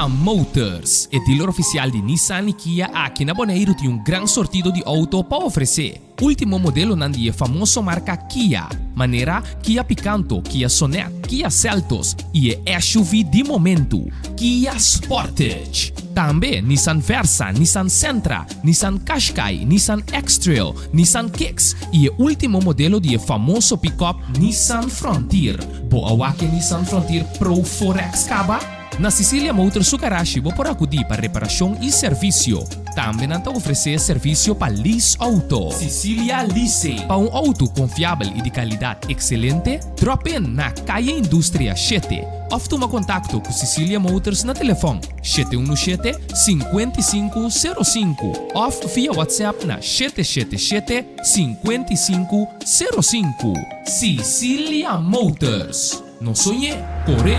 Motors, e dealer oficial di Nissan y Kia aki na Boneiru tin un gran sortido di auto pa ofrece. Ultimo modelonan di e famoso marca Kia, manera Kia Picanto, Kia Sonet, Kia Seltos y e SUV di momento, Kia Sportage. Tambe Nissan Versa, Nissan Sentra, Nissan Qashqai, Nissan X-Trail, Nissan Kicks y e ultimo modelo di e famoso pick-up Nissan Frontier. Bo a wak e Nissan Frontier Pro 4X caba? Na Cecilia Motors su garashi bo por acudi pa reparacion y servicio. Tambe nan ta ofrece servicio pa lease auto. Cecilia Leasing. Pa un auto confiabel y di calidad excelente, drop in na Calle Industria shete of tuma contacto cu Cecilia Motors na telefon 717 5505 of via WhatsApp na 777 5505. Cecilia Motors. No soñ'é, cor'é!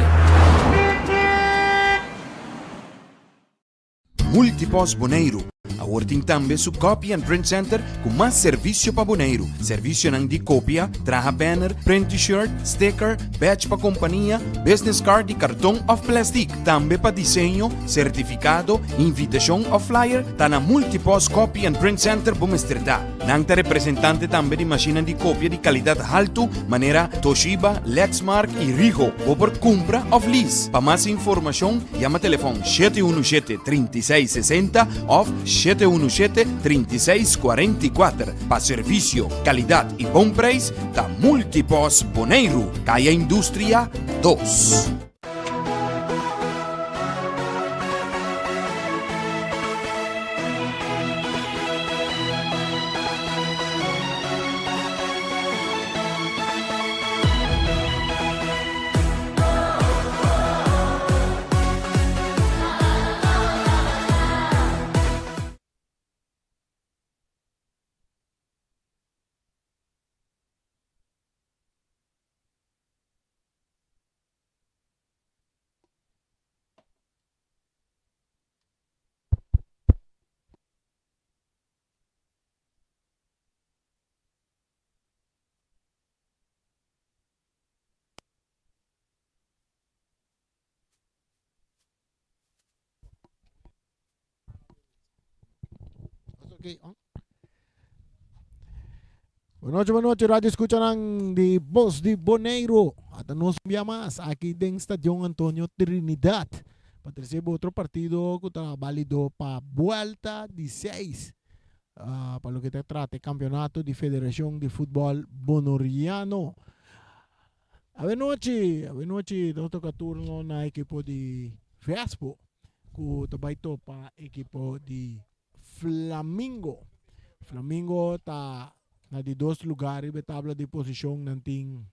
Multipost Boneiru awor tin tambe su Copy and Print Center ku mas servisio pa Boneiru. Servisionan di kopia, traha banner, print T-shirt, sticker, badge pa kompania, business card di karton òf plèstik. Tambe pa diseño, sertifikado, invitashon òf flyer ta na Multipost Copy and Print Center bo mester ta. Nan ta representante tambe di mashinnan di kopia di kalidat haltu manera Toshiba, Lexmark i Ricoh. Bo por kumpra òf lease. Pa mas informashon yama telefòn 717 36 60 òf 717 36 44. Pa servisio, kalidat i bon preis ta Multipost Boneiru, Kaya Industria 2. Buenas noches, buenas noches, radio escuchanan di Voz di Boneiro. Hasta nos bia mas aki den Stadion Antonio Trinidad. Pa tercer otro partido ku ta válido pa vuelta di 6. Ah, pa loke ta trata e campeonato di Federacion di Futbol Bonoriano. Awenochi, awenochi nos toca turno na ekipo di Vespo ku ta bai topa ekipo di Flamingo. Flamingo ta na di dos lugar riba e tabla di posishon. Nan tin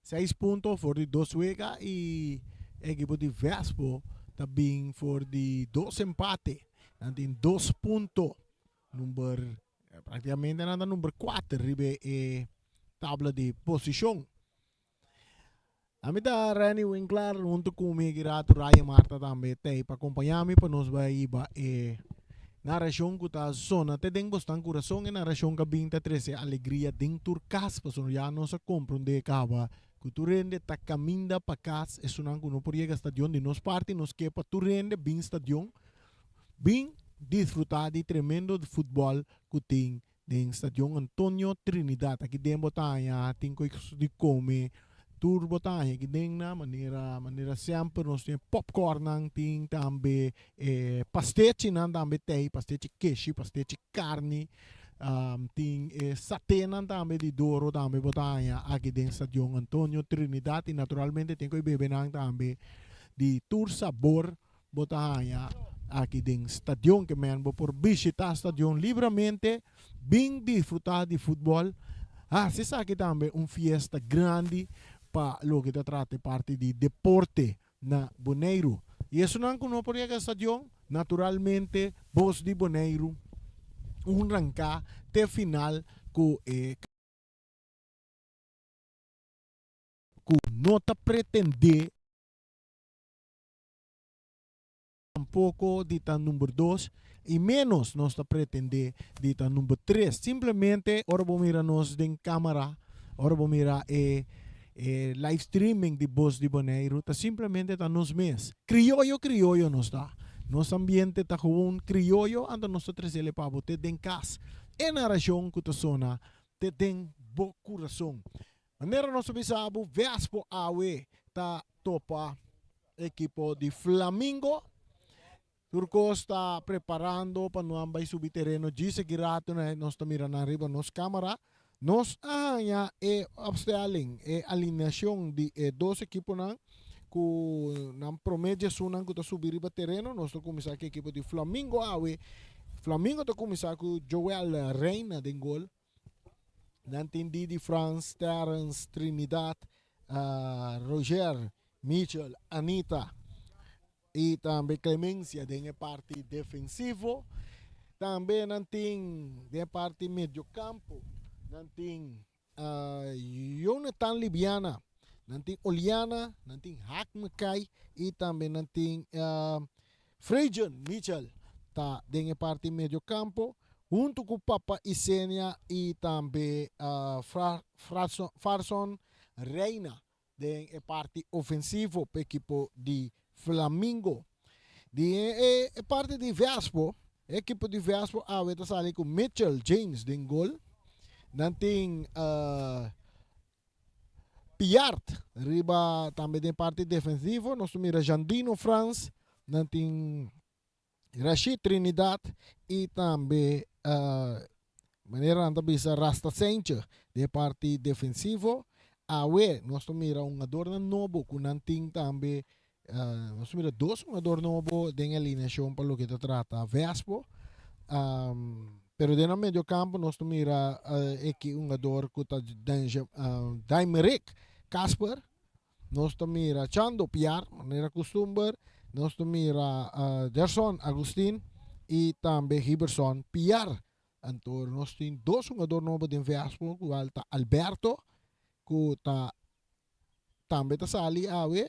seis punto for di dos wega i ekipo di Vespo ta bin for di dos empate. Nan tin dos punto. Number Prácticamente nan ta number 4 riba e tabla di posishon. Ami ta Renny Winklar hunto ku mi girato Ryan Marta tambe tei pa acompaña mi pa nos bai hiba e narashon ku ta sona te den bosnan kurason. E narashon ka bin ta trese alegria den tur kas pasobra ya nos a komprondé kaba ku tur hende ta kaminda pa kas. Esunnan ku no por yega stadion di nos parti nos ke pa tur hende bin stadion Bin disfruta di tremendo futbol cu tin den Stadion Antonio Trinidad. Aki den bo ta haña tin cos di come, tur bo ta haña aki den na manera manera semper nos tin popcornnan, tin tambe e pastechinan tambe tei, pastechi keshi, pastechi carni, tin e satenan tambe di doro tambe bo ta haña aki den Stadion Antonio Trinidad y naturalmente tin cu bebenan tambe di tur sabor. Bo ta haña aki den stadion ke men bo por bishita stadion libramente, bin disfruta di futbol, hasi esaki tambe un fiesta grandi pa loke ta trata e parti di deporte na Boneiru. I esunnan ku no por yega stadion, naturalmente Bos di Boneiru un ranká te final ku e ku no ta pretendé. Tampoco di ta number dos y menos nos ta pretende di ta number tres. Simplemente ora bo mira nos den camara, ora bo mira e E live streaming di Bos di Boneiru ta simplemente ta nos mes. Krioyo krioyo nos ta. Nos ambiente ta gewoon krioyo anto nos ta tresele pa bo te den kas. E narashon ku ta sona te den bo kurason. Manera nos a bisa bo Vespo awe ta topa ekipo di Flamingo. Tur kos ta preparando pa nan bai subi tereno djis aki rato nos ta mira nan riba nos camera. Nos a haña e opstelling, e alineacion di e dos ekiponan ku nan prome djesunnan ku ta subi riba tereno. Nos ta kuminsá ku ekipo di Flamingo awe. Flamingo ta kuminsá ku Joel Reina den gol. Nan tin Didi Frans, Terence, Trinidad, Roger, Mitchell, Anita y tambe Clemencia den e parti defensivo. Tambe nan tin den e parti mediocampo, nan tin Jonathan Libiana, nan tin Oliana, nan tin Haak Mackay y tambe nan tin Frejon Mitchell ta den e parti mediocampo hunto cu Papa Isenia y tambe Farson Reina den e parti ofensivo pa ekipo di Flamingo. Di e parti di Vespo, e ekipo di Vespo awe ta sali ku Mitchell James den gol. Nan tin Piart riba tambe den parti defensivo. Nos ta mira Jandino Frans, nan tin Rashid Trinidad y tambe manera nan ta bisa Rasta Sentje den e parti defensivo. Awe nos ta mira un hungadornan nobo cu nan tin tambe, nos ta mira dos hungador nobo den e alineacion pa loke ta trata Vespo. Pero den nan medio campo nos ta mira eki hungador cu ta Daimerick Casper. Nos ta mira Chando Piar, manera kustumber. Nos ta mira Gerson Agustin i tambe Hiberson Piar. Anto nos tin dos hungador nobo den Vespo, kual ta Alberto, ku ta tambe ta sali awe,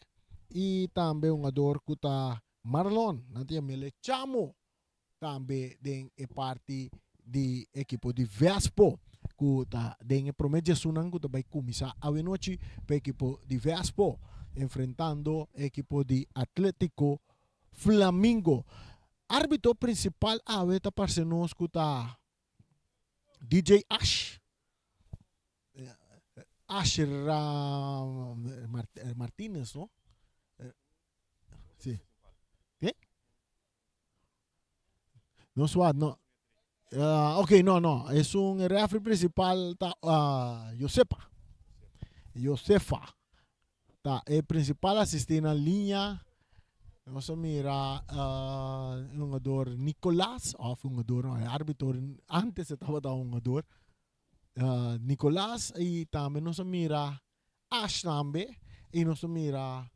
i tambe hungador ku ta Marlon, nan ta yam'el e Chamo. Tambe den e parti di ekipo di Vespo ku ta den e prome djesunnan ku ta bai kuminsá awenochi pa ekipo di Vespo enfrentando ekipo di Atletico Flamingo. Arbitro prinsipal awe ta parse nos ku ta DJ Ash. Ash Martinez no? Si. Ke? No swat, no. Uh, ok, no, no. Es un referee principal ta uh, Josepa. Josefa. Ta e principal asistí na linea. Nos a mira uh, un jugador Nicolas, of un jugador, no, árbitro, antes e tabata un jugador. Uh, Nicolas y tambe nos a mira Ash tambe y nos a mira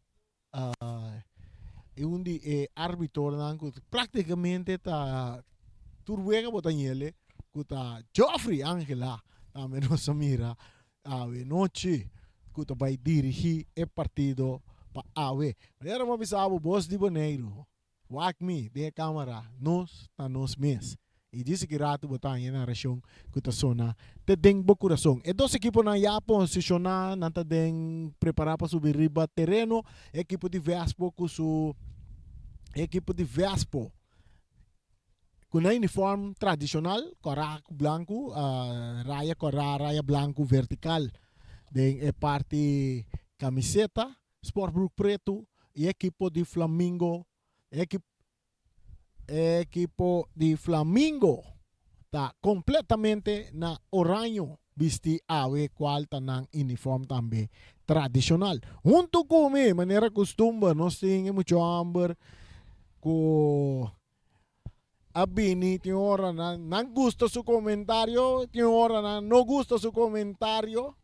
E un di e arbitornan ku praktikamente ta tur wega bo ta ñele ku ta Geoffrey Angela tambe nos a mira awe nochi ku ta bai dirigí e partido pa awe. Manera bo a bisa bo bos di Boneiru Wak mi den e camera, nos ta nos mes. Y djis ki rato bo ta haña e narracion cu ta sona te den bo curason. E dos equiponan ya a posiciona, nan ta den prepara pa subi riba tereno. E equipo di Vespo cu su e equipo di Vespo cu nan uniform tradicional, cora cu blanco, raya cora, raya blanco vertical den e parti camiseta. Sportbroek Pretu y ekipo di Flamingo ekipo di Flamingo ta completamente na oraño bisti awe cual ta nan uniform tambe tradicional. Hunto cu mi manera custumber nos tin e mucho homber cu a bini tin ora nan nan gusta su comentario tin ora nan no gusta su comentario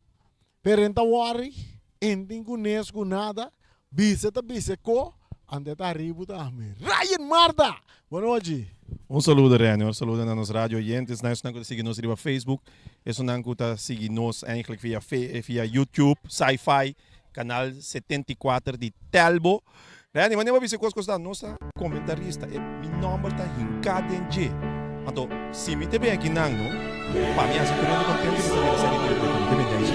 pero en ta worry en tin cu nes cu nada bisa ta bisa co ante ta aribu tambe Ryan Marta bo nochi. Un saludo Renny, un saludo na nos radio oyentes, na esunnan cu ta sigui nos riba Facebook, esunnan cu ta sigui nos eigenlijk via via YouTube, Sci-Fi, Canal 74 di Telbo. Randy, wanneer bo bisa kos kos ta, nos ta comentarista, e mi nomber ta hinká den dje. Anto, si mi te bin aki nan, no, pa mi hasi tur hende contento, mi ta bira seri director, mi te bin dai su.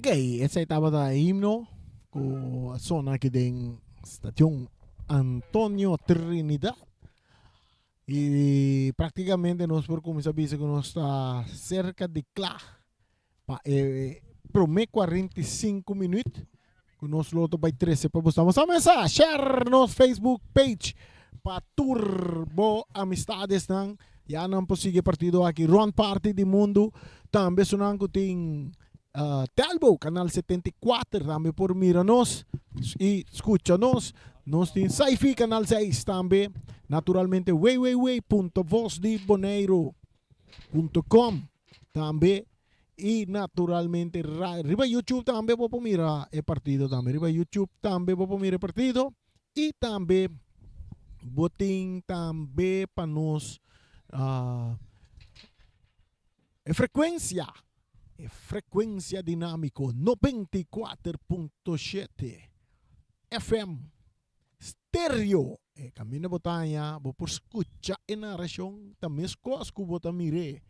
Ok, esei tabata e himno ku a sona aki den Stadion Antonio Trinidad. I praktikamente nos por kuminsá bisa ku nos ta serka di kla pa e promé 45 minüt ku nos lo ta bai trese pa boso. Nos a mesa share nos Facebook page pa tur bo amistadesnan. Ya nan por sigui e partido aki rònt parti di mundu. Tambe esunnan ku tin Telbo, kanal 74, tambe por mira nos i skucha nos. Nos tin Sci-Fi, kanal 6 tambe. Naturalmente www.vosdiboneiru.com tambe. I naturalmente riba YouTube tambe bo por mira e partido tambe. Riba YouTube tambe bo por mira e partido. I tambe bo tin tambe pa nos e frekuensia, e frekuensia dinámiko 94.7 FM stereo. E kaminda bo ta haña bo por skucha e narashon ta meskos ku bo ta mir'é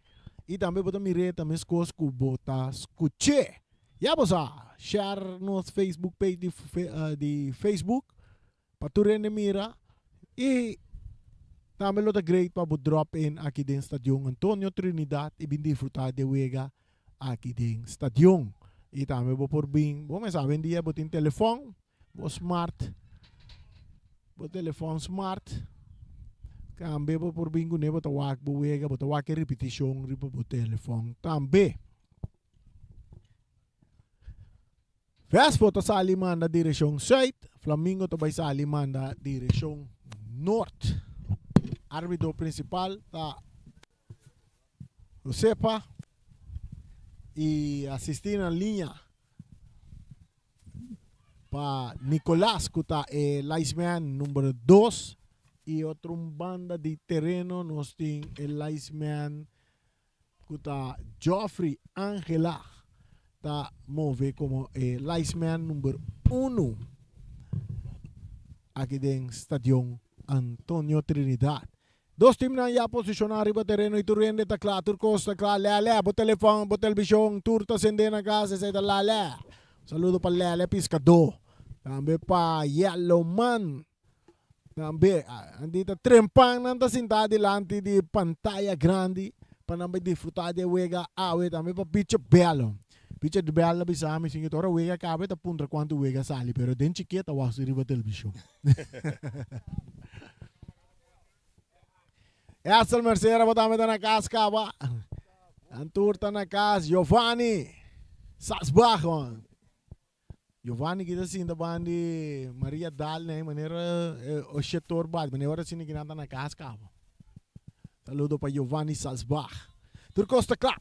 i tambe bo ta mir'é ta meskos ku bo ta skuch'é. Ya bo sa, share nos Facebook page di di Facebook pa tur hende mira i tambe lo ta great pa bo drop in aki den Stadion Antonio Trinidad i bin disfruta di e wega aki den stadion. I tambe bo por bin, bo mester awendia bo tin telefon, bo smart, bo telefon smart, tambe bo por bin kuné bo ta wak bo wega, bo ta wak e ripitishon riba bo telefon tambe. Vespo ta sali manda direkshon sùit, Flamingo ta bai sali manda direkshon nort. Arbitro prinsipal ta Josepa i asistí na liña pa Nicolas ku ta e linesman number dos i otro un banda di tereno nos tin e linesman ku ta Geoffrey Angela ta move komo e linesman number uno aki den Stadion Antonio Trinidad. Dos teamnan ya posishoná riba tereno i tur hende ta kla, tur kos ta kla. Lèlè, bo telefòn, bo televishon, tur ta sendé na kas, esei ta lèlè. Un saludo pa Lèlè Piskadó, tambe pa Yellow Man, tambe anti ta trempan nan ta sintá dilanti di pantaya grandi pa nan bai disfrutá di e wega awe, tambe pa Picho Belo. Picho Belo a bisa mi sin ora wega kaba e ta puntra kuantu wega sali, pero den chikiet ta wak riba televishon. Estel Mercera bo tambe ta na kas kaba. Nan tur ta na kas. Giovanni Sasbach man. Giovanni kita sinta bandi Maria Dal nei manera o shetor bat manera ora sini kinan ta na kas kaba. Saludo pa Giovanni Salzbach. Tur kos ta kla.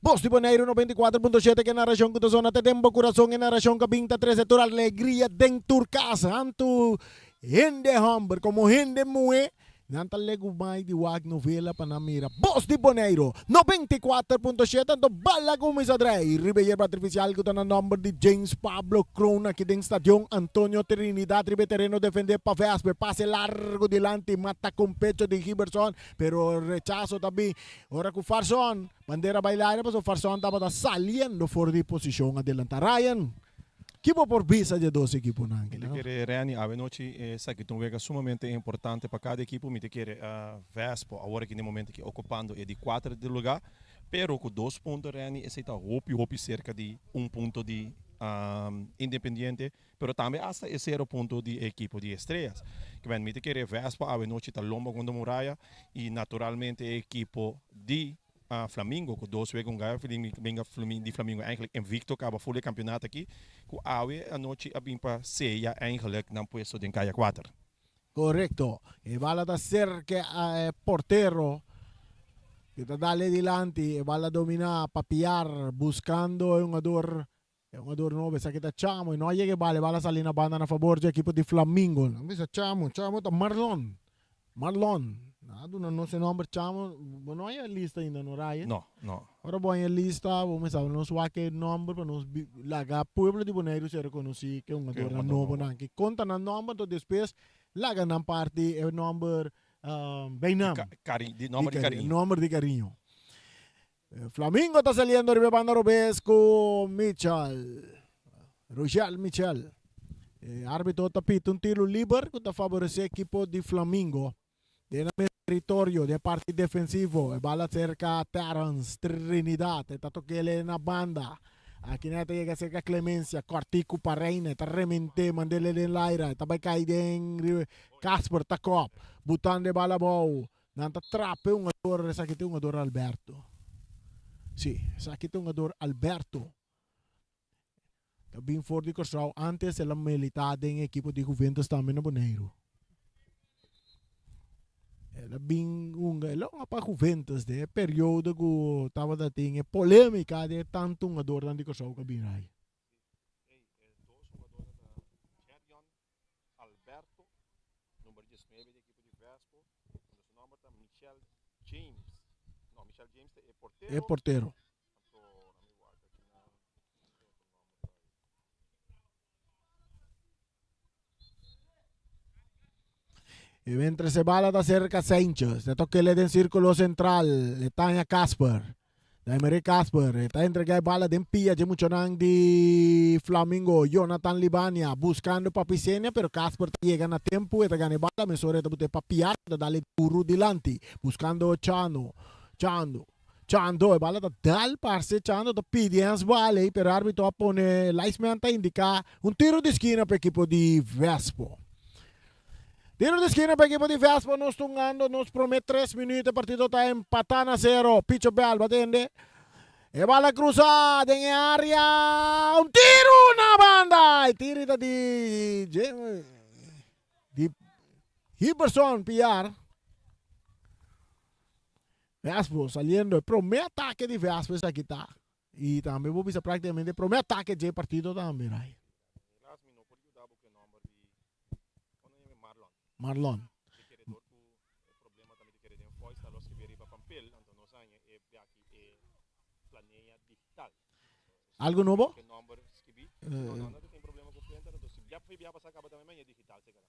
Bos di Boneiru 94.7 ke narashon ku ta sona te den bo kurason e narashon ku a bin ta trese tur alegria den tur kas. Anto hende hòmber komo hende muhé nan ta legumai di wak novela pa nan mira Bos di Boneiru 94.7 anto bala kuminsá drei riba e yerba artifisial ku ta na nòmber di James Pablo Kroon aki den Stadion Antonio Trinidad riba e tereno defendé pa Vesper pase largu dilanti mata kon pecho di Giberson pero rechaso ta bin Ora ku Farson, bandera bai laira pasobra Farson tabata saliendo for di posishon adelantá. Ryan, ki bo por bisa dje dos ekiponan aki? Mi ta kere Renny, awe nochi esaki ta un wega sumamente importante pa kada ekipo. Mi ta kere Vespo awor aki na e momento aki okupando e di kuater di luga, pero ku dos punto Renny esei ta hopi hopi serka di un punto di Independiente. Pero tambe hasta e sero punto di e ekipo di Estrellas. Ke men mi ta kere Vespa awe nochi ta lomba kontra Muraya i naturalmente e ekipo di Flamingo ku dos wega un gaya benga di Flamingo eigenlijk invicto kaba ful e kampionato aki ku awe anochi a bin pa seya eigenlijk nan puesto den kaya kuater. Korekto. E bala ta serka e portero ku ta dale dilanti. E bala dominá pa Piar buskando e hungador E hungador nobo esaki ta Chamo y no a yega e bala, e bala a sali na banda na fabor dje ekipo di Flamingo. Nan bisa Chamo, Chamo ta Marlon, Marlon. Nan a duna nos e nomber Chamo, bo no haya e lista ainda no Ryan? No, no. Ora bo haya e lista bo mester nos wak e nomber pa nos laga pueblo di Boneiru ser reconoci ke hungadornan nobonan ki konta nan nomber enton despues laga nan parti e nomber bij naam. Di nomber di cariño. Nomber di cariño. Flamingo ta saliendo riba e banda robes ku Mitchell. Rochel Mitchell. E arbitro ta pita un tiro liber ku ta faboresé ekipo di Flamingo. Den nan mes teritorio, den parti defensivo, e bala serka Terrence Trinidad. E ta tok'el na banda. Aki nan e ta yega serka Clemencia. Kòrtiku pa Reina. E ta rement'é, mand'el den laira. E ta bai kai den riba Casper ta kòp, butando e bala abou. Nan ta trapa e hungador, esaki ta e hungador Alberto. Sí, esaki ta e hungador Alberto. Ta bin for di Kòrsou. Antes el a militá den e ekipo di Juventus tambe na Boneiru. El a bin hunga, el a hunga pa Juventus den e periodo ku tabata tin e polémika di e tantu hungadornan di Kòrsou ku a bin ai. Sí, e dos hungadornan ta Jerion Alberto, number diesnuebe di ekipo di Vespo, unda su nomber ta Michel James. No, Michel James ta e portero. E portero. Anto, mi wak aki na otro nomber ta Y mientras e bala ta cerca Sanchez, ta toquele den círculo central, le taña Casper. Daimery Casper ta entrega e bala den pia dje muchanan di Flamingo, Jonathan Libania buscando Papi Senia, pero Casper ta yega na tempo, e ta gana e bala, mesora e ta bute pa Piar, ta dale duro dilanti, buscando Chano, Chando, Chando, e bala ta dal parce Chando ta pidi handsbal ey, pero arbitro a pone, linesman ta indica un tiro di skina pa ekipo di Vespo. Tiro di skina pa ekipo di Vespo, nos tungando nos prome tres minuut, e partido ta empata na sero. Picho Bel batende. E bala cruza den e area, un tiro na banda! E tiro ta di di Hiberson Piar. Vespo saliendo, e prome atake di Vespo esaki ta. Y tambe bo bisa practicamente e prome atake dje partido tambe, Ray. Helaas mi no por yuda bo ku e nòmber di kon nan yama e Marlon. Marlon. E kere dor ku e problema ta mi ta kere den voice ta lo skribi riba pampel anto nos haña e biaki e planea digital. Algo nobo? Ku e nòmber skribi. No no no ta tin problema ku printer anto si bia bia pasa kaba tambe mi haña digital seker.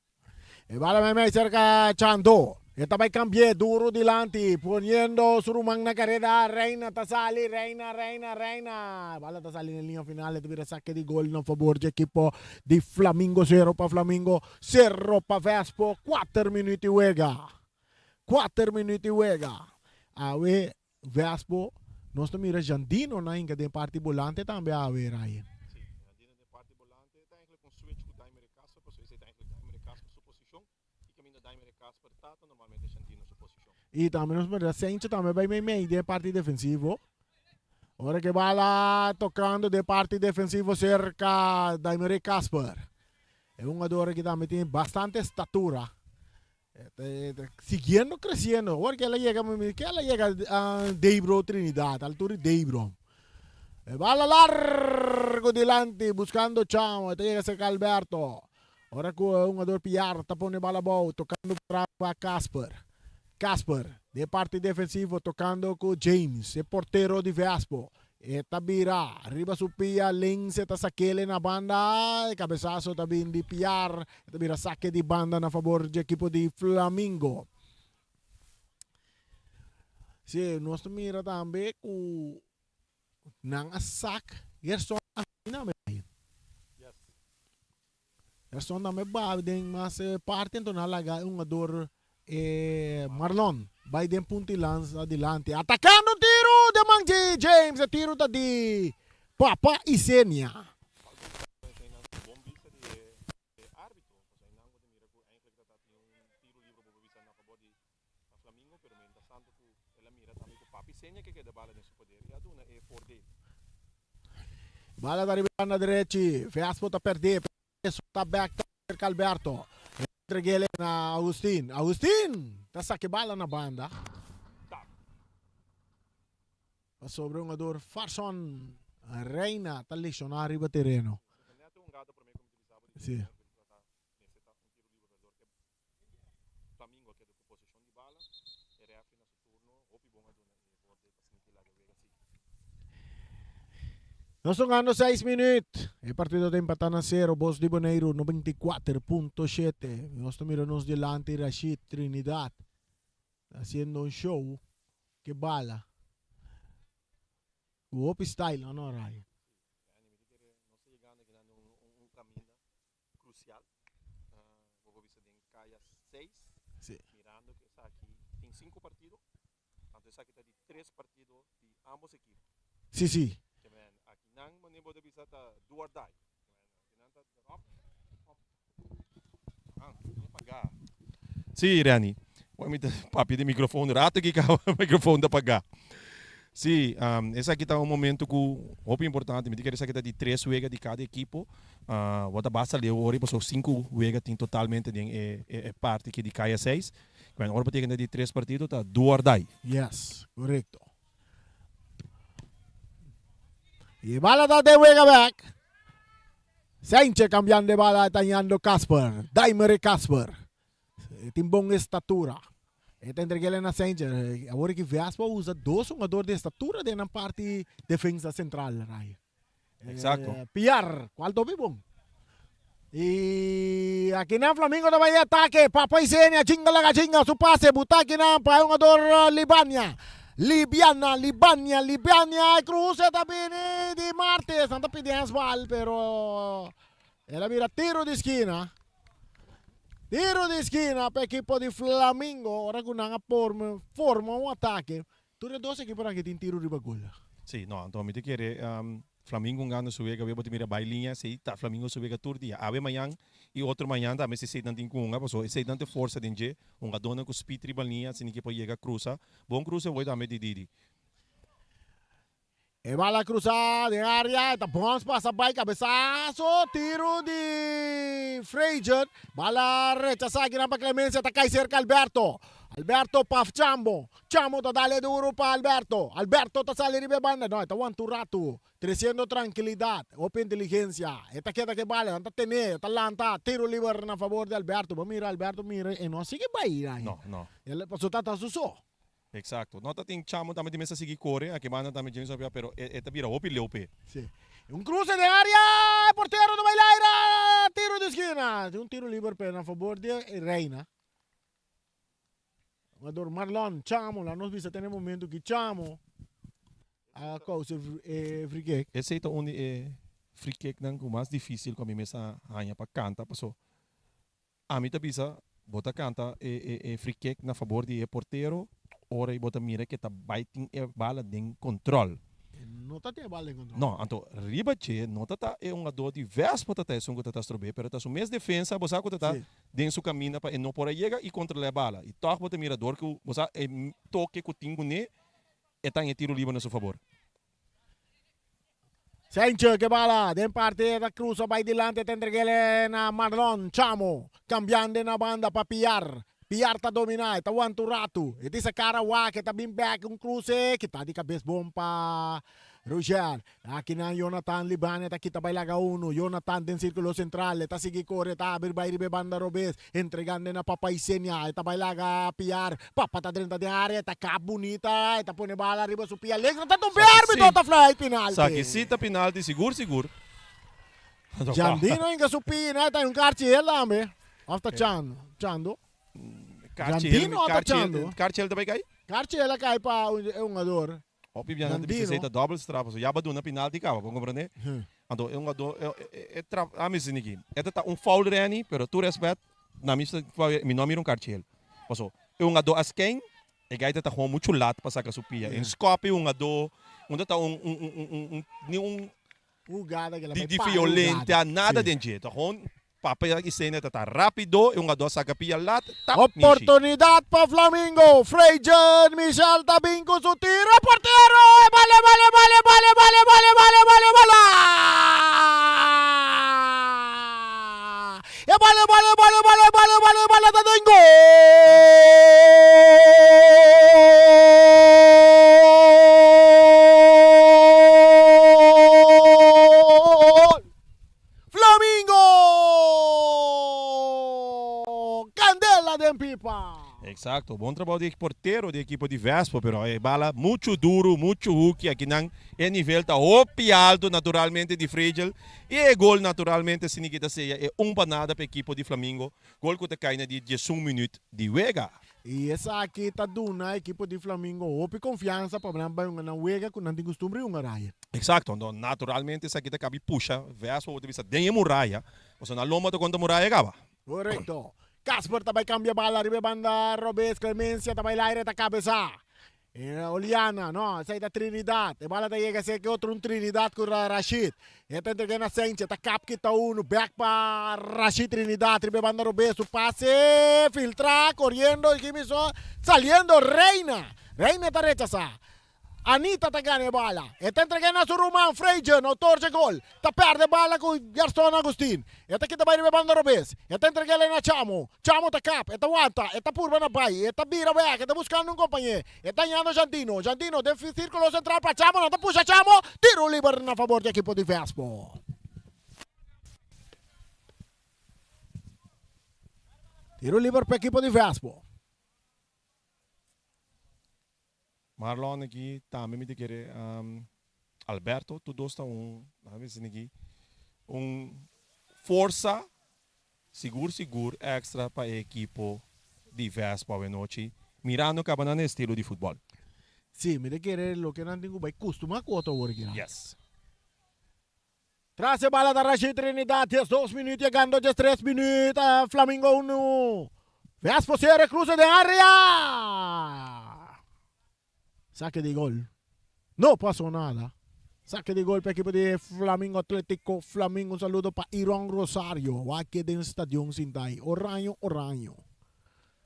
E bala meimei cerca Chando. E ta bai cambi'é duro dilanti, poniendo su ruman na careda. Reina ta sali, Reina, Reina, Reina. E bala ta sali na linea final, e ta bira saque di gol na favor dje ekipo di Flamingo. Zero pa Flamingo, sero pa Vespo. Cuater minuut di wega. Cuater minuut di wega. Awe Vespo, nos ta mira Jandino na hinka den parti bolante tambe awe, Ryan. Sí, Jandino den parti bolante ta eigenlijk un switch ku Daimere Casper, pasobra esei ta eigenlijk Daimere Casper su posishon i kaminda Daimere Casper ta, ta normalmente Jandino su posishon. I tambe nos mira Sencho tambe bai meimei den parti defensivo. Ora ke bala tokando den parti defensivo serka Daimere Casper. E hungador aki tambe tin bastante statura. Siguiendo creciendo. Awor que el a yega, que el a yega a Deibro Trinidad, altura di Deibro. E bala largo dilanti buscando Chamo, e ta yega cerca Alberto. Ora cu e hungador Piar ta pone bala abou, tocando pa Casper. Casper, den parti defensivo, tocando cu James, e portero di Vespo. E ta bira riba su pia links, e ta sakele na banda, e cabesazo ta bin di Piar, e ta bira sake di banda na fabor dje ekipo di Flamingo. Si, nos ta mira tambe cu nan a sak Gerson Asina. Gerson tambe ba den mas parti enton a laga e hungador Marlon bai den punta y lansa dilanti atacando un tiro den man di James e tiro ta di Papa Isenia. Bala ta riba banda derechi. Vespo ta perdé. Peso ta bek ta cerca Alberto. Entregele na Agustin. Agustin ta saca e bala na banda. Pasobra e hungador Farson Reina ta lesiona riba tereno. Si. Flamingo a keda ku poseshon di bala, e refri na su turno hopi bon a duna e borde pa sinti laga wega sigui. Nos ta hungando seis minuut. E partido ta empatá na sero. Bos di Boneiru 94.7. Nos ta mira nos dilanti Rashid Trinidad haciendo un show ke bala. Ku hopi style, no, Ryan? Andy, mi ta kere nos ta yegando aki nan un un kaminda krusial. Bo por bisa den kaya seis. Sí. Mirando ku esaki tin sinku partido, anto esaki ta di tres partido di ambos ekipo. Sí, sí. Ke men aki nan manera bo ta bisa ta do or die. Ke men aki nan ta drop of ah, mi a paga. Sí, Renny. Wou mi ta papia di microfoon rato aki caba microfoon ta paga. Sí, esaki ta un momento cu hopi importante. Mi ta kere esaki ta di tres wega di cada ekipo. Bo ta basta leu ora pasobra sinku wega tin totalmente den e e parti aki di kaya seis. Bueno, ora bo ta yega na di tres partido ta do or die. Yes, corecto. Y e bala ta den wega bek. Sanchez cambiando e bala ta hañando Casper. Daimere Casper. E tin bon estatura. E ta entreg'el na Sanchez. Awor ki Vespa usa dos hungador di estatura den nan parti defensa central, Ray. Exacto. Piar, cual topi bon. Y aki nan Flamingo ta bai atake. Papa Isenia chinga laga chinga su pase. Buta aki nan pa e hungador Libania. Libiana, Libania, Libania. E cruce ta bini di Martes. Nan ta pidi handsbal pero el a bira tiro di skina. Tiro di skina pa ekipo di Flamingo. Ora cu nan a forma un atake. Tur e dos ekiponan aki tin tiro riba gol. Sí, no, anto mi ta kere Flamingo un gana su wega, bo ta mira bai liña, sí, ta Flamingo su wega tur dia. Awe mañan y otro mañan tambe si eseinan tin cu hunga, pasobra eseinan ta forsa den dje, hungadornan cu speed riba liña, asina ke por yega cruza. Bon cruza e woi tambe di Didi. E bala cruza den area, e ta bons pasa bai cabesazo, tiro di Frazier, bala rechasa akinan pa Clemencia, ta cay cerca Alberto, Alberto pa Chambo, Chamo ta dale duro pa Alberto, Alberto ta sali riba e banda, no e ta wanta un rato, treciendo tranquilidad, hopi inteligencia, e ta keda ke bala, nan ta tene, e ta lanta, tiro liber na favor di Alberto, bo mira Alberto mira e no a sigui bai, No, no. Pasobra ta su so. Exacto. No ta tin chamo tambe di mester sigui core, aki banda tambe James a papia, pero e ta bira hopi leu p'e. Si. Un cruce den area, e portero ta bai laira, tiro di skina. Tin un tiro liber p'e na fabor di Reina. Jugador Marlon Chamo, la nos bisa te na e momento ki Chamo a causa e free kick. Esey ta un di e free kicknan cu mas dificil cu ami mes a haña pa canta, paso Ami ta bisa, bo ta canta e e free kick na fabor di e portero ora y bo ta mira ke ta bay tin e bala den control. E no ta tin e bala den control. No, anto riba dje no ta ta e hungador di Vespo ta ta esun cu ta ta strob'é, pero ta su mes defensa bo sa cu ta ta den su caminda pa e no por a yega y controla e bala. Y tog bo ta mira dor cu bo sa e toke cu tin cun'é e ta e tiro liber na su fabor. Sanchez ke bala den parti ta cruza bay dilanti ta entregele na Marlon Chamo cambiando na banda pa Piar Piar ta domina e ta wanta un ratu e tin sa cara wak e ta bin bek un cruze kita di cabes bon pa Roger aki nan Jonathan Libania ta kita bay laga uno Jonathan den circulo central e ta sigui core ta abri bay riba e banda robes entregando na Papa Isenia e ta bay laga Piar Papa ta drenta den area, e ta kap bunita, e ta pone bala riba su pia linker, ta tumpi arbitro ta fluit pinalti. Saki si ta pinalti sigur sigur. Jandino hinka su pina, e ta un karchi hel tambe. Of ta Chando? Chando? Jandino of ta Chando? Karchi hel ta bai kai? Karchi hel a kai pa e hungador. Hopi biaha nan ta bisa esei ta dobbel straf pasobra ya bo a duna pinalti kaba, bo komprende? Anto e hungador e trap ami si niki e ta ta un foul reni pero tur respet na mi mi no a mira un karchi hel paso e hungador a skein e gaita ta gewoon muchu lat pa saka su pia e skòp e hungador un ta ta un un ni un Hugada ke la bai di violentia nada den dje ta gewoon Papia y Sene ta ta rapido e hungador saca pia lat tap mishi. Oportunidad pa Flamingo, Freyjan Michel ta bin cu su tiro, portero e bale bale bale bale bale bale bale bale bala! E bale bale bale bale bale bale bale ta den gol! Flamingo! Candela den pipa! Exacto, bon trabou di e portero di ekipo di Vespo, pero e bala mucho duro, mucho hoekie, akinan e nivel ta hopi alto naturalmente di Fragel y e gol naturalmente sinikita sea e un pa nada pa ekipo di Flamingo, gol cu ta cay na di diesun minuut di wega. I esaki ta duna ekipo di Flamingo hopi konfiansa pa nan bai hunga nan wega ku nan tin kustumber di hunga raya. Eksakto, anto naturalmente esaki ta kabi pusha Vespa bo ta bisa den e muraya, pasobra nan lomba ta konta muraya kaba. Korekto. Casper ta bai kambia bala riba e banda robes, Clemencia ta bai laire ta kabesá. E Oliana, no, esei ta Trinidad. E bala ta yega esei ke otro un Trinidad ku Rashid. E ta entrega na Sanchez, ta kap kita unu, bek pa Rashid Trinidad riba e banda robes. Su pase filtra, koriendo, Jimison, saliendo Reina. Reina ta rechasá. Anita ta gana e bala. E ta entrega na su ruman Freygen, autor dje gol. Ta perde bala ku Gerson Agustin. E ta kita bai riba e banda robes. E ta entrega el na Chamo. Chamo ta kap. E ta wanta. E ta purba na bai. E ta bira bek. E ta buskando un kompañé. E ta hañando Jandino. Jandino den sirkulo sentral pa Chamo. Nan ta pusha Chamo. Tiro liber na fabor di ekipo di Vespo. Tiro liber pa ekipo di Vespo. Marlon aki tambe mi ta kere Alberto tur dos ta un laga mi bisa aki un forsa sigur sigur extra pa e ekipo di Vespa awenochi mirando kaba nan estilo di futbol. Si, mi ta kere loke nan tin ku bai kustuma ku otro awor aki. Yes. Tras e bala ta Rashid Trinidad, 12 minuut yegando 13 minuut, Flamingo 1, Vespo 0, cruce den area! Saque di gol. No pasó nada. Saque di gol pa ekipo di Flamingo Atletico Flamingo. Un saludo pa Iron Rosario. Wak den stadion sinta ahí. Oraño, oraño.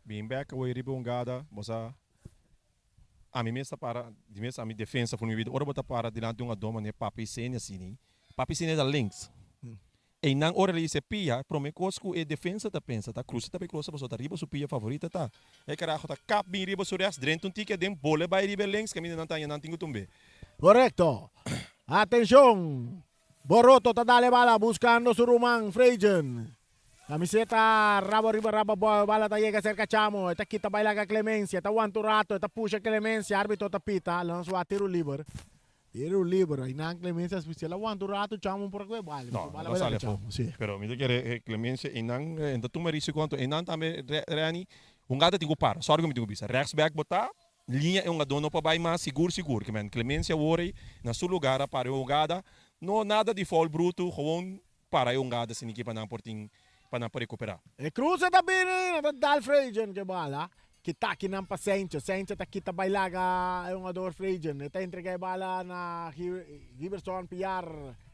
Bin bek awor riba un gada, bo sa Ami mes ta para, di mes ami defensa for mi bida. Ora bo ta para dilanti un adó manera Papi Senia asini, Papi Senia ta links. Einan ora el hisa e pia, prome kos ku e defensa ta pensa ta krusa ta bai krusa pasobra ta riba su pia favorita ta. E karaho ta kap bin riba su rèks, drenta un tiki aden, bole bai riba e links kaminda nan ta haña nan tin ku tumb'é. Korekto. Atenshon! Boroto ta dal e bala buscando su ruman Freygen. Camiseta rabo riba rabo abou e bala ta yega cerca Chamo. E ta kita bai laga Clemencia. E ta wanta un rato e ta pusha Clemencia. Arbitro ta pita. Nos wak tiro liber. Tiro liber. Aynan Clemencia especial a wanta un rato Chamo por a coge bala. No, no sali afo. Pero mi ta kere Clemencia eynan e ta tuma risico anto eynan tambe Renny un gata tin cu para. Sorry cu mi tin cu bisa. Rechtsback bo ta. Liña e hungadó no por bai mas sigur sigur ke men Clemencia awor ei na su lugar a para e hungada no nada di foul brutu gewoon para e hungada sin ki pa nan por tin pa nan por recupera. E cruce ta bini na ta dal Freygen ke bala kita kinan pa Sanchez Sanchez ta kita bai laga e hungador Freygen e ta entrega e bala na Giberson Piar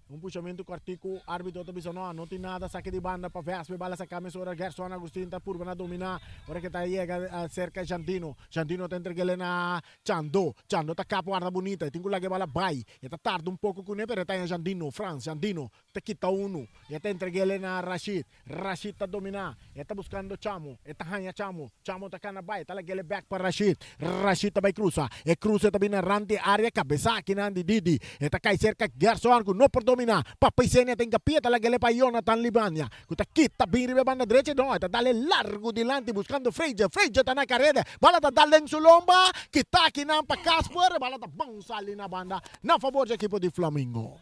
un pushamento cortico arbitro ta bisa no no tin nada saki di banda pa Vespe bala saka mesora Gerson Agustin ta purba na domina ora ke ta yega cerca Jandino Jandino ta entreg'el na Chando. Chando ta kap warda bunita. E tin ku laga e bala bai. E ta tarda un poko kuné pero e ta haña Jandino. Frans, Jandino ta kita unu. E ta entreg'el na Rashid. Rashid ta dominá. E ta buskando Chamo. E ta haña Chamo. Chamo ta kana bai. E ta lag'el bèk pa Rashid. Rashid ta bai krusa. E krusa ta bini na rant di área. Kabesa akinan di Didi. E ta kai serka Gerson ku no por dominá. Papa Isenia ta hinkapia. E ta lag'el pa Jonathan Libania. Ku ta kita bin riba e banda drecha no, e ta dal e largu dilanti buskando Freidje, Freidje ta na kareda, bala ta dal den su lomba, kita akinan pa Casper, e bala ta bounsa ali na banda na fabor di ekipo di Flamingo.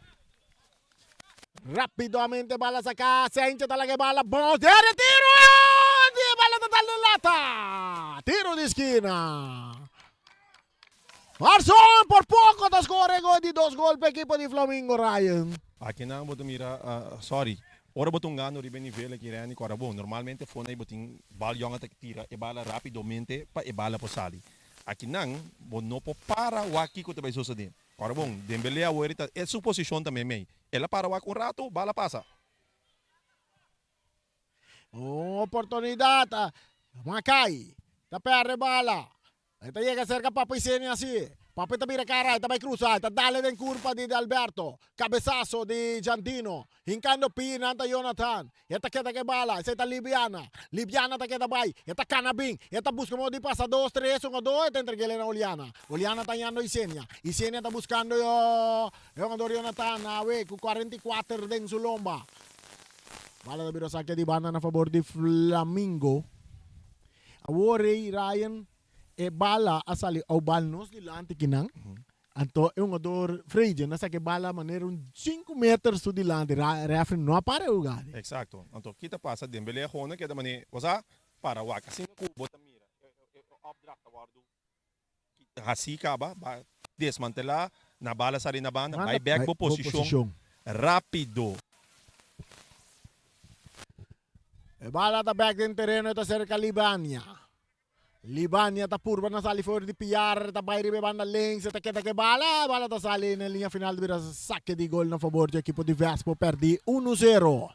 Rapidamente bala saka, Sanchez ta laga e bala bounce den área, tiro! E bala ta dal den lata! Tiro di skina. Arson por poco ta score e gol di dos gol pa ekipo di Flamingo Ryan. Akinan bo ta mira, sorry, ora bo ta hungando riba e nivel aki Randy kòrda bo, normalmente for na bo tin bal yòn a ta tira e bala rapidomente pa e bala por sali. Akinan bo no por para wak kiko ta bai sosodé. Kòrda bon, Dembélé awor e ta e su posishon ta meimei. El a para wak un ratu, bala pasa. Un oportunidat, Makai ta pèrdè bala. E ta yega serka Papi Senia si. Papi ta bira kara, e ta bai krusa, e ta dale den kurpa di Alberto. Kabesaso di Jandino. Hinkando pi nan ta Jonathan. E ta keda ku e bala, esei ta Libiana. Libiana ta keda bai, e ta kana bin, e ta buska modo di pasa dos, tres, un o dos, e ta entreg'el na Oliana. Oliana ta hañando Isenia. Isenia ta buskando e hungador Jonathan awe ku 44 den su lomba. Bala ta bira sake di banda na fabor di Flamingo. Awor rey Ryan e bala a sali au bal nos dilanti kinan anto e hungador Freygen a saka e bala manera un sinku meter su dilanti refri no a para e hugada. Exacto anto ki ta pasa Dembele a hona keda mane bo sa para wak asina ku bo ta mira. opdracht a wòrdu hasí kaba, ba desmantelá, na bala sali na banda, bai bèk bo posishon rápido. E bala ta bèk den tereno e ta serka Libania. Libania ta purba na sali for di piar, ta bai riba e banda links, e ta keda ku e bala, e bala ta sali na e liña final ta bira sake di gol na fabor di ekipo di Vespo pèrdí uno sero.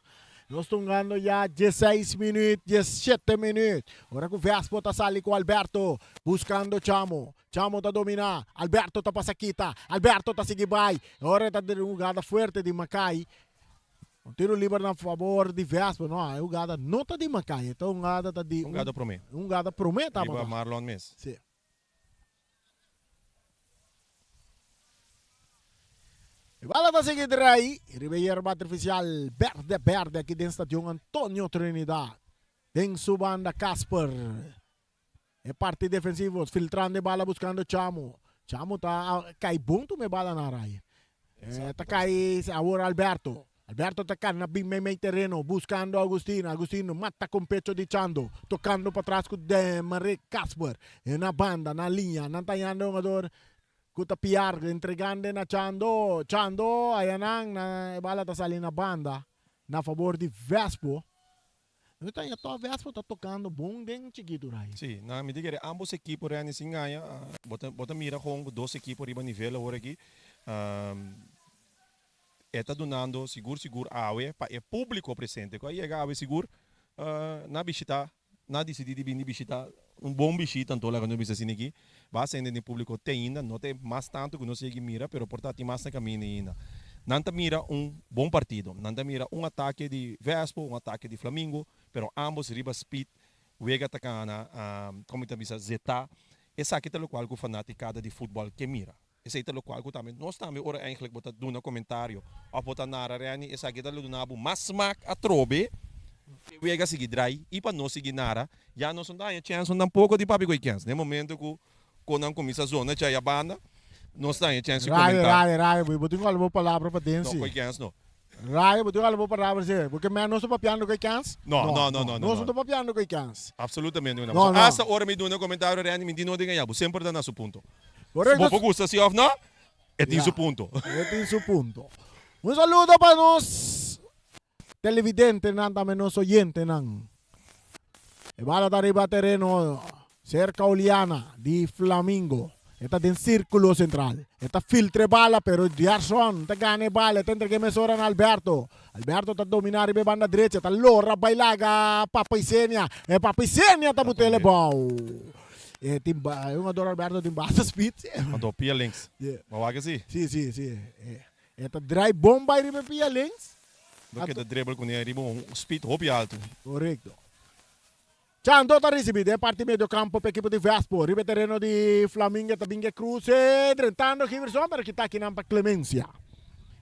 Nos ta hungando ya dieseis minuut, diesshete minuut, ora ku Vespo ta sali ku Alberto buskando Chamo. Chamo ta dominá, Alberto ta pasa kita, Alberto ta sigui bai, ora e ta den un hugada fuerte di Makai, Un tiro liber na favor di Vespo. No, e hugada no ta di Makai. E ta hungada ta di Un hugada promé. Un hugada promé tabata. Riba Marlon mes. Si. E bala ta sigui drai riba e yerba artificial berde berde aki den Stadion Antonio Trinidad. Den su banda Casper. E parti defensivo filtrando e bala buscando Chamo. Chamo ta cay bon tuma e bala na raya. E ta cay awor Alberto. Alberto ta cana bin mei mei tereno buscando Augustino. Augustino mata con pecho di Chando. Tocando patras cu Marek Casper. E na banda, na liña. Nan ta yanda hungador cu ta piar entregando na Chando. Chando ayanan na e bala ta sali na banda na favor di Vespo. Mi ta haña tòg Vespo ta tokando bon den chikitu rai. Sí, na mi ta kere ambos ekipo Renny sin gaña. Bo ta bo ta mira kon ku dos ekipo riba nivel awor aki. E ta dunando sigur sigur awe pa e públiko presente ku a yega awe sigur na bishita, na disidí di bini bishita un bon bishita anto laga nos bisa asina aki. Ba sende den públiko te ainda, no ta e mas tantu ku nos yega mira, pero por ta tin mas na kaminda ainda. Nan ta mira un bon partido, nan ta mira un atake di Vespo, un atake di Flamingo, pero ambos riba speed, wega ta kana, komo mi ta bisa, zetá. Esaki ta lokual ku fanatikada di futbòl ke mira. Esei ta lokual ku tambe nos tambe ora eigentlik bo ta duna komentario òf bo ta nara Renny, esaki ta lo duna bo mas smak atrobe e wega sigui drai i pa nos sigui nara. Ya nos no ta haña chèns un tampoko di papia ku e kèns. Den momento ku kon nan kuminsá zona djai a banda, nos ta haña chèns di Rayo, komentá. rayo, rayo, bo tin ku hala bo palabra pa den No, si. ku e kèns no. Rayo, bo tin ku hala bo palabra si. Bo ke men nos ta papiando ku e kèns? No, no, no, no, no. Nos no ta papiando ku e kèns. Absolutamente no. No, no. Asta ora mi duna komentario Renny, mi di no den aña, bo semper ta na su punto. Correcto. Bo por gusta si of no, e tin su punto. E tin su punto. Un saludo pa nos televidentenan tambe nos oyentenan. E bala ta riba tereno cerca Oliana di Flamingo. E ta den circulo central. E ta filtra e bala pero Gerson ta gana e bala. E ta entrega e mesora na Alberto. Alberto ta domina riba e banda drecha. Ta lora bai laga Papa Isenia. E Papa Isenia ta but'el e bou. E tin ba, e hungador Alberto tin basta speed. Sí. Anto pia links. Yeah. Ma wak si? Sí, sí, sí. E, e ta draai bon bai riba e pia links. Do keda dribble kuné riba un speed hopi alto. Correcto. Chando ta ricibi den parti medio campo pa ekipo di Vespo. Riba e tereno di Flamingo ta bin ke cruce drentando Giverson pero kita kinan pa Clemencia.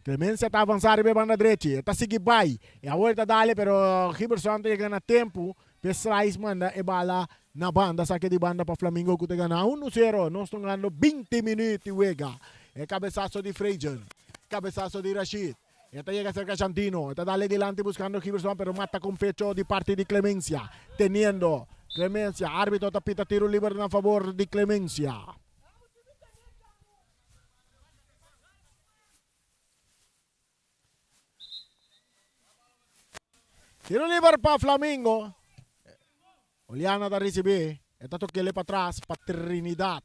Clemencia ta avansa riba e banda drechi. E ta sigui bai. E awor e ta dale pero Giverson ta yega na tempo. P'e slice manda e bala na banda, sake di banda pa Flamingo ku ta gana unu sero. Nos ta hungando binti minüt di wega. E kabesaso di Freidgen, kabesaso di Rashid. E ta yega serka Shantino, e ta dale dilanti buskando Giverson pero mata kon pecho di parti di Clemencia. Teniendo Clemencia, arbitro ta pita tiro liber na fabor di Clemencia. Tiro liber pa Flamingo. Oliana ta ricibi. E ta tokele patras pa Trinidad.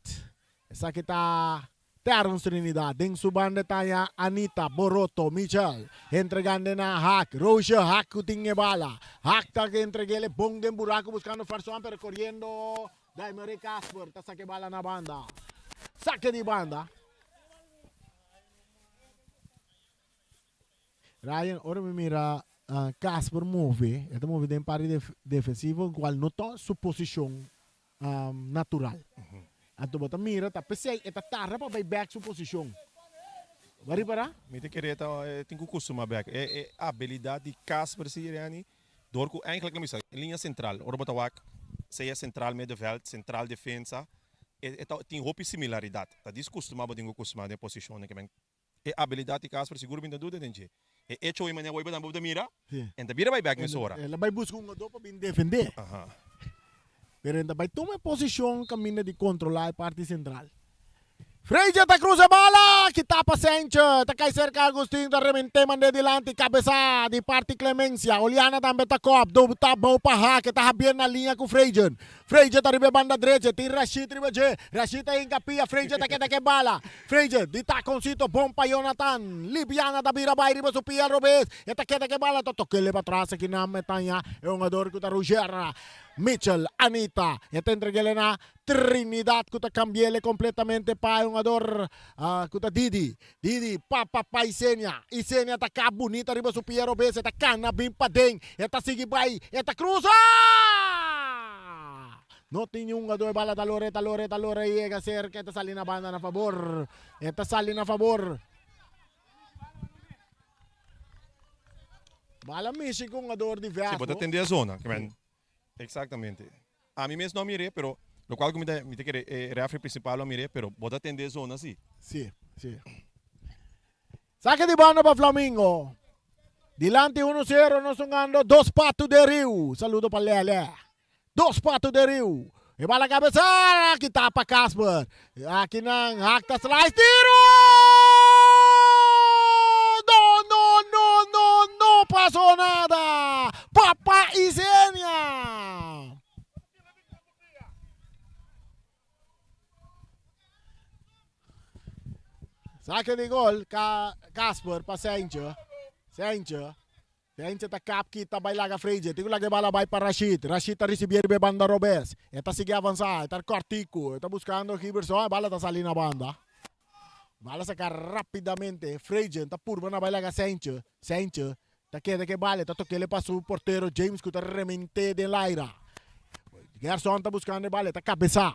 Esaki ta Terence Trinidad. Den su banda ta haña Anita Boroto Michel. Entregando na Haak. Roosje Haak ku tin e bala. Haak ta entregele bon den buraco buscando Farson pero coriendo Daimary Casper ta saka e bala na banda. Sake di banda. Ryan, ora mi mira Casper move, e ta move den parti defensivo cual no ta su posicion natural. Anto bo ta mira ta pesey e ta tarda pa bay bek su posicion. Bo a ripara? Mi ta kere ta e tin cu custuma bek. E abilidad di Casper si, Ryanny, dor cu eigenlijk lo mi sa, liña central, ora bo ta wak sea central middenveld, central defensa, e ta tin hopi similaridad. Ta discustuma bo tin cu custuma den posicionnan ke men. E abilidad di Casper sigur mi ta duda den dje. E echo e manera bo ta mira, en ta bira bai bek mesora. El a bai busca un hungador pa bin defende. Aha. Pero e ta bai tuma e posishon kaminda di kontrolá e parti sentral. Freidje ta krusa e bala, kita pa Senche, ta kai serka Agustin, ta rement'é mand'é dilanti, kabesá di parti Clemencia, Oliana tambe ta kòp, Dobu ta bou pa Hake, ta habié na liña ku Freidjen. Freidje ta riba e banda drechi, tin Rashid riba dje, Rashid ta hinka pia, Freidje ta keda ku e bala. Freidje di takoncito bon pa Jonathan, Libiana ta bira bai riba su pia robes, e ta keda ku e bala, ta tok'é pa tras aki nan metaña e hungador ku ta Ruger. Mitchell, Anita, e ta entreg'é na Trinidad ku ta kambi'el kompletamente pa e hungador ku ta Didi. Didi pa pa pa Isenia. Isenia ta kap bunita riba su pia robes, e ta kana bin paden, e ta sigui bai, e ta krusa! No tin niun hungador, e bala ta lora, e ta lora, e ta lora i yega serka, e ta sali na banda na fabor. E ta sali na fabor. Bala mishi ku hungador di Si, bo ta Vespo. tende e zona. Exactamente. Ami mes no a mir'é, pero locual cu mi ta mi ta kere e referee principal lo a mir'é, pero bo ta tende e zona si. Si, si. Sake di banda pa Flamingo. Dilanti uno sero nos hungando dos patu de riu. Saludo pa Lele. Dos patu de riu. E bala cabeza aki tapa Casper. Aki nan hak ta slice tiro! No, no, no, no, no pasó nada. Papa Isenia. Saque di gol, Casper pa Sentje. Sentje. Vence ta kap kita bai laga Freidje. Tin ku laga e bala bai pa Rashid. Rashid ta risibié riba e banda robes. E ta sigui avansá. E ta kòrtiku. E ta buskando Giberson. E bala ta sali na banda. Bala saka rápidamente. Freidje ta purba na bai laga Sentje. Sentje ta keda ku e bala. E ta tok'el pa su portero James ku ta rement'é den laira. Gerson ta buskando e bala. E ta kabesá.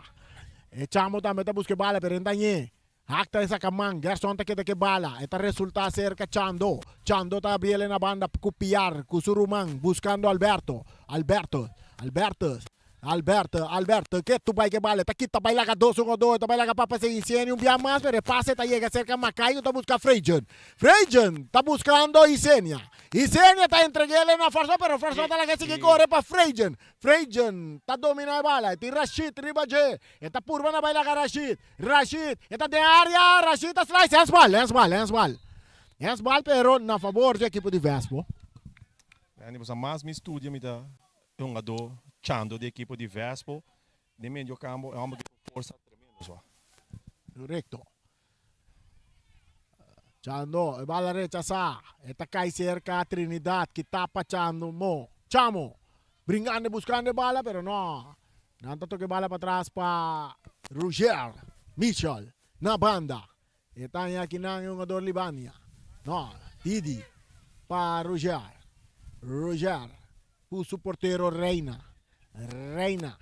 E chamo tambe ta buska e bala pero e no ta ñe. Hak ta e saka man, Gerson ta keda ke bala, e ta resulta serka Chando. Chando ta abriel na banda ku Piar ku su ruman buskando Alberto. Alberto, Albertus, Alberto, Alberto ke tu bai ke bala, e ta kita bai laga dos un o dos, e ta bai laga papa se Iseni un bia mas pero e pase ta yega serka Makai ku ta buska Freygen. Freygen ta buskando Isenia. Isenia ta entregel na Farson pero Farson ta laga sigui kore pa Freygen. Freygen ta domina e bala, e tin Rashid riba dje, e ta purba na bai laga Rashid. Rashid, e ta den area, Rashid ta slice, handsbal, handsbal, handsbal. Handsbal pero na favor dje ekipo di Vespo. Randy, bo sa mas mi studia mi ta e hungadó chando di ekipo di Vespo den medio campo, e homber tin un forsa tremendo sua. Correcto. Chando, e bala rechasá, e ta kai cerca Trinidad ki tapa Chando mo. Chamo, Bringando buscando e bala pero no. Nan ta toca e bala patras pa Ruger Mitchell na banda. E ta haña akinan e hungador Libania. No, Didi pa Ruger. Ruger cu su portero Reina. Reina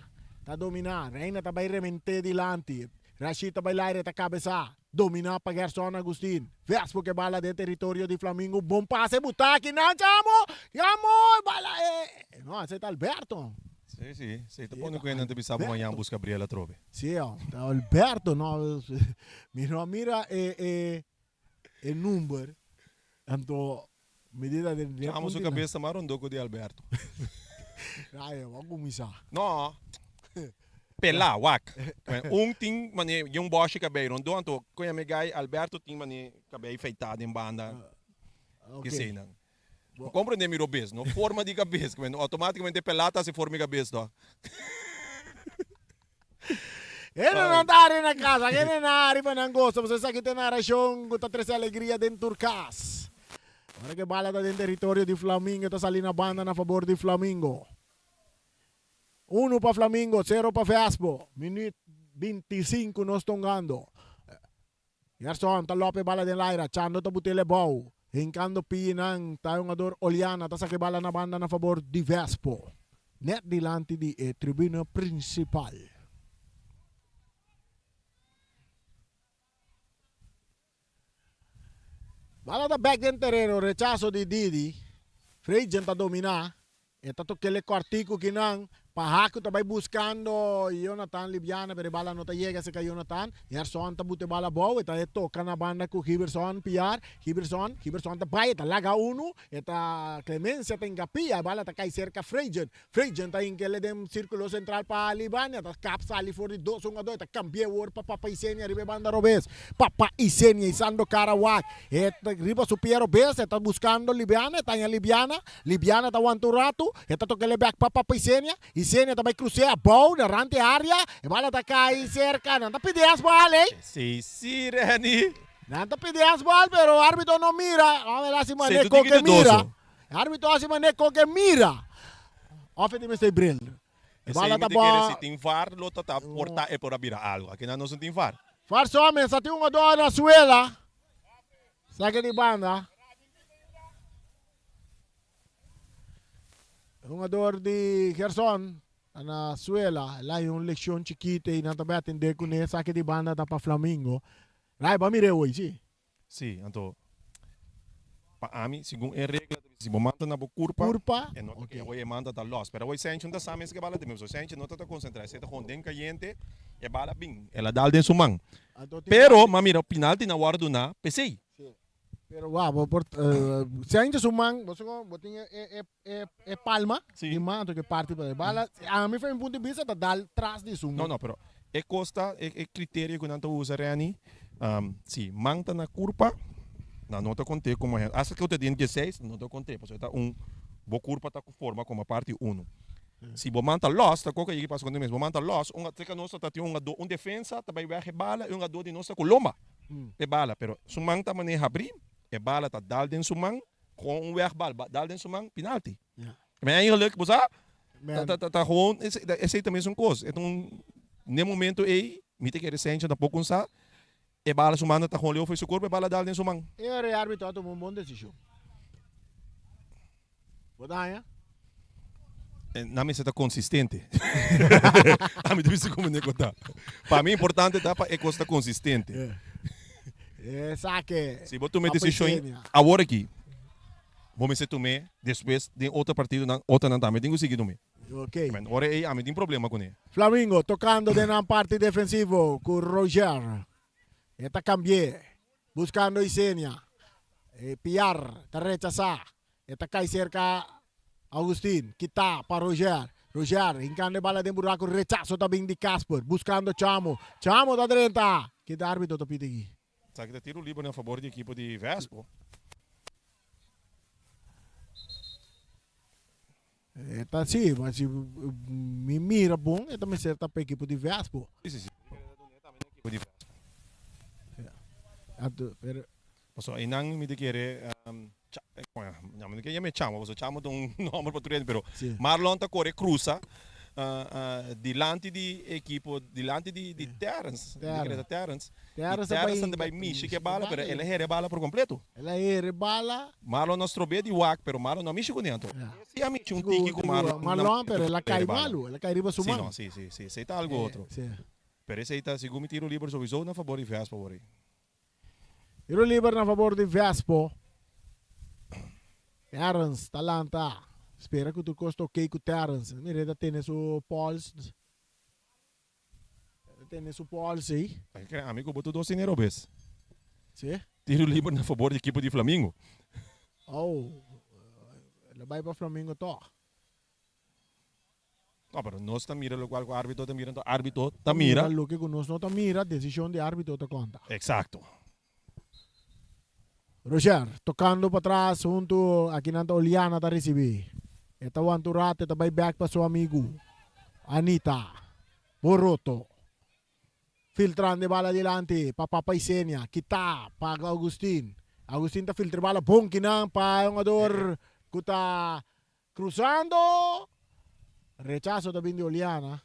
ta domina. Reina ta bay remente dilanti. Rashid ta bay laire ta cabeza. Dominá pa Gerson Agustin. Vespo ke bala den teritorio di Flamingo. Bon pase Butaki nan chamo. Chamo e bala e. No, ese ta Alberto. Si, si. Si ta pone ku e nan ta bisa bo mañan buska Gabriel atrobe. Si, ta Alberto. No, mi no a mira e e e number. Anto mi di ta den Chamo su kabes ta mas rondó ku di Alberto. Ay, bo a kuminsá. No. Pelá, wak. Un tin mane un bòshi kabei rondó, anto ku yama e gai Alberto tin mane kabei feitá den banda. Ok. Eseinan. Bo komprendé mi robes, no? Forma di kabes. Outomátikamente pelá ta hasi forma di kabes tòg. Hende nan ta hari na casa, hende nan hari pa nan gosa, pasobra esaki ta e narashon ku ta trese alegria den tur kas. Ora ku e bala ta den teritorio di Flamingo, e ta sali na banda na fabor di Flamingo. Unu pa Flamingo, sero pa Vespo. Minuut 25 nos ta hungando. Gerson ta lòp e bala den laira, Chando ta but'el e bou. Hinkando piinan ta e hungador Oliana ta saka e bala na banda na fabor di Vespo. Nèt dilanti di e tribuna prinsipal. Bala ta bèk den tereno, rechaso di Didi. Freidjen ta dominá. E ta tok'el e kòrtiku kinan. Pahaku ta bai buskando Jonathan Libiana pero e bala no ta yega serka Jonathan. Gerson ta buta e bala abou, e ta e toka na banda ku Giberson piar. Giberson, Giberson ta bai, e ta laga unu, e ta Clemencia ta hinka pia, e bala ta kai serka Freidjen. Freidjen ta hinka el den sirkulo sentral pa Libania, ta kap sali for di dos hungadó, e ta kambia awor pa Papa Isenia riba e banda robes. Papa Isenia isando kara wak, e ta riba su pia robes, e ta buskando Libiana, e ta haña Libiana. Libiana ta wanta un ratu, e ta toka el e bek pa Papa Isenia. Isenia ta bai krus'é abou na rant e área, e bala ta kai serka, nan ta pidi hèsbòl ei. Si, si, Renny. Nan ta pidi hèsbòl, pero árbitro no mira. Òf el hasi Si, manera tu kon tin ke ki mira. dudoso. E árbitro hasi manera kon ke mira. Òf e tin mester bril. E Esei bala mi ta ta kere bo. si tin var lo ta ta por ta e por a bira algu. Akinan nos no tin var. Var so mester tin un odor na suela. Sake di banda. Hungador di Gerson ta na suela. El a haña un lekshon chikito i nan ta bai atendé kuné. Sake di banda ta pa Flamingo. Rai, bo a mir'é hoy, si? Si, anto pa ami, segun e regla ta bisa, si bo manta na bo kurpa, Kurpa, e no ta ok. ke awor e manta ta lòs. Pero awor Sencho no ta sa mes ke bala ta bin, pasobra Sencho no ta ta konsentrá, esei ta gewoon den kayente, e bala bin, el a dal den su man. Anto tin Pero base. m'a mira pinalti nan wòrdu duná p'esei. Si. Pero wou, bo por Sencho su man, bo sa bo tin e e e palma Si. di man anto ke parti pa e bala, ami for mi punto di bista ta dal tras di su No, no, pero e kos ta, e e kriterio ku nan ta usa, Renny, si man ta na kurpa, nan no ta kont'é komo hende, asta ku ta den dieseis, nan no ta kont'é, pasobra e ta un, bo kurpa ta forma komo parti unu. Si bo man ta lòs, ta koke yegi pasa konta mes, bo man ta lòs, un acerka nos ta tin un ado, un defensa ta bai wèg e bala i un ado di nos ta ku lomba e bala, pero su man ta manera habrí, e bala ta dal den su man, Gewoon un wegbal ba dal den su man, penalti. Maar eigenlijk, bo sa, ta, ta, ta gewoon, esei ta mesun kos. E ta un, n'e momento ei, mi ta kere Sancho tampoco un sa, e bala su man ta gewoon leu for su cuerpo, e bala dal den su man. E ora e arbitro a tuma un bon decision. Bo ta haña? Nan mester ta consistente. Ami ta bisa como neko ta. Pa mi importante ta pa e cos ta consistente. Esaki. Si bo tuma e decision awor aki, bo mester tum'é despues den otro partidonan, otronan tambe tin cu sigui tum'é. Ok. Ora ei ami tin problema cuné. Flamingo tocando den nan parti defensivo cu Roger. E ta cambi'é, buscando Isenia. E Piar ta rechasa. E ta kai serka Augustin, kita pa Roger. Roger hinkando e bala den buraku, rechaso ta bin di Casper, buskando Chamo. Chamo ta drenta! Kita arbitro ta pidi aki? Esaki ta tiro liber na fabor di ekipo di Vespo. E ta si, ma si mi mira bon e ta mester ta pa ekipo di Vespo. Si, si, si. Ekipo di Vespo. Anto, pero Pasobra einan mi ta kere, mi no ke yama e chamo, pasobra chamo ta un nomber pa tur hende, pero Marlon ta kore krusa dilanti di ekipo, dilanti di Terrence, mi ta kere ta Terrence, i Terrence ta bai mishi ku e bala, pero el a hera e bala por kompleto. El a hera e bala. Marlon a strob'é di wak, pero Marlon no a mishi kuné anto. E si a mishi un tiki ku Marlon. Marlon, pero el a kai malu, el a kai riba su man. Si no, si, si, si, esei ta algu otro. Pero esei ta, segun mi tiro liber souiso na fabor di Vespa por ei. Tiro liber na fabor di Vespo. Terrence ta lanta. Spera ku tur kos ta ok ku Terrence. Mira e ta tene su pols. E ta tene su pols ei. Ami ku bo tur dos tene robes. Si? Tiro liber na fabor di ekipo di Flamingo. Oh, el a bai pa Flamingo tog. No, pero nos ta mira locual cu arbitro ta mira, enton arbitro ta mira. Mira loke cu nos no ta mira, decision di arbitro ta conta. Exacto. Roger, tocando patras hunto, aki nan ta Oliana ta ricibi. E ta wanta un rato, e ta bay bek pa su amigu, Anita. Boroto. Filtrando e bala dilanti pa Papa Isenia, kita pa Augustin. Augustin ta filtra e bala bon kinan pa e hungador cu ta Cruzando! Rechazo ta bin di Oliana.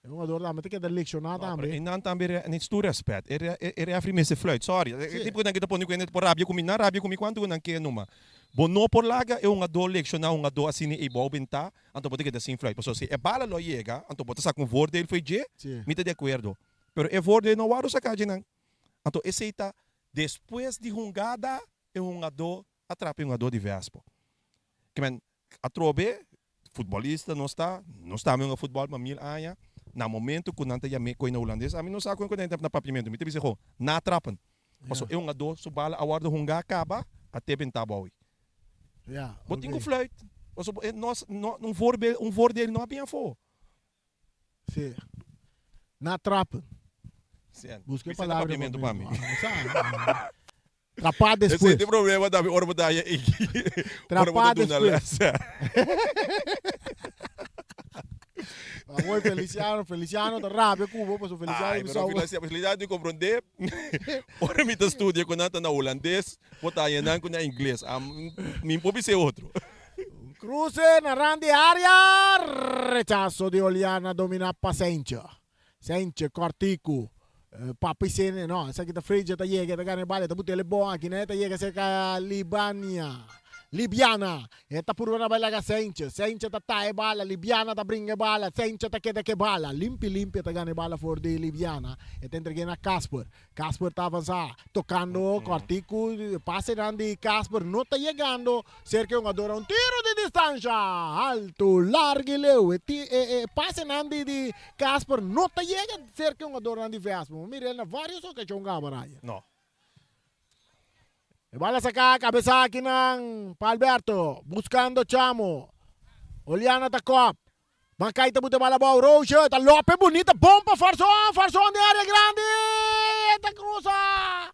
E hungador tambe ta keda lecciona tambe. E nan tambe needs tur respet. E refri mester fluit. Sorry. E tipo ku nan kita pone ku hende por rabia ku mi. Nan rabia ku mi kuantu ku nan ke numa. Bo no por laga e hungador lecciona hungador asina ei bou benta anto bo ta keda sin fluit. Pasobra si e bala lo yega anto bo ta saka un voordeel for dje, mi ta di akuerdo. Pero e voordeel no wòrdu saka dje nan. Anto esei ta despues di hungada e hungador a trapa e hungador di Vespo. Ke men atrobe Futbolista nos ta, nos tambe hunga futbol pa mil aña, na momento ku nan ta yam'é koe na hulandes, ami no sa kon ku nan ta na papiamentu, mi ta bisa ho, natrappen. Pasobra e hungadó su bala a wòrdu hungá kaba, a te bentá bou ei. Bo tin ku fluit, pasobra e nos no un voorbeeld un voordeel no a bin afó. Sí. Natrappen. Buska e palabra papiamentu pa mi. Trapá despues. Esei ta e problema tambe ora bo ta haya iki. Ora bo Trapá ta duna despues. les. Awor Feliciano, Feliciano ta rabia ku bo pasobra Feliciano Ai, bisa pero bo. Feliciano, Feliciano tin komprondé. Ora mi ta studia ku nan ta na hulandes, bo ta haya nan ku na ingles. Am, mi por bisa e otro. Un kruse na rand di área, rechaso di Oliana dominá pa Sentje. Sentje, kòrtiku, Papi Sene, no, esaki ta Freja ta yega, e ta gana e bala, e ta buta el bon aki, e ta yega serka Libania, Libiana, e ta purba na bai laga Sentje, Sentje ta taha e bala, Libiana ta bringa e bala, Sentje ta keda ku e bala, limpi limpi e ta gana e bala for di Libiana, e ta entreg'é na Casper, Casper ta avansá, tokando kòrtiku, pasenan di Casper no ta yegando Serka e hungador a un tiro di distansha haltu, largu i leu. E ti e e pasenan di di Casper no ta yega serka e hungadornan di Vespa. Bo mira el na varios okashon kaba Ryan. No. E bala saka kabesa akinan pa Alberto, buskando Chamo. Oliana ta kòp. Makai ta buta bala abou, Roosje ta lope bunita, bon pa Farson, Farson den area grandi, e ta cruza,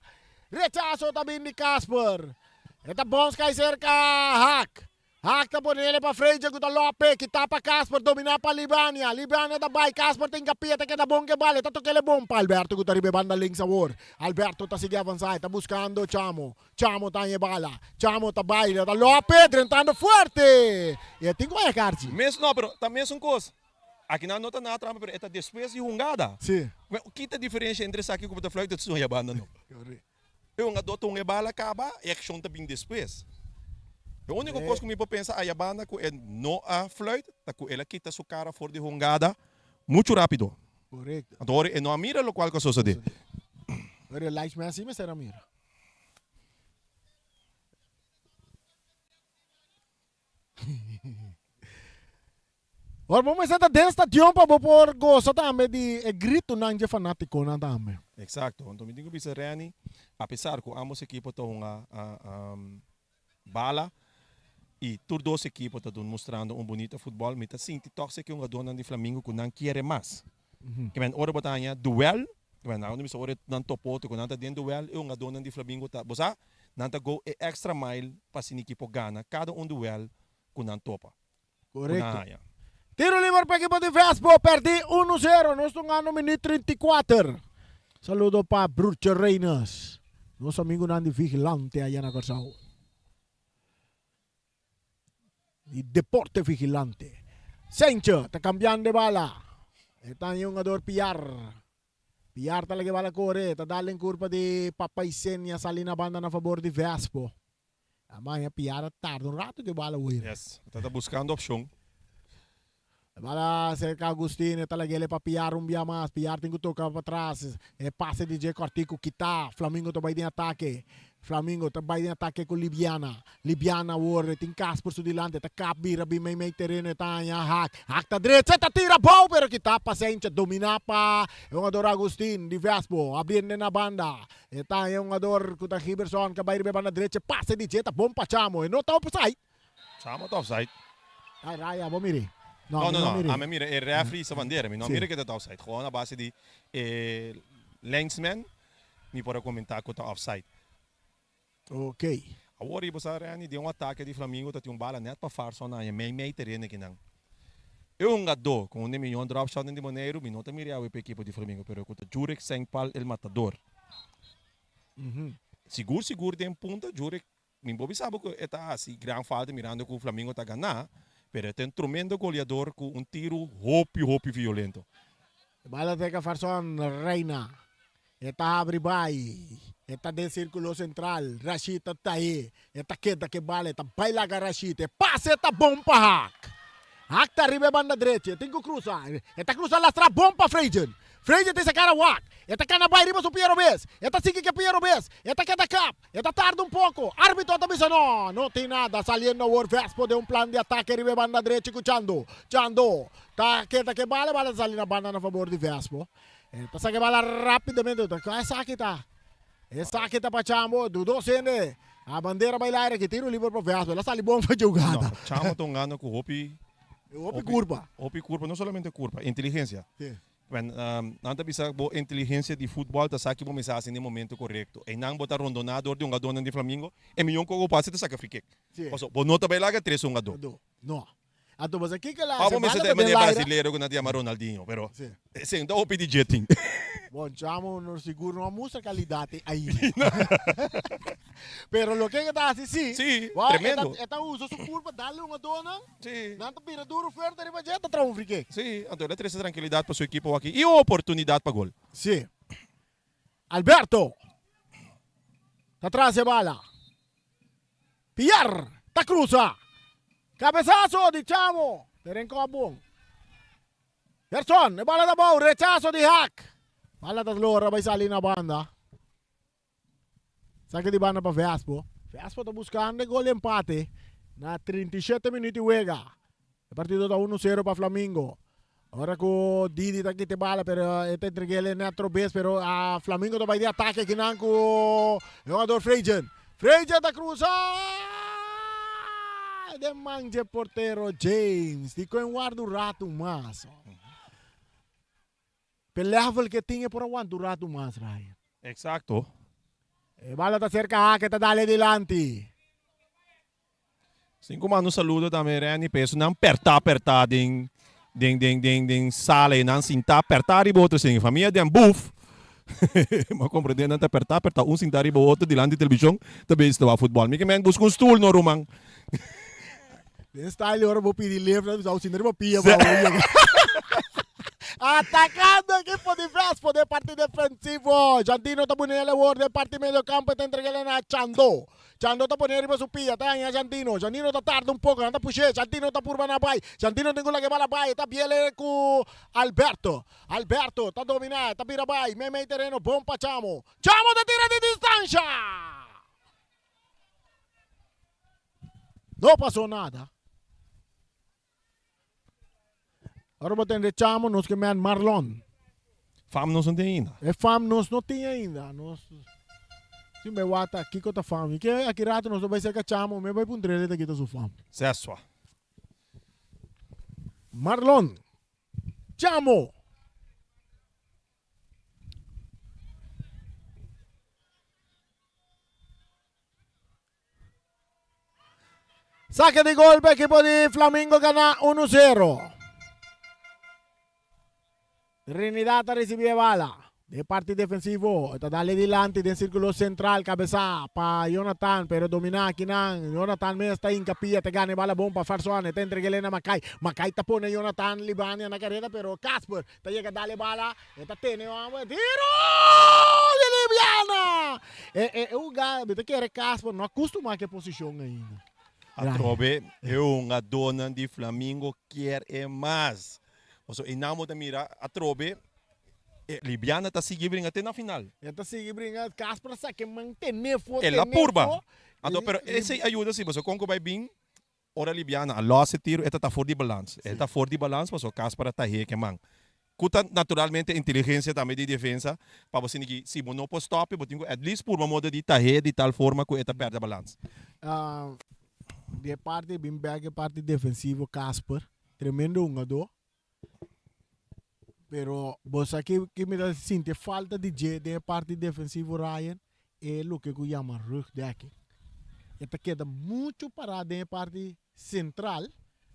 rechazo ta bin di Casper, e ta bons kai cerca Haak, Haak ta ponele pa Freja cu ta lope, kita pa Casper, domina pa Libania, Libania ta bay, Casper ta hincapia, ta keda bon ke bala, e ta tokele bon pa Alberto cu ta riba e banda links awor, Alberto ta sigui avanza, e ta buscando Chamo, Chamo ta haña e bala. Chamo ta baila, ta lope, drentando fuerte. I e tin ku haña karchi. Mes, no, pero ta mesun kos. Akinan no ta nada trampa, pero e ta despues di hungada. Sí. Ki ta diferensha entre esaki ku bo ta fluit i ta haña banda no? E hungadó ta hunga e bala kaba, e akshon ta bin despues. E úniko kos ku mi por pensa aya banda ku e no a fluit ta ku el a kita su kara for di hungada muchu rápido. Korekto. Anto ora e no a mira lokual ku a sosodé. Pero e linesman si mester a mira. Ora bo mester ta den stadion pa bo por gosa tambe di e gritonan dje fanatikonan tambe. Exacto. Anto mi tin ku bisa Renny, apesar ku ambos ekipo ta hunga bala i tur dos ekipo ta dun mustrando un bunito futbòl, mi ta sinti tòg si e hungadónan di Flamingo ku nan kiere mas. Ke men ora bo ta haña duèl, ke men nan bisa ora nan topa otro ku nan ta den duèl, e hungadónan di Flamingo ta, bo sa, nan ta go e extra mile pa asina ekipo gana kada un duèl ku nan topa, ku nan Korekto. haña. Tiro liber pa ekipo di Vespo, pèrdí unu sero, nos ta hungando minüt 34. Saludo pa Broertje Reiners, nos amigunan di Vigilante aya na Kòrsou. Di Deporte Vigilante. Sencho ta cambiando e bala. E ta e hungador Piar. Piar ta laga e bala core. Ta dal den curpa di Papa Isenia sali na banda na fabor di Vespo. Amaña Piar a tarda un rato cu e bala wera. Yes, ta ta buscando opcion. E bala cerca Agustin, e ta lag'el pa Piar un bia mas. Piar tin cu toca patras. E pase di dje cortico kita. Flamingo ta bay den atake. Flamingo ta bay den atake cu Libiana. Libiana awor e tin Casper su dilanti. E ta kap bira bin mei mei tereno. E ta haña Haak. Haak ta drecha. E ta tira abou pero kita pa Sencha. Domina pa e hungador Agustin di Vespo. Abriendo na banda. E ta haña e hungador cu ta Giberson ca bay riba e banda drecha. E pase di dje ta bon pa Chamo. E no ta opside. Chamo ta offside. Ay raya bo miri. No, no, no, no. Ami a mira e referee sa bandera. Mi no a mira ke ta ta offside. Gewoon a base di e linesman mi por a comenta ku ta offside. Ok. Awor riba sa Renny den un atake di Flamingo ta tin un bala net pa Farson haña mei mei tereno kinan. E hungadó ku un di miyon drop shot den di Boneiru mi no ta mira awe pa ekipo di Flamingo pero ku ta Jurek Sengpal el matador. Sigur sigur den punta Jurek Mi bo bisa bo ku e ta hasi gran falta mirando ku Flamingo ta ganá, pero e ta un tremendo goleador ku un tiru hopi hopi violento. E bala ta ka Farson Reina. E ta habri bai. E ta den sirkulo sentral. Rashid ta tahe. E ta keda ku e bala. E ta bai laga Rashid. E pase ta bon pa Haak. Haak ta riba e banda drechi. E tin ku krusa. E ta krusa lastra bon pa Frejen. Frejen tin sa kara wak. E ta kana bai riba su pia robes. E ta sigui ke pia robes. E ta keda kap. E ta tarda un poko. Arbitro ta bisa no, no tin nada. Saliendo awor Vespo den un plan di atake riba e banda drechi ku Chando. Chando ta keda ke bala, e bala ta sali na banda na fabor di Vespo. E ta saka e bala rapidamente. Esaki ta. Esaki ta pa Chambo. Dudos hende. A bandera bai laire aki. Tiro liber pa Vespo. El a sali bon pa jugada. No, Chambo ta un gano ku hopi. Hopi kurpa. Hopi kurpa, no solamente kurpa, inteligensia. Si. Men, nan ta bisa bo inteligensia di futbol ta sa ki bo mester hasi na e momento korekto. Einan bo ta rondoná dor di hungadónan di Flamingo, e miyon ku bo pasa ta saka free kick. Si. Pasobra bo no ta bai laga tres hungadó. No. Anto bo sa kiko el Abo hasi? mester Banda ta e ta den manera laira. brasilero ku nan ta yama Ronaldinho, pero Si. esei no ta hopi di dje tin. Bon, chamo no sigur no a mustra kalidat ei ainda. Pero loke ke ta hasi si, Si, wou, e ta tremendo. e ta usa su kurpa dal hungadónan, Si. nan ta bira duru fuerte riba dje, ta traha un free kick. Si, anto el a trese trankilidat pa su ekipo aki i un oportunidat pa gol. Si. Alberto ta tras e bala. Pierre ta cruza. Cabezazo di Chamo, pero en cop bon. Gerson, e bala ta bou, rechazo di Haak. Bala ta lora bai sali na banda. Saque di banda pa Vespo. Vespo ta buscando e gol di empate na 37 minuut di wega. E partido ta 1-0 pa Flamingo. Ora ku Didi ta kita e bala pero e ta entreg'el net robes pero a Flamingo ta bai di atake akinan ku e hugador Frejen. Frejen ta krusa den man dje portero James. Dikon e warda un ratu mas. P'e level ke tin e por a wanta un ratu mas, Ryan. Exacto. E bala ta serka Hake ta dale dilanti. Sin ku manda un saludo tambe Renny pa esunnan pertá pertá den den den den den sala e nan sintá pertá riba otro sin famia den buf mi a komprendé nan ta pertá pertá un sintá riba otro dilanti televishon ta bezig ta wak futbòl mi ke men buska un stul no ruman. Den style ora bo pidi lift nan bisa bo sinta riba pia pa bo yega. Atacando equipo di Vespo den parti defensivo. Jandino ta pone el awor den parti medio campo e ta entreg'el na Chando. Chando ta pone riba su pia, ta haña Jandino. Jandino ta tarda un poko, nan ta push'é. Jandino ta purba na bai. Jandino tin ku laga e bala bai. E ta biel ku Alberto. Alberto ta dominá, ta bira bai. Meimei tereno, bon pa Chamo. Chamo ta tira di distansha! No pasó nada. Ora bo tende chamo nos ke men Marlon. Fam nos no tin ainda. E fam nos no tin ainda. Nos si me wata kiko ta fam. I ke aki rato nos ta bai serka chamo me bai puntr'el ta kita su fam. Sesua. Marlon. Chamo. Saque di golpe equipo di Flamingo gana 1-0. Trinidad ta ricibi e bala. De parti defensivo, ta dale dilanti den circulo central, cabeza pa Jonathan, pero domina akinan. Jonathan mes ta hinca pia, ta gana e bala bon pa Farsoane, ta entrega na Makai. Makai ta pone Jonathan Libania na careda, pero Casper ta yega dale bala, e ta tene homber, tiro di Libiana! E, e, e huga, mi ta kere Casper no a costuma cu e posicion ainda. Atrobe e hungadónan di Flamingo kier e mas. Pasobra einan bo ta mira atrobe e Libiana ta sigui bringa te na final. E ta sigui bringa, Casper sa ke mantene fo, El a tene purba. fo. Anto pero esei a yuda si pasobra kon ku bai bin ora Libiana a lòs e tiro e ta ta for di balans. E ta for di balans pasobra Casper a tah'é ke man. Ku ta naturalmente inteligensia tambe di defensa pa bo sinti ki si bo no por stòp e bo tin ku at least purba moda di tah'é di tal forma ku e ta pèrdè balans. Di e parti bin bèk e parti defensivo Casper tremendo hungadó pero bo sa ki ki mi ta sinti e falta di dje den e parti defensivo Ryan e loke ku yama rugdekking e ta keda muchu pará den e parti Central,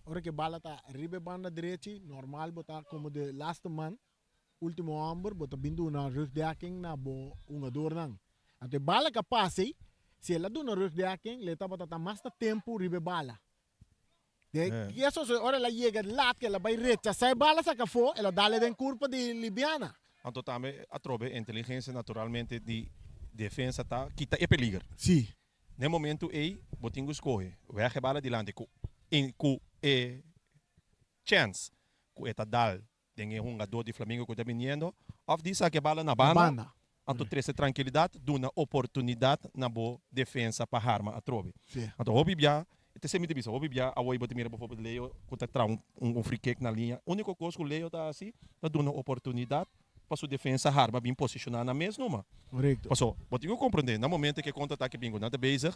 ora ku e bala ta riba e banda drechi, normal bo ta komo de laste man, ultimo homber, bo ta bin duna rugdekking na bo hungadornan. Anto e bala ka pasa ei, si el a duna rugdekking, lo e tabata ta mas ta tempu riba e bala. De eso so ora el a yega lat ku el a bai rechasá e bala saka afó, el a dal e den kurpa di Libiana. Anto tambe atrobe inteligensia naturalmente di defensa ta kita e peliger. Si. Na e momento ei bo tin ku skohe wèg e bala dilanti ku ku e chèns ku e ta dal. Den e hungadó di Flamingo ku ta biniendo òf di saka e bala na banda, Banda. anto trese trankilidat, duna oportunidat na bo defensa pa harma atrobe. Sí. Anto hopi bia, e ta esei mi ta bisa, hopi bia awor bo ta mira boforbel Leo ku ta traha un free kick na liña, úniko kos ku Leo ta hasi ta duna oportunidat pa su defensa harma bin posishoná nan mes numa. Korekto. Paso, bo tin ku komprendé, na momento ku e kontra-atake bin ku nan ta bezig,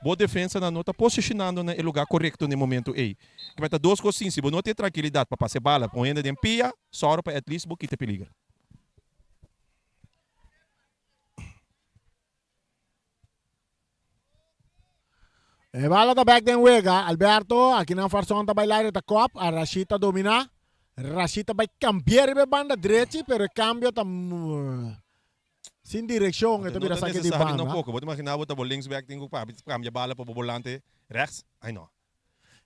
bo defensanan no ta posishonando na e lugá korekto na e momento ei. Kiba ta dos kos sin, si bo no tin e trankilidat pa pasa e bala pa un hende den pia, sòru pa at least bo kita e peliger. E bala ta bek den wega. Alberto, akinan Farson ta bai laire ta kop. A Rashid ta domina. Rashid ta bai cambia riba e banda drechi, pero e cambio ta sin direccion. E ta No bira ta saque di necesario banda. tampoco. Bo ta imagina bo ta bo linksback tin cu cambia bala pa bo volante rechts? Ay no.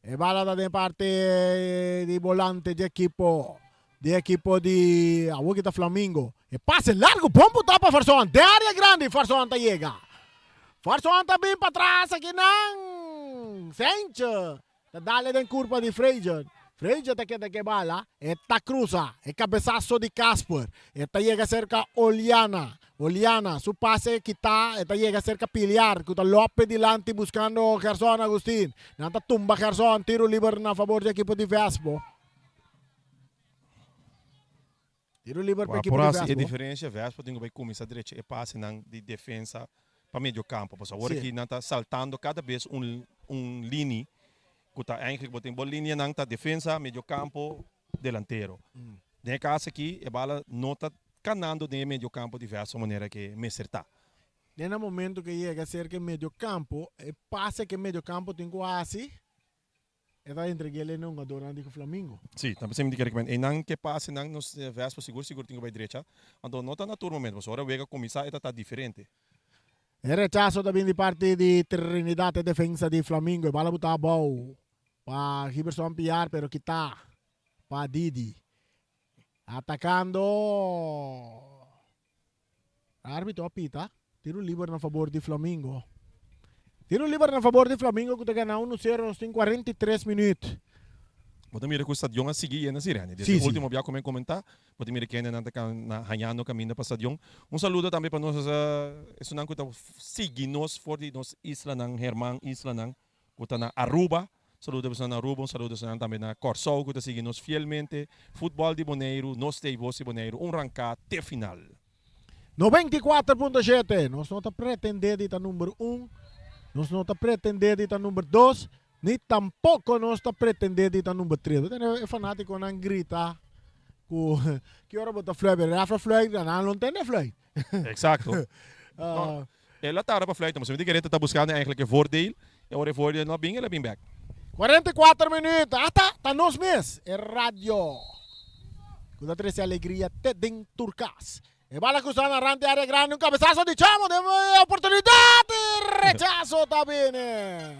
E bala ta den parti di volante di ekipo di ekipo di awor ki ta Flamingo. E pase largo bon botá pa Farson den área grandi Farson ta yega. Farson ta bin patras akinan Sentje ta dale den kurpa di Frazier. Frazier ta keda ke bala e ta krusa e kabesaso di Casper e ta yega serka Oliana. Oliana su pase kita e ta yega serka Piliar ku ta lope dilanti buskando Gerson Agustin. Nan ta tumba Gerson, tiro liber na fabor di ekipo di Vespo. Tiro liber pa Por ekipo di hasi e Vespo. diferensia, Vespo tin ku bai kuminsá drecha e pasenan di defensa pa medio kampo. Pasobra awor Sí. aki nan ta saltando kada bes un un lini ku ta eigenlijk bo tin bo linianan ta defensa, medio kampo, delantero. Den e kas aki e bala no ta kanando den e medio kampo diverso manera ke mester ta. Den e momento ke yega serka e medio kampo, e pase ke medio kampo tin ku hasi, e ta entreg'el e hungadornan di Flamingo. Si, ta pensé mi di kere kimen einan ke pasenan nos Vespo sigur sigur tin ku bai drecha, anto no ta na tur momento, pasobra ora wega kuminsá e ta ta diferente. E rechaso ta bin di parti di Trinidad, e defensa di Flamingo, e bala buta abou pa Giberson Piar pero kita pa Didi. Atacando Arbitro a pita tiro liber na fabor di Flamingo. Tiro liber na fabor di Flamingo ku ta gana 1-0 nos tin 43 minuut. Bo ta mira ku stadion a sigui yena si Rene. Desde Sí, sí. ultimo bia ku mi a komentá, bo ta mira kendenan ta na hañando kaminda pa stadion. Un saludo tambe pa nos esunnan ku ta sigui nos for di nos islanan, herman islanan ku ta na Aruba. Saludo pa esnan na Aruba, un saludo esnan tambe na Kòrsou ku ta sigui nos fielmente. Futbòl di Boneiru, nos ta e bos di Boneiru, un ranká te final. 94.7, Nos no ta pretendé di ta number un, nos no ta pretendé di ta number dos, ni tampoko nos ta pretendé di ta number tres. Bo tende e fanátikonan grita ku ki ora bo ta fluit, pero ref a fluit, nan lo tende fluit. Eksakto. No, el a tarda pa fluit, pasobra mi ta kere ta buskando eigenlijk e voordeel, e ora e voordeel no a bin, el a bin bek. 44 minuut, ata ta nos mes, e radio ku ta trese alegria te den tur kas. E bala krusa na rand di area grandi, un kabesaso di Chamo den oportunidat, rechaso ta bini.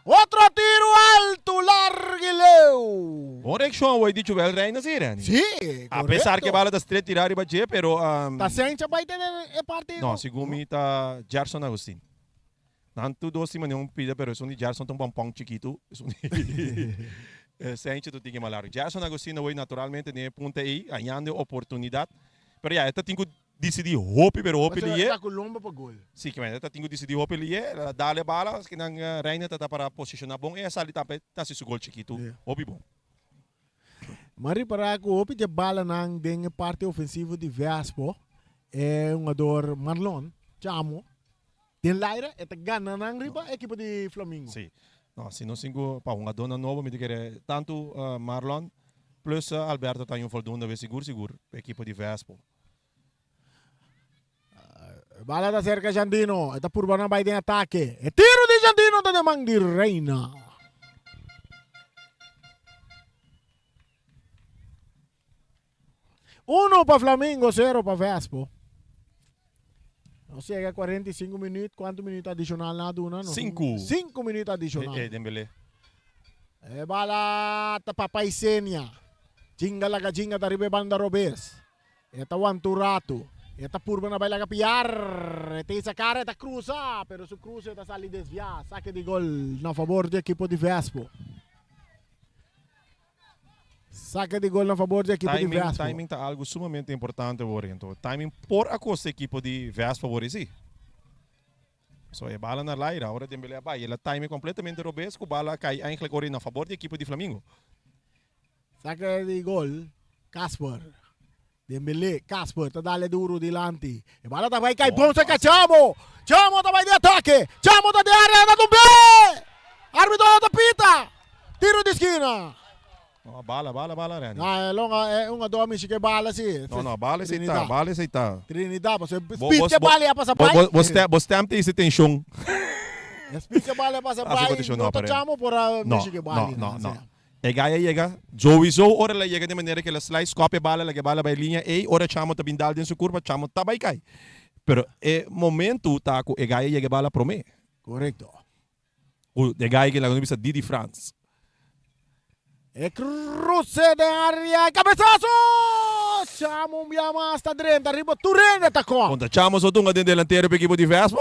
Otro tiru altu, largu i leu. Bon reaccion awor di Joel Reina si, Reni. Sí, A pesar correcto. que bala ta stret tira riba dje, pero... Ta Sencha bai tene e partido? No, segun mi ta Gerson Agustin. Nan tur dos tin manera un pida, pero esun di Gerson ta un pompon chikitu, esun di Sencha ta un tiki mas largu. Gerson Agustin awor naturalmente den e punta ei, hañando e oportunidad. Pero ya, e ta tin cu Disidí hopi pero hopi Pasobra lié. e ta ku lomba pa gol. Sí, kimen e ta tin ku disidí hopi lié, el a dal e bala, paske nan Reina ta ta para posishoná bon, e a sali tambe ta hasi su gol chikitu hopi bon. Mi a ripará ku hopi dje balanan den e parti ofensivo di Vespo, e hungador Marlon Chamo den laira e ta gana nan riba ekipo di Flamingo. Sí. No, si nos tin ku pa hungadónan nobo mi ta kere tantu Marlon plus Alberto ta un voldoende wes sigur sigur pa ekipo di Vespo. Bala ta serka Jandino. E ta purba nan bai den atake. E tiro di Jandino ta den man di Reina. Uno pa Flamingo, sero pa Vespo. Nos yega 45 minuut. Kuantu minuut adishonal nan a duna? Nos Sinku. Sinku minuut adishonal. E, e, Dembélé. E bala ta pa Paisenia. Jinga laga jinga ta riba e banda robes. E ta wanta un ratu. E ta purba na bai laga piar. E ta hisa kara, e ta krusa, pero su kruse ta sali desviá. Sake di gol na fabor di ekipo di Vespo. Sake di gol na fabor di ekipo di Timing, Vespo. timing ta algo sumamente importante awor. Anto, timing por a kosta ekipo di Vespo awor sí. So e bala na laira, ora Dembélé a bai, el a time completamente robes ku bala a kai eigenlijk ora na fabor di ekipo di Flamingo. Sake di gol, Casper. Dembélé, Casper ta dale duro dilanti. E bala ta bai kai bon cerca Chamo. Chamo ta bai di atake. Chamo ta di area, ta tumbe! Arbitro ta pita. Tiro di skina. No, bala, bala, bala, Randy. No, e longa, e un a mishi ke bala si. No, no, bala esei ta, bala esei ta. Trinidad, paso e speed ke bala ya pasa bai. Bo, bo, stem, bo stem te ese tension. E speed ke bala ya pasa bai, no ta Chamo por a mishi ke bala. No, no, no. E guy a yega, souiso ora el a yega den manera ku el a slice kòp e bala, laga e bala bai liña ei, ora Chamo ta bin dal den su kurpa, Chamo ta bai kai. Pero e momento ta ku e guy a yega e bala promé. Korekto. Ku e guy ke laga nos bisa Didi Frans. E kruse den área, e kabesaso! Chamo un bia mas ta drenta riba tur hende ta kòp. Konta Chamo so tunga den delantero pa ekipo di Vespo,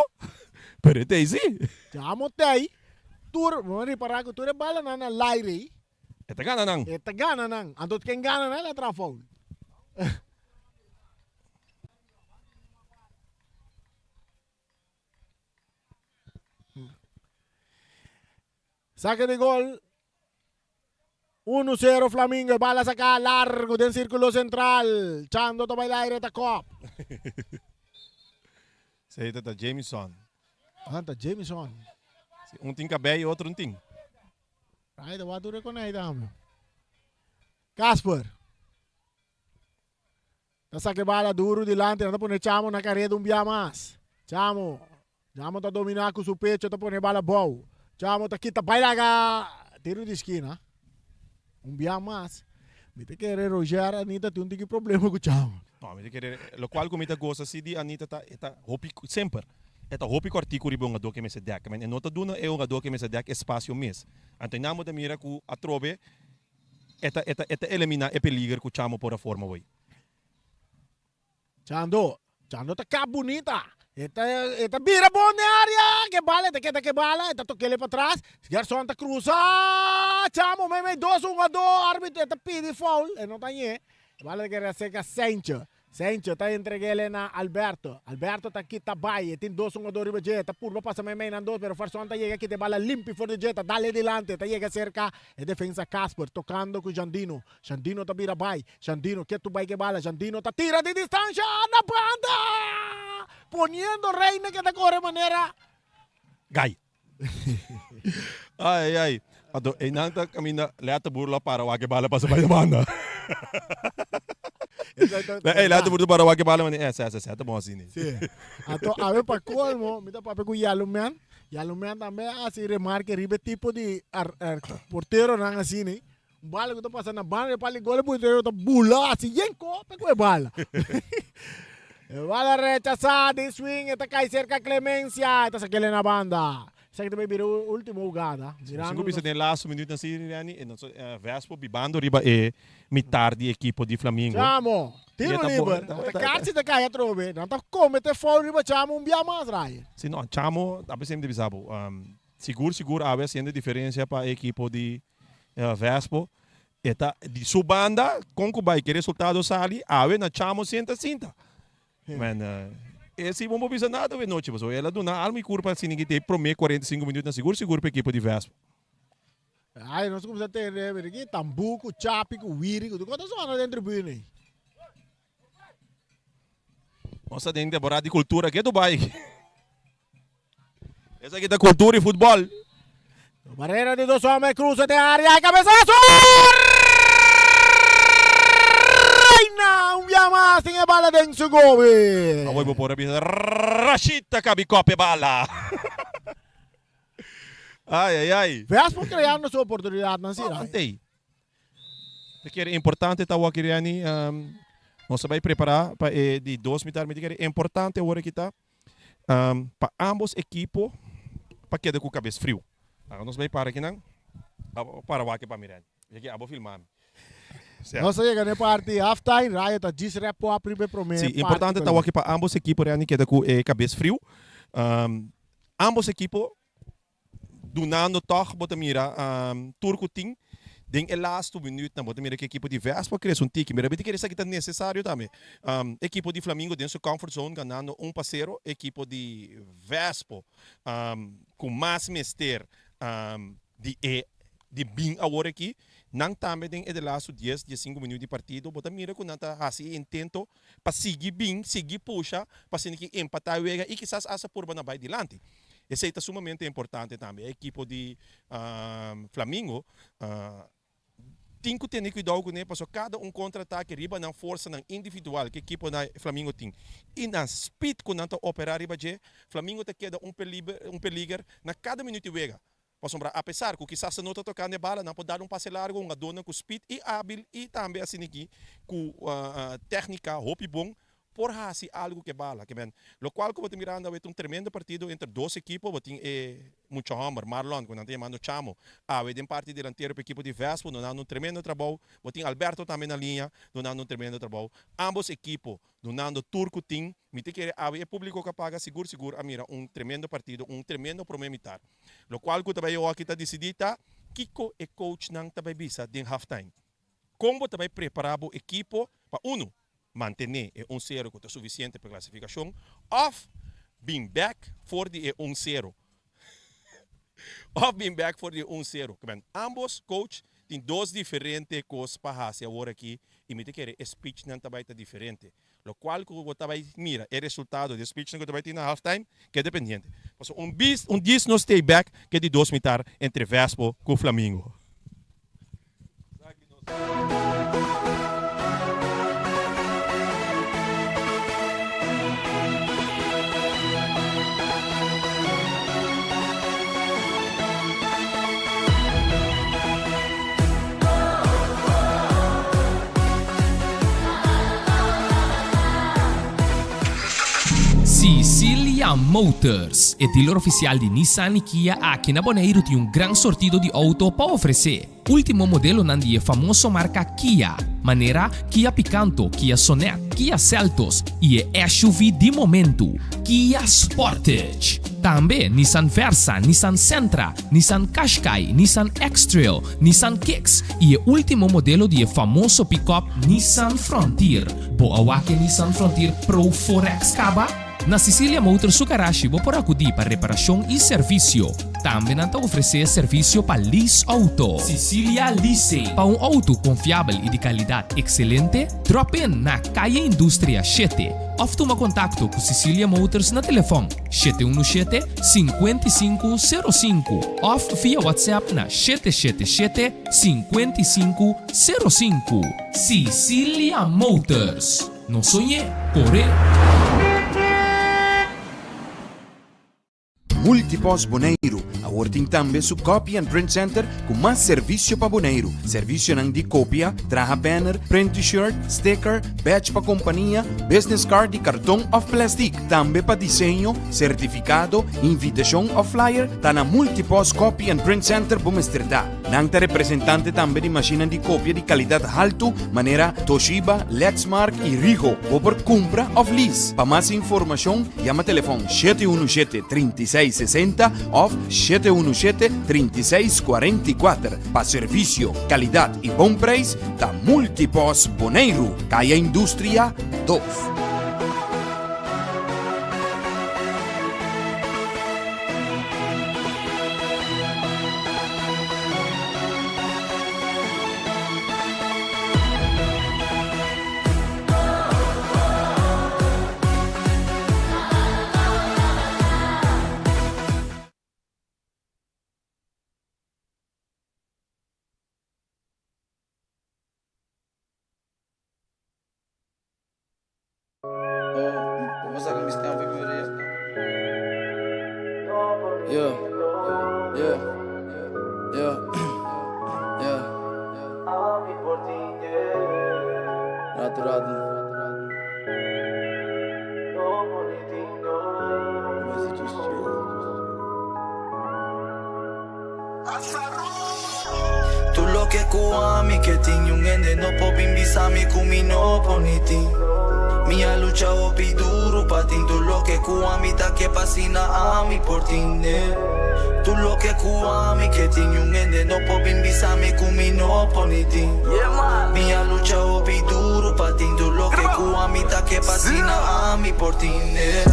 pero e tei si. Chamo tei. Tur, bo a ripará ku tur e balanan na laire ei. E ta gana nan. E ta gana nan. Anto ken gana nan el a traha foul. Sake di gol. 1-0 Flamingo. E bala saká largo den sirkulo sentral. Chando ta bai laire ta kòp. Esei ta ta Jamison. Ah, ta Jamison. Si, un tin kabei y otro un tin. Ai, ta wak tur rekonei tambe. Casper. Ta saka e bala duru dilanti, nan ta pone Chamo na kareda un bia mas. Chamo, Chamo ta domina ku su pecho ta pone e bala bou. Chamo ta kita bai laga tiru di skina. Un bia mas. Mi ta kere Roger Anita tin un tiki problema ku Chamo. No, mi ta kere, lokual ku mi ta gosa si di Anita ta e ta hopi semper e ta hopi kòrtiku riba e hungadó ke mester dèk. E no ta duna e hungadó ke mester dèk espasio mes. Anto einan bo ta mira ku atrobe E ta e ta e ta eliminá e peliger ku Chamo por a forma wei. Chando, Chando ta kap bunita. E ta e ta bira bon den área. Ke bala, e ta keda ke bala, e ta tok'el patras. Gerson ta krusa. Chamo meimei dos hungadó. Árbitro e ta pidi foul, e no ta ñe. E bala ta keda serka Sentje. Sencho ta entreg'el na Alberto. Alberto ta kita bai. E tin dos hungador riba dje. Ta purba pasa meimei nan dos, pero Farson ta yega kita e bala limpi for di dje. Ta dal e dilanti. Ta yega serka e defensa Casper, tokando ku Jandino. Jandino ta bira bai. Jandino ke tu bai ku e bala. Jandino ta tira di distansha na banda! Poniendo Reina ke ta kore manera. Gai. Ai ai. Anto einan ta caminda Letterboer lo para wak e bala pasa bai de banda. Ey Letterboer ta para wak e bala mane eh sè sè sè ta bon asina. Sí. Anto awe pa colmo mi ta papia cu Yellowman. Yellowman tambe a haci remarke riba e tipo di ar ar porteronan asina. Un bala cu ta pasa na banda di pal di gol e portero ta bula haci yen cope cu e bala. E bala rechasa den swing e ta cay cerca Clemencia e ta sakele na banda. Esaki ta bay bira ultimo hugada. Mirando Sin bisa den laatste minuut nan si Renny e nos Vespo bibando riba e mitar di ekipo di Flamingo. Chamo, tiro liber. Ta karchi ta cay atrobe. Nan ta comete foul riba Chamo un bia mas Ryan. Si no, Chamo, a pesar di bisa bo, sigur sigur awe haciendo diferencia pa e ekipo di Vespo e ta di su banda kon ku bai ke resultado sali awe na Chamo sinta sinta. Men e si bon por bisa nada awe nochi pasobra el a duna alma i kurpa asina ki te prome 45 minuut na sigur sigur pa ekipo di Vespo. Ay nos kumsa tende mira ki tambú ku chapi ku wiri ku tur kos ta sona den tribune. Nos ta den temporada di kultura ke Dubai. Esaki ta kultura i futbòl. Barrera di dos hombre cruza de área, cabezazo! Reina un bia mas tin e bala den su gobe. Awor bo por a bisa Rashid ta kabi kòp e bala. Ai ai ai. Vespo creando su oportunidadnan si. Ey. Ta kere importante ta awor Kiriani, nos ta bai prepara pa e di dos mitar, mi ta kere importante awor aki ta pa ambos ekipo pa keda ku kabes friu. Awor nos bai para akinan, abo para wak pa mi Reni, ya ke abo filma mi. Nos a yega na e parti half time, Rayo ta djis rep wak riba e prome Si, parti importante ta awor aki pa ambos ekipo Reni keda ku e kabes friu. Ambos ekipo dunando tòg bo ta mira tur ku tin. Den e lastu minuutnan bo ta mira ku ekipo di Vespo a krese un tiki. Mira beti kere esaki ta nesesario tambe. Ekipo di Flamingo den su comfort zone ganando un pa sero. Ekipo di Vespo ku mas mester di e di bin awor aki. Nan tambe den e de lastu dies, diesinku minuut di partido bo ta mira ku nan ta hasi e intento pa sigui bin, sigui pusha pa asina ki empatá e wega i kisas asta purba na bai dilanti. Esei ta sumamente importante tambe. E ekipo di Flamingo tin ku tene kuidou kuné pasobra kada un kontra-atake riba nan forsanan individual ku ekipo na Flamingo tin i nan speed ku nan ta operá riba dje, Flamingo ta keda un peliger na kada minuut di wega. Pasobra apesar ku kisas nan no ta tokando e bala, nan por dal un pase largu, hungadónan ku speed i ábil i tambe asin'aki ku téknika hopi bon por hasi algu ku e bala. Ke men, lokual ku bo ta mirando awe ta un tremendo partido entre dos ekipo. Bo tin e mucha hòmber, Marlon, ku nan ta yamando Chamo, awe den parti delantero pa ekipo di Vespo, dunando un tremendo trabou. Bo tin Alberto tambe na liña, dunando un tremendo trabou. Ambos ekipo dunando tur ku tin. Mi ta kere awe e públiko ku a paga sigur sigur a mira un tremendo partido, un tremendo promé mitar. Lokual ku ta bai hoki ta disidí ta kiko e coachnan ta bai bisa den halftime. Kon bo ta bai prepará bo ekipo pa unu, mantené e un sero ku ta sufisiente pa klasifikashon òf bin bèk for di e un sero. Òf bin bèk for di e un sero. Kmen, ámbos coach tin dos diferente kos pa hasi awor aki i mi ta kere e speechnan ta bai ta diferente. Lokual ku bo ta bai mira e resultado di e speechnan ku ta bai tin na halftime keda pendiente. Pasobra un bis un dies no stay back ke di dos mitar entre Vespo ku Flamingo. Sicilia Motors, e dealer oficial di Nissan y Kia aki na Boneiru tin un gran sortido di auto pa ofrece. Ultimo modelonan di e famoso marca Kia, manera Kia Picanto, Kia Sonet, Kia Seltos y e SUV di momento, Kia Sportage. Tambe Nissan Versa, Nissan Sentra, Nissan Qashqai, Nissan X-Trail, Nissan Kicks y e ultimo modelo di e famoso pick-up Nissan Frontier. Bo a wak e Nissan Frontier Pro 4X caba? Na Sicilia Motors su garashi bo por acudi pa reparacion y servicio. Tambe nan ta ofrece servicio pa lease auto. Sicilia Leasing. Pa un auto confiabel y di calidad excelente, drop in na Calle Industria shete of tuma contacto cu Sicilia Motors na telefon 717 5505 of via WhatsApp na 777 5505. Sicilia Motors. No soñ'é, cor'é! Multipost Boneiru awor tin tambe su Copy and Print Center ku mas servisio pa Boneiru. Servisionan di kopia, traha banner, print t-shirt, sticker, badge pa kompania, business card di karton òf plèstik. Tambe pa diseño, sertifikado, invitashon òf flyer ta na Multipost Copy and Print Center bo mester ta. Nan ta representante tambe di mashinnan di kopia di kalidat haltu manera Toshiba, Lexmark i Ricoh. Bo por kumpra òf lease. Pa mas informashon yama telefòn 717 36 60 òf 717 36 44. Pa servisio, kalidat i bon preis ta Multipos Boneiru, Kaya Industria 2. Tur loke ku ami ke tin Niun hende no por bin bisa mi ku mi no por ni tin Mi a lucha hopi duru pa tin tur loke. loke ku ami ta ke pa asina ami por tin e. Tur loke ku ami ke tin niun hende no por bin bisa mi ku mi no por ni tin. Mi a lucha hopi duru pa tin tur loke ku ami ta ke pa asina ami por tin e.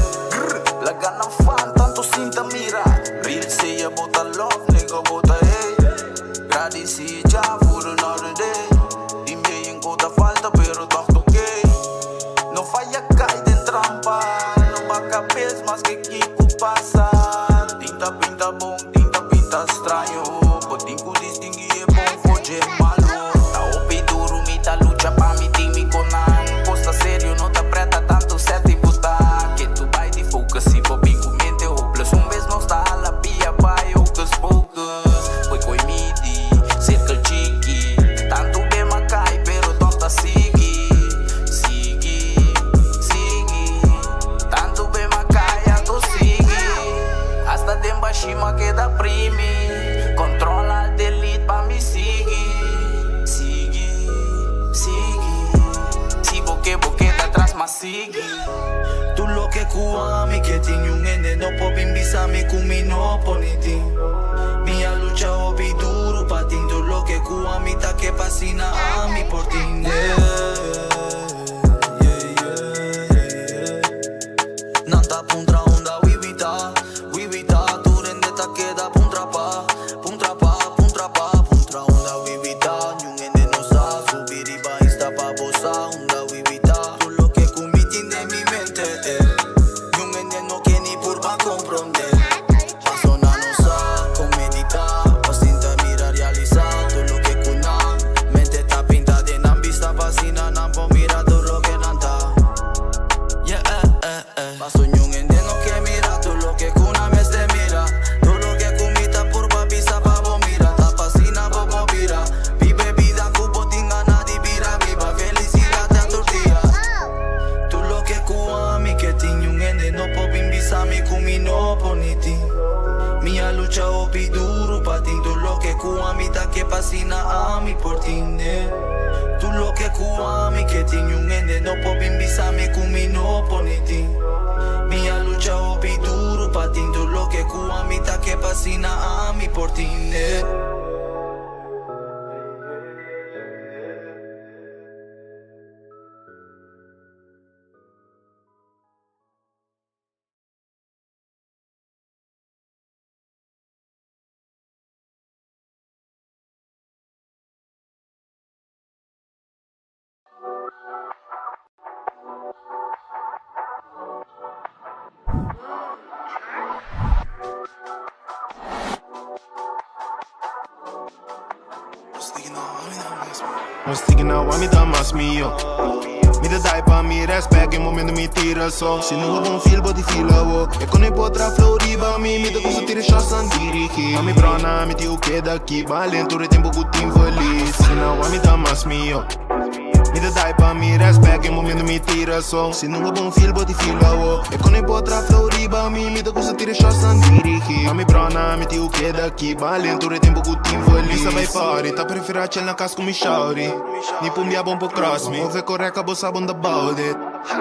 Laga nan fan tanto sinta mira. Real sea bo ta love nigga bo ta hate. Gradisi Jah for another day. Tin bien ku ta falta pero toch ta ok. No faya kai den trampa. No ba kabes maske kiko pasa. Tin ta pinta bon, tin ta pinta straño. Bo tin ku distingui e bon for dje malo. Ta hopi duru mi ta lucha pa mi tin mi konan. Kos ta serio no ta preta tantu sèt i buta. Ke tu bai di focus si bo bin ku mente hopeless. Un bes nos ta hala pia bai hocus pocus. Koi koi midi, cirkel chiki. Tantu be m'a kai pero tòg ta sigui. Sigui, sigui. Tantu be m'a kai anto sigui. Hasta den bashi m'a keda primi. Control alt delete pa mi sigui. Sigui, sigui. Si bo ke bo keda tras m'a sigui. Tur loke ku ami ke tin niun hende no por bin bisa mi ku mi no por ni tin. Mi a lucha hopi duru pa tin tur loke ku ami ta ke pa asina ami por tin. Nan ta puntra unda Wiwi ta, Wiwi ta. Tur hende ta keda puntra pa, puntra pa, puntra pa. Puntra unda Wiwi ta, niun hende no sa. Subi riba Insta pa bo sa unda Wiwi ta. Tur loke ku mi tin den mi mente, eh. Niun hende no ke ni purba komprondé. Paso nan no sa kon meditá, pa sinta mira realisá tur loke ku nan mente ta pinta den nan bista pa asina nan por mira tur loke nan ta. Yeah, eh, eh, eh. Paso niun hende no ke mira tur loke ku nan mester mira. Tur loke ku mi ta purba bisa pa bo mira ta pa asina bo por bira. Biba e bida ku bo tin gana di bira biba felisidat ta tur dia. Tur loke ku ami ke tin niun hende no por bin bisa mi ku mi no por ni tin. Mi a lucha hopi duru pa tin tur loke ku ami ta ke pa asina ami por tin e. Tur loke ku ami ke tin niun hende no por bin bisa mi ku mi no por ni tin. Mi a lucha hopi duru pa tin tur loke ku ami ta ke pa asina ami por tin e. Nos tiki na wa mi ta mas mio. Mi ta dai pa mi respect e momento mi tira so. Si no bon feel bo di feel awo. E con e potra flow riba mi mi ta gusta tira shots an dirigi. A mi brona mi tiu keda aki balen tur e tempo ku tin feliz. Si na wa mi ta mas mio. Mi ta dai pa mi respect e momento mi tira so. Si no bon feel bo di feel awo. E con e potra flow riba mi mi ta gusta tira shots an dirigi. A mi brona mi tiu keda aki balen tur e tempo ku tin feliz. Mi sa bai party ta prefera chill na cas ku mi shawty. Ni pun bia bon por cross mi. Ove coreka bo sa bon ta bout it.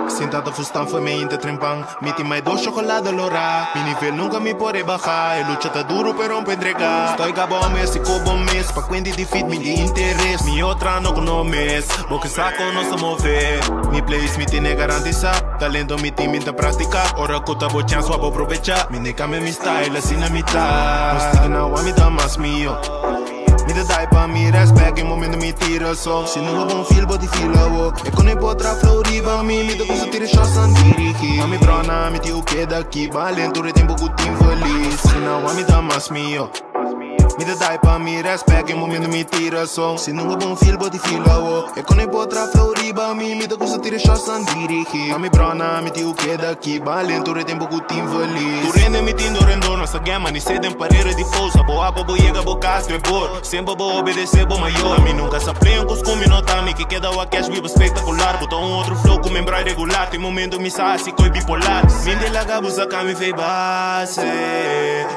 Sinta ta fustan for mi inte trempan. Mi tin mai dos chocolade lora. Mi nivel nunca mi por rebaja. E lucha ta duro pero n'po entrega. Stoy gaba om e si ko bo mes. Pa cuenti di fit mi di interes. Mi otra no cono mes. Bo ke sa con nos ta move. Mi place mi tene garantisa. Talento mi tin mi ta practica. Ora cu ta bo chance wa bo probecha. Mi ne cambia mi style asina mi ta. Nos tiki na wa mi ta mas mio. Mi ta dai pa mi respect e momento mi tira so. Si no bon feel bo di feel awo. E con e potra flow riba mi mi ta gusta tira shots an dirigi. A mi brona mi tiu keda aki balen tur e tempo ku tin feliz. Si na wa mi ta mas mio. Mi ta dai pa mi respect e momento mi tira so. Si no bon feel bo di feel awo. E con e potra flow riba mi mi ta gusta tira shots an dirigi. A mi brona mi tiu keda aki balen tur e tempo ku tin feliz. Tur hende mi tin dor en dor, nos ta gema ni sed den parera di pousa. Bo apa bo yega bo kas tu e bor, semper bo obedece bo mayor. Ami nunca sa play un cos cu mi no ta, mi ke keda wak cash biba spectacular. Bo ta un otro flow cu membrai regular, tin momento mi sa haci coy bipolar. Mi de laga bo saca mi fey base,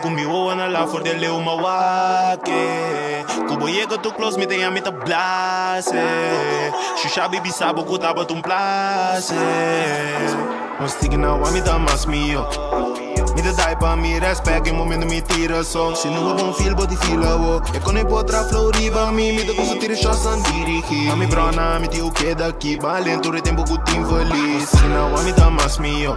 cu mi wowo na la for de leu ma wak-e. Cu bo yega tu close mi ta yami ta blase, shusha bibi sa bo cu tabata un place. Nos sigui na wak mi ta mas mihó. Mi ta dai pa mi respect e momento mi tira so. Si no bo bon feel bo di feel awo. E con e por tra flow riba mi. Mi ta gusta tira shots nan dirigi. Pa mi brona mi tin ku keda aki. Balen tur e tempo ku tin feliz. Nos sigui na wak mi ta mas mihó.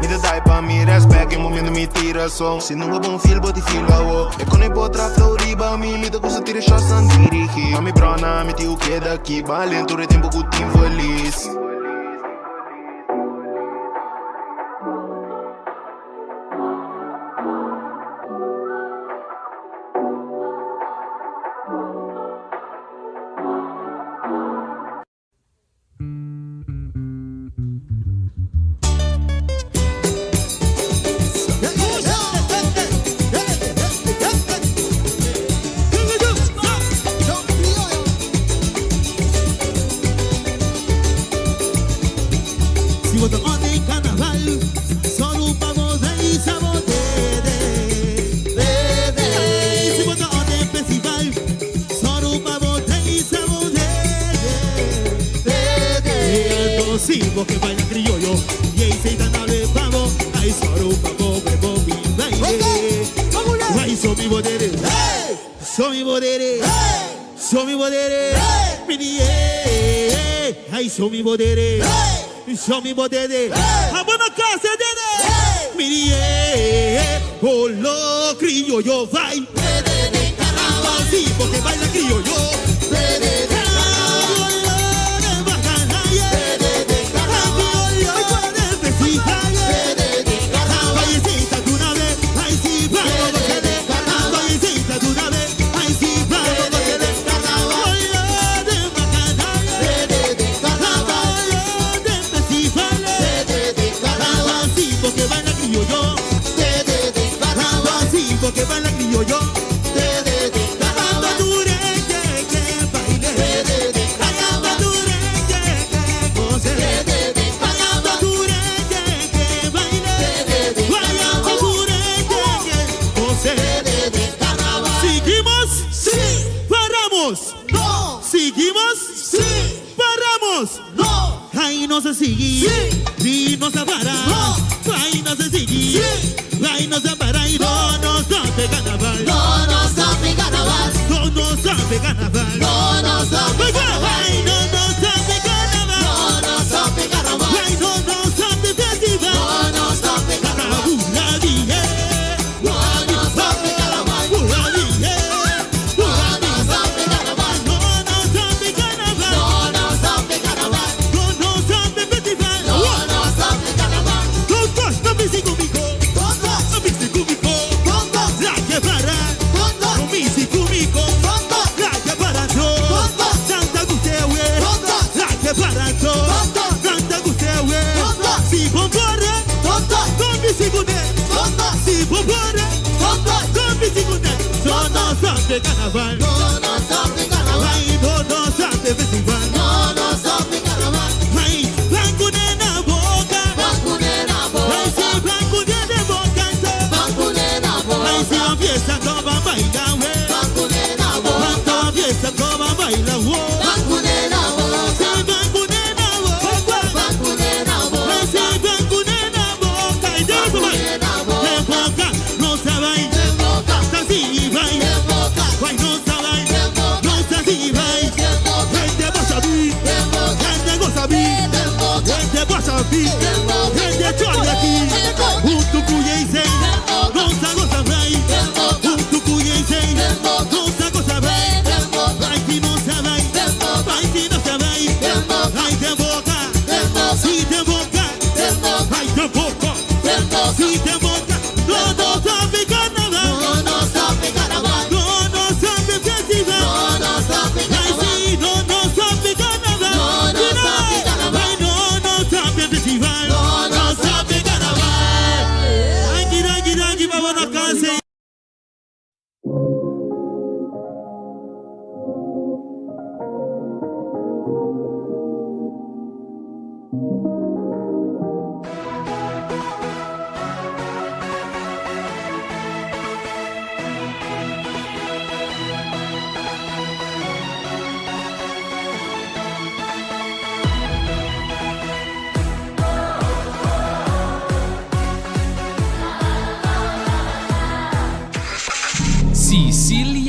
Mi ta dai pa mi respect e momento mi tira so. Si no bo bon feel bo di feel awo. E con e por tra flow riba mi. Mi ta gusta tira shots nan dirigi. Pa mi brona mi tin ku keda aki. Balen tur e tempo ku tin feliz. Si bo ta on den carnaval, solo pa bo reisa bo dede. Dede. Si bo ta on den festival, solo pa bo reisa bo dede. Dede. Anto si bo ke baila crioyo, y ei sei ta na be pa bo, ay solo pa bo bebo mi baile. Ay so mi bo dede. So mi bo dede. So mi bodere, mi di eh, ay so mi bodere, so mi bodere, abo na casa dede, mi di eh, oh lo criollo vai, sí, porque baila criollo, Que baila criollo, Seguimos? Sí. Paramos? No. Seguimos? Sí. Paramos? No. Ay, no se sigue. Sí. No se para. No. Ay, no se sigue. Sí. Ay, no se para y no nos sabe carnaval. No nos sabe carnaval. No nos sabe carnaval. No nos sabe carnaval. Ay, no nos sabe carnaval. No nos sabe carnaval. Ay, no nos sabe festival. No nos sabe carnaval. La dije. No nos sabe carnaval. La dije. No nos sabe carnaval. No nos sabe carnaval. No nos sabe carnaval. No nos sabe festival. No nos sabe carnaval. Todos no me sigo mico. Todos. No me sigo mico. Todos. La que para. Todos. No me sigo mico. Todos. La que para Todos. Santa Gustavo. Todos. La que para Todos. Santa Gustavo. Todos. Si bombora. Todos. No me sigo ne. Todos. Si bombora. Todos. No me sigo ne. No nos sabe carnaval. No nos sabe carnaval. Ay, no nos sabe festival. No nos sabe carnaval. Ay, blanco nena boca. Vacunera Ay, boca. sí, blanco nena boca. Vacunera Ay, si boca. la fiesta no va a bailar, güey. Vacunera boca. Cuando la fiesta no va a bailar, güey. Vacunera boca. Sí, blanco nena boca. Vacunera Ay, sí, boca. blanco nena boca. Y de eso va. Vacunera De boca. boca, no se va. De boca. Así va. De boca. Ay, no se va. De boca. No se así va. De boca. Gente va a saber. De boca. Gente goza bien. De boca. Gente va a saber. Gente chorra aquí. Junto con Jay-Z. No se goza bien. Junto con Jay-Z. No se goza bien. Ay, si no se va. Ay, si no se va. Ay, de boca. Sí, de boca. Ay, de boca. Sí, de boca. No, no sabe carnaval. No nos sabe carnaval. No, no sabe festival. No nos sabe Ay, carnaval. sí, no, no sabe carnaval. No, no sabe carnaval. Ay, no, no sabe festival. No nos sabe carnaval. Ay, danki, danki, pa na casa.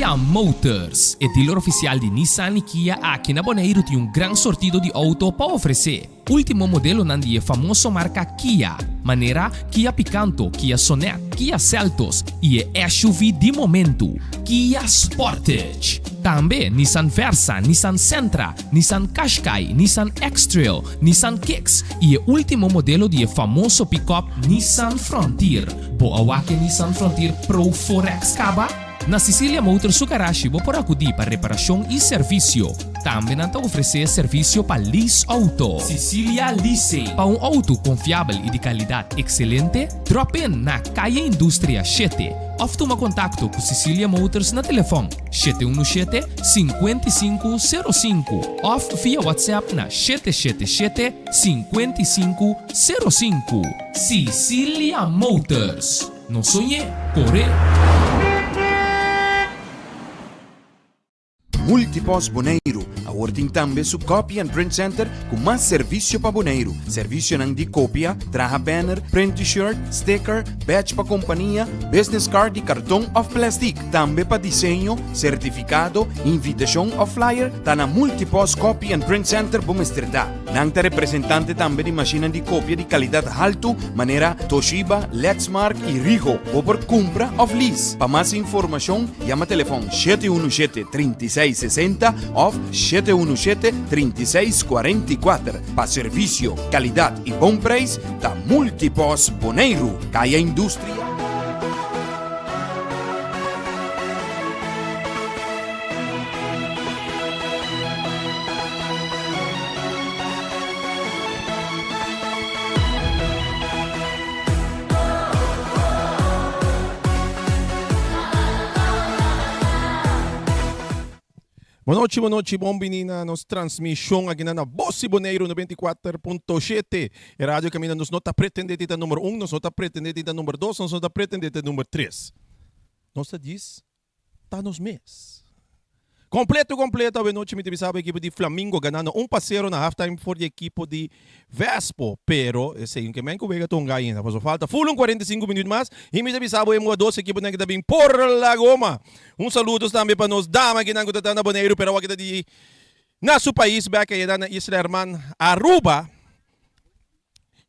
Cecilia Motors, e dealer ofisial di Nissan i Kia aki na Boneiru tin un gran sortido di outo pa ofresé. Último modelonan di e famoso marka Kia, manera Kia Picanto, Kia Sonet, Kia Seltos i e SUV di momentu, Kia Sportage. Tambe Nissan Versa, Nissan Sentra, Nissan Qashqai, Nissan X-Trail, Nissan Kicks i e último modelo di e famoso pick-up Nissan Frontier. Bo a wak e Nissan Frontier Pro 4X kaba? Na Cecilia Motors su garashi bo por akudí pa reparashon i servisio. Tambe nan ta ofresé servisio pa lease outo. Cecilia Leasing. Pa un outo konfiabel i di kalidat ekselente, drop in na Kaya Industria shete òf tuma kontakto ku Cecilia Motors na telefòn 717 5505 òf via WhatsApp na 777 5505. Cecilia Motors. No soñ'é, kor'é! Multipost Boneiru awor tin tambe su Copy and Print Center ku mas servisio pa Boneiru. Servisionan di kopia, traha banner, print T-shirt, sticker, badge pa kompania, business card di karton òf plèstik. Tambe pa diseño, sertifikado, invitashon òf flyer ta na Multipost Copy and Print Center bo mester ta. Nan ta representante tambe di mashinnan di kopia di kalidat haltu manera Toshiba, Lexmark i Ricoh. Bo por kumpra òf lease. Pa mas informashon yama telefòn 717 36 60 òf 717 36 44. Pa servisio, kalidat i bon preis ta Multipos Boneiru, Kaya Industria. Bonochi, bonochi, bon bini na nos transmishon aki na Bos di Boneiru 94.7. E radio kaminda nos no ta pretende di ta number un, nos no ta pretende di ta number dos, nos no ta pretende di ta number tres. Nos ta djis ta nos mes. Completo completo awe nochi mi ta bisa bo ekipo di Flamingo ganando un pa sero na halftime for di ekipo di Vespo pero esey un ke men ku wega ta hunga ainda pasobra falta full un 45 minuut mas y mi ta bisa bo e mua dos ekiponan ku ta bin por la goma. Un saludos tambe pa nos dama kinan ku ta ta na Boneiru pero awor ki ta di na su pais bek ayera na Isla Herman Aruba.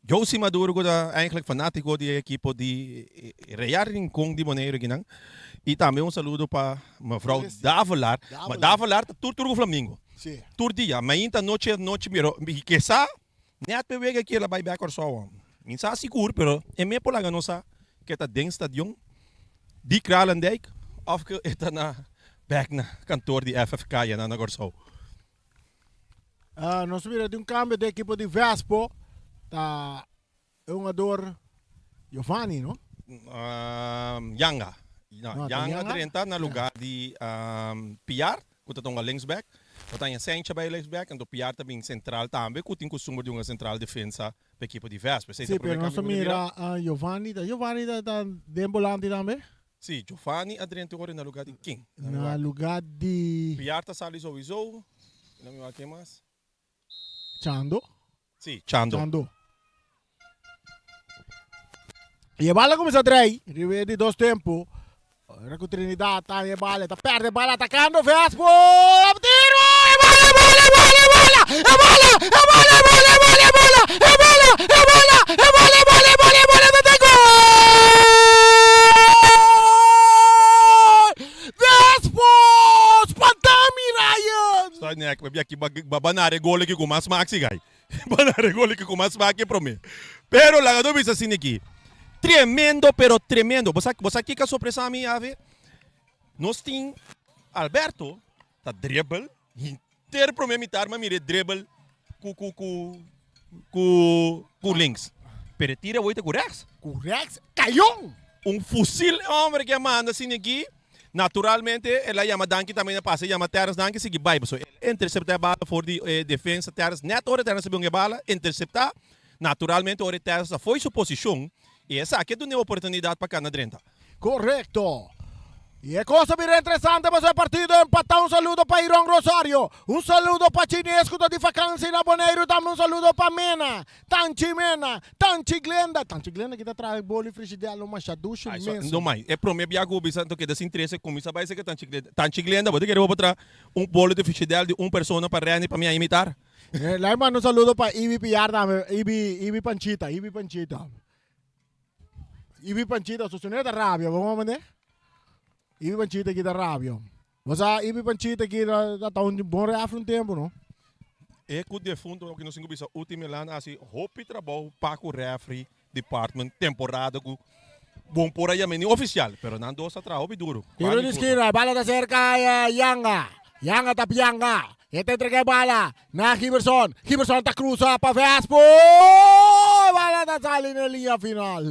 Josie Maduro ku ta eigenlijk fanátiko di e ekipo di Real Rincon di Boneiru akinan. I tambe un saludo pa mevrouw Davelaar. Ma Davelaar ta tur tur ku Flamingo. Sí. Tur dia, mainta, nochi, anochi, pero mi ke sa nèt p'e wega aki el a bai bèk Kòrsou. Mi sa sigur, pero e me por laga nos sa ke ta den stadion di Kralendijk òf ke e ta na bèk na kantor di FFK ayá na Kòrsou. Uh, nos mira di un cambio de equipo di Vespo. Ta e jugador Giovanni, no? Um, Yanga. No, No, ta Yanga Yanga? drenta na lugar di um, Piar, ku ta tonga linksback. Bo ta Sencha bij linksback, anto Piar ta bin central tambe, ku tin kustumber di hunga central defensa pa ekipo di Vespo. Esei ta Sí, prome pero nos cambio ku mi mira. mira uh, Giovanni. Ta Giovanni ta, ta den volante tambe? Sí, Giovanni a drenta ora na lugar di ken? Na mi Na wak. lugar di Piar ta sali sowieso. Na mi wak ken mas? Chando. Sí, Chando. Chando. Y e bala cuminsa draai. Riba e di dos tempo. Ora cu Trinidad ta e bala, ta perde bala atacando Vespo. Tiro! E bala, e bala, e bala, e bala! E bala, e bala, e bala, e bala, e bala! E bala, e bala, e bala, e bala, e bala, e bala, ta gol! Vespo! Spantami, Ryan! Sta nek, me biaki ba banare gol aki ku mas maxi gai. Banare gol aki ku mas maxi prome. Pero laga no bisa asina aki. Tremendo pero tremendo. Bo sa bo sa kiko a sorpresa mi Ave? Nos tin Alberto ta dribble henter prome mitar mi a mira e dribble ku ku ku ku ku links. Pero e tira awor ta ku rechts. Ku rechts, kayon! Un fusil e hombre ke a manda asina aki. Naturalmente el a yama Danki tambe na pasa yama Terrence Danki sigui bai pasobra el a intercepta e bala for di e defensa Terrence net ora Terrence a bin e bala intercepta naturalmente ora e Terrence a fo'i su posicion y esaki a duna e oportunidad pa cana drenta. Correcto! I e kos a bira interesante pasobra e partido a empatá. Un saludo pa Iron Rosario, un saludo pa Chines ku ta di fakansi na Boneiru, tambe un saludo pa Mena, Tanchi Mena, Tanchi Glenda. Tanchi Glenda ki ta traha boli frishidèl no masha dushi Ai, so, mes. no mai. E promé bia ku bo bisa anto keda sin trese kuminsá bai seka Tanchi Glenda. Tanchi Glenda, bo ta kere bo por traha un bolo di frishidèl di un persona pa Renny pa mi a imitar? Lai manda un saludo pa Ibi Piar tambe, Ibi, Ibi Panchita, Ibi Panchita. Ibi Panchita, su sune ta rabia, bo mande? Ibi Panchita ki ta rabia. Bo sa Ibi Panchita ki ta ta un bon ref un tempo, no? E ku defunto loke nos tin ku bisa ultimo lan a hasi hopi trabou pa ku referee department temporada ku bon por a yama ni oficial pero nan dos a traha hopi duro. Tiro di skina, bala ta serka Yanga. Yanga ta pianga. E ta entrega e bala na Giberson. Giberson ta cruza pa Vespo. Bala ta sali na linea final.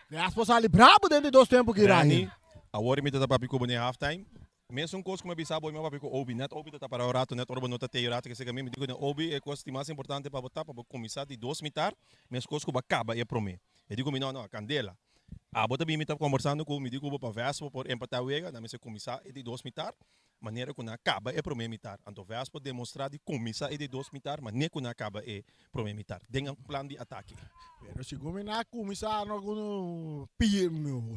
Vespo sali brabo den di dos tempo ki Rani, awor mi ta papia ku bo den halftime. Mesun kos ku mi a bisa bo, mi a papia ku Obi. Net Obi ta para un rato, net ora bo no ta tei un rato ke seka mi. Mi di ku Obi, e kos di mas importante pa bo ta pa bo kuminsá di dos mitar, meskos ku bo a kaba e promé. E di ku mi, no, no, kandela. Abo ta bin mi ta kombersando ku mi di ku bo pa Vespo por empatá wega, nan mester kuminsá e di dos mitar, manera ku nan a kaba e promé mitar. Anto Vespo demostrá di kuminsá e di dos mitar manera ku nan a kaba e promé mitar den nan plan di atake. Pero segun mi nan a kuminsá no ku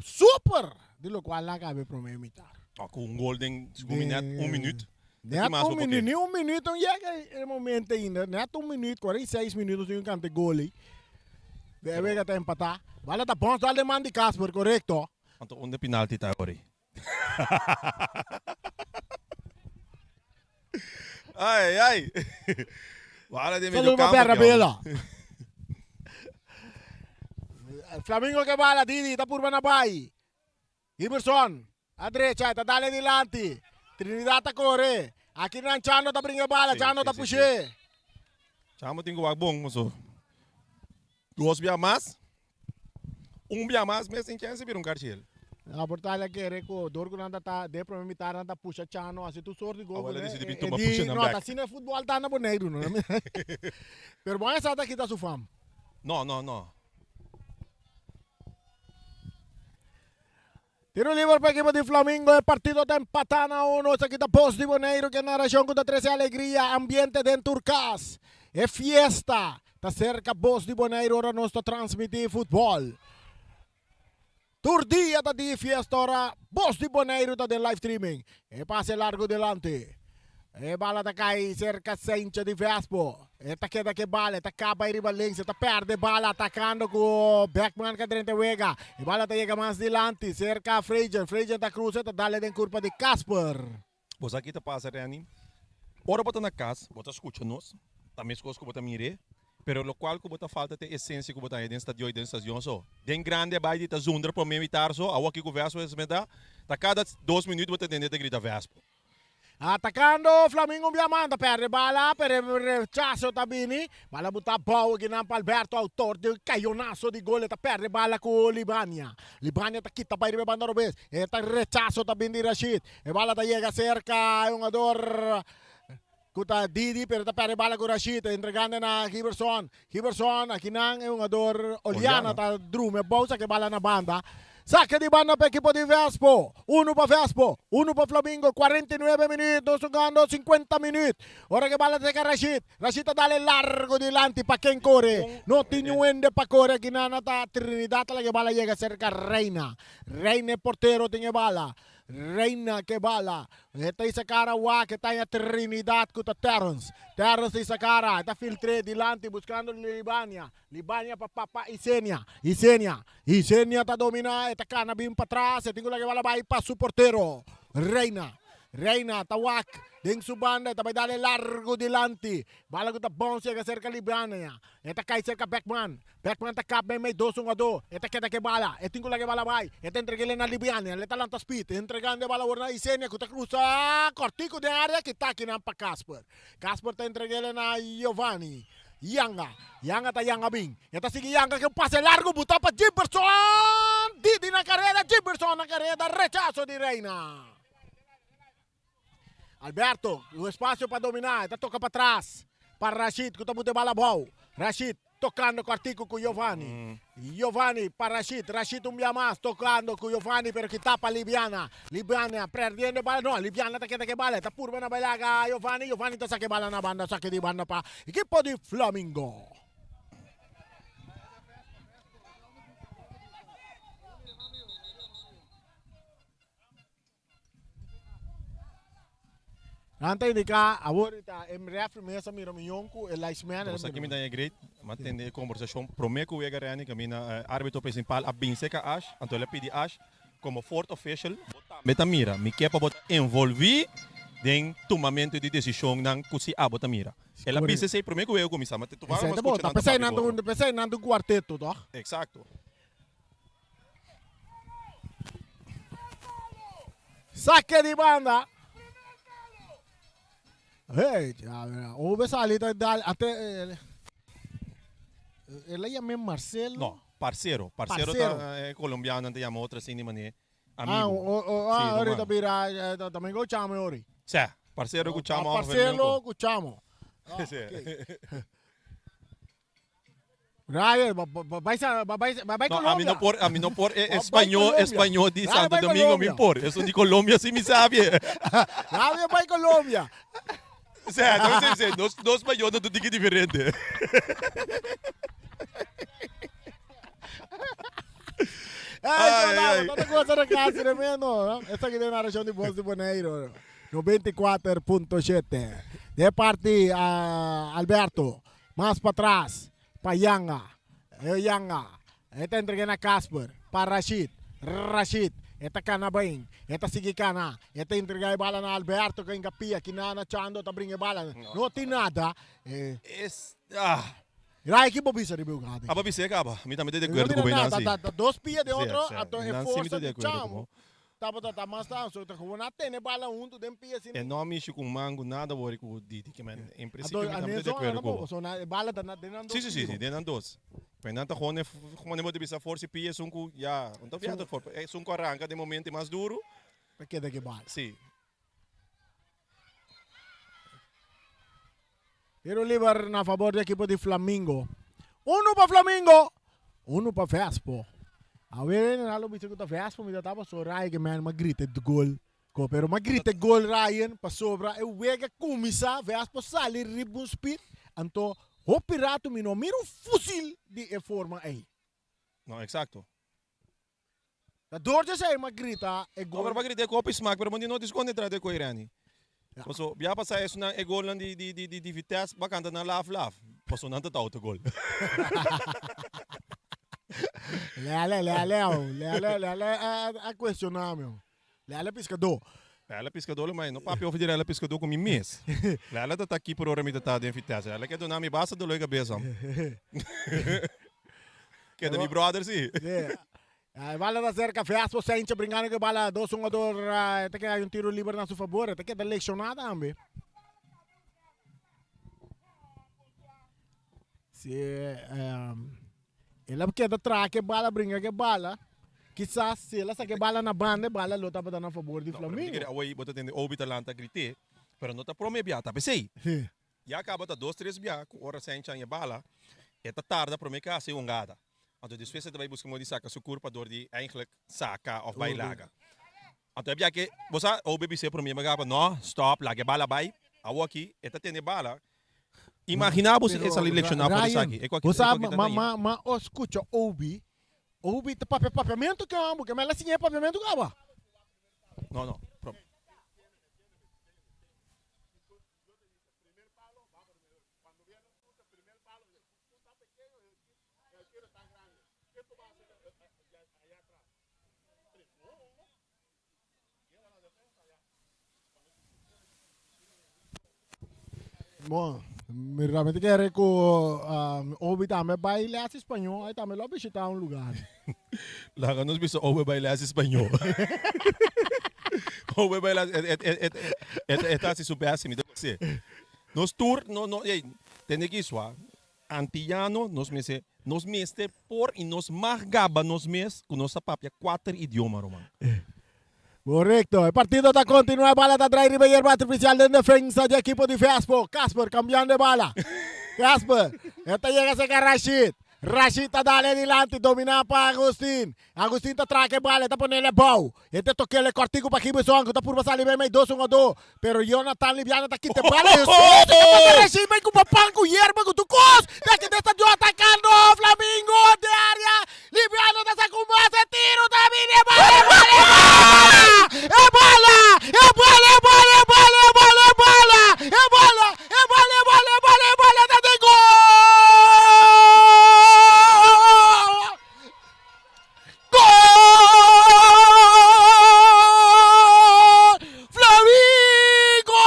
super di lokual nan a kaba e promé mitar. No, ku un gol den segun mi nèt un minüt. Nèt un minüt, ni un minüt no yega e momento ainda. Nèt un minüt, 46 minüt nos tin un kante gol ei. E wega ta empatá. Bala ta bons dal den man di Casper, korekto. Anto unda penalti ta awor ei? Ai ai. Bala den medio Saludo pa campo Perra ki homber. Bela. Flamingo ke bala, Didi ta purba na bai. Giberson a drecha, e ta dal e dilanti. Trinidad ta kore. Aki nan Chano ta bringa e bala, Sí, Chano sí, ta sí, sí. push'é. Chamo tin ku wak bon, paso dos bia mas, un bia mas mes tin chèns di bira un karchel. A por tal a kere ku dor ku nan ta ta den prome mitar nan ta pusha Chano hasi tur sort di gol Awor el a kuné. disidi bin E tuma di pusha nan no ta bèk. asina e futbòl ta na Boneiru no. Pero bon esa ta kita su fam. No, no, no. Tiro liber pa ekipo di Flamingo. E partido ta empatá na uno. Esaki ta Bos di Boneiru ku e narashon ku ta trese alegria, ambiente den tur kas. E fiesta ta serka Bos di Boneiru ora nos ta transmití futbòl. Tur dia ta di fiesta ora Bos di Boneiru ta den live streaming. E pase largu dilanti. E bala ta kai serka Sentje di Vespo. E ta keda ku e bala, e ta kaba riba links, e ta pèrdè e bala atakando ku Beckman ka drenta e wega. E bala ta yega mas dilanti serka Frejen. Frejen ta krusa, e ta dal e den kurpa di Casper. Bo sa ki ta pasa, Renny? Ora bo ta na kas, bo ta skucha nos, ta meskos ku bo ta mir'é, pero lokual ku bo ta falta ta e esensia ku bo ta haña den stadion i den stadion so. Den grandi a bai di ta zundra promé mitar so, awor ki ku Vespo es meta, ta kada dos minüt bo ta tende ta grita Vespo. Atacando Flamingo un bia manda perde bala pero e rechazo ta bini. Bala buta abao akinan pa Alberto autor di cayonazo di gol e ta perde bala cu Libania. Libania ta kita bay riba e banda robes. E ta rechazo ta bini di Rashid. E bala ta yega cerca e hungador cu ta Didi pero ta perde bala cu Rashid entregando na Giberson. Giberson akinan e hungador Oliana ta drumi abao saka e bala na banda. Sake di banda pa ekipo di Vespo. Uno pa Vespo, uno pa Flamingo. 49 minuut, nos hungando 50 minuut. Ora ke bala ta seka Rashid. Rashid ta dale largo dilanti pa ken kore. No tin niun hende pa kore akinan na ta Trinidad ta laga e bala yega serka Reina. Reina e portero tin e bala. Reina ke bala. E ta isa kara wak e taña Trinidad ku ta Terrence. Terrence ta isa kara, e ta filtr'é dilanti buskando Libania. Libania pa papa Isenia. Isenia. Isenia ta domina, e ta kana bin patras, e tin ku laga e bala bai pa su portero. Reina. Reina ta wak den su banda, e ta bai dale largu dilanti. Bala ku ta bounce yega serka Libania. E ta kai serka Beckman. Beckman ta kap meimei dos hungadó. E ta keda ku e bala. E tin ku laga e bala bai. E ta entreg'é na Libania. El ta lanta speed. Entregando e bala awor na Isenia ku ta krusa kòrtiku den área. Kita akinan pa Casper. Casper ta entreg'é na Giovanni. Yanga. Yanga ta yanga bin. E ta sigui yanga ku un pase largu butá pa Jimberson. Didi na kareda. Jimberson na kareda. Rechaso di Reina. Alberto, un espacio pa domina. E ta toka patras pa Rashid ku ta buta e bala abou. Rashid. Tocando cortico cu Giovanni. Giovanni pa Rashid. Rashid un bia mas tocando cu Giovanni pero ki tapa Libiana. Libiana perdiendo e bala. No, Libiana ta keda cu e bala. E ta purba na bailaga Giovanni. Giovanni ta saca e bala na banda. Saca di banda pa ekipo di Flamingo. Nan ta indica awor ta e refri mes a mira miyon cu e linesman. Nos aki mi daña great, m'a tende e conversacion prome cu wega Renny caminda arbitro principal a bin seca Ash, anto el a pidi Ash como fourth official, bo tambe ta mira, mi ke pa bo ta envolvi den tumamento di decisionnan cu si abo ta mira. El a bisa esey prome cu wega cuminsa, ma te toevallig m'a scucha nan ta papia cu otro. Pesey nan ta un cuarteto toch? Exacto. Saque di banda. Hey, Obe sali ta dal ate el a yam'é Marcelo. No, parcero. Parcero ta colombiano nan ta yama otro así di manera amigo. Ah, o, o, ah, ori ta bira también go chamo ori. Sí, parcero ku chamo. Parcero ku chamo. Ah, okay. Ryan, bai bai bai Colombia. No, ami no por, ami no por e español, español di Santo Domingo mi por. Eso di Colombia sí mi sabi. Ryan bai Colombia. O sea, no sé, sé, nos, nos español no tiki diferente. Ay, ay, ay. Tanta cosa na casa tremendo, no? Esta aquí de narración de Voz de Bonaire, 94.7. De parte uh, Alberto. Mas patras pa Yanga. E Yanga. E ta entrega na Casper. Pa Rashid. Rashid. E ta kana bain. E ta sigui kana. E ta entrega e bala na Alberto ku inga pia. Kina na Chando ta bringa e bala. No tin nada. E. Es ah. Rai ki bo bisa riba e hugada aki? Aba bis'é kaba. Mi tambe ta di akuerdo ku bo Nancy. Ta dos pia den otro. Anto e forsa di Chamo tabata ta mas ta. So ta komo nan a tene bala huntu den pia asina. E no a mishi ku mangu nada wori ku Didi ke men en prinsipio mi tambe ta di akuerdo ku bo. So e bala ta den nan dos. Si si si si den nan dos. Pero nan ta hone hone bo ta bisa forsa e pia esun ku ya un ta fiato for esun ku a ranka den momento mas duru. Ta keda ke bala. Si. Tiro liber na favor di ekipo di Flamingo. Uno pa Flamingo, uno pa Vespo. Awe na lo bisa ku ta Vespo mi ta taba so Ryan ke man ma grita e gol. Ko pero ma grita e gol Ryan pasobra e wega kuminsá Vespo sali riba un speed anto hopi rato mi no mira un fusil di e forma ei. No, exacto. Ta dor dje esei m'a grita e gol. No, pero m'a grita e kopi smak, pero bo no tin skonde tras di e koi Renny. Paso bia pasa esunnan e golnan di di di di Vitesse ba kanta nan laf laf, paso nan ta ta autogol. Lele, lele, oh, lele, lele a a cuestiona mi, oh. Lele piscadó. Lele piscadó lo mai, no papia over di lele piscadó cu mi mes. Lele ta ta aki por ora mi ta ta den Vitesse. Lele ke duna mi basta dolor di cabeza. Keda mi brother si. Yeah. E bala ta cerca Vespo Saintje brincando cu e bala dos hungador eh, ta keda un tiro liber na su favor, ta keda lecciona tambe. Si eh, el a keda traha ke bala brinca ke bala, kisas si el a saca e bala na banda e bala lo tabata na favor di No, pero mi Flamingo. kere awor bo ta tende Obi ta lanta grite, pero no ta prome bia ta pesey. Si. Ya caba ta dos tres bia cu ora Saintje haña bala, e ta tarda prome cu haci hungada. Anto despues e ta bay busca modo di saca su curpa door di eigenlijk saca of bay laga. Anto e bia ke, bo sa, Obi bis'é prome bia caba, no, stop, laga e bala bay. Awo aki e ta tene bala. Imagina bo si e sali lecciona for esaki. E cu aki Bo sa, e cu aki ta ma, daña. ma, ma o scucha Obi, Obi ta papia papiamento ke amo, ke mel a siña e papiamento caba. No, no, pro. Bon, mi realmente kere ku Obi tambe bai les español, ai tambe lo bishita un lugar. Laga nos bisa Obi bai les español. Obi bai les, e, e, e, e, e ta hasi su best, mi ta gos'é. Nos tur, no, no, ey, tende ki swa, antillano, nos mester, nos mester por y nos mag gaba nos mes cu nos ta papia cuater idioma, ruman. Correcto. E partido ta continua. E bala ta draai riba yerba artificial den defensa di equipo di Vespo. Casper cambiando e bala. Casper, e ta yega cerca Rashid. Rashid ta dale dilanti, domina pa Agustin. Agustin ta traha e bala, e ta ponele bou. E ta tokele kortiku pa Gibson, ku ta purba sali bei mei dos hungadó. Pero Jonathan Libiano ta kita e bala. E soti ta pasa Rashid bai ku papan, ku yerba, ku tur kos. Ta kita e stadion atakando Flamingo den area. Libiano ta sa ku mas e tiro ta bini e bala, e bala, e bala! E bala! E bala, e bala, e bala, e bala, e bala! E bala, e bala, e bala, e bala, e bala ta den gol! Gol! Flamingo!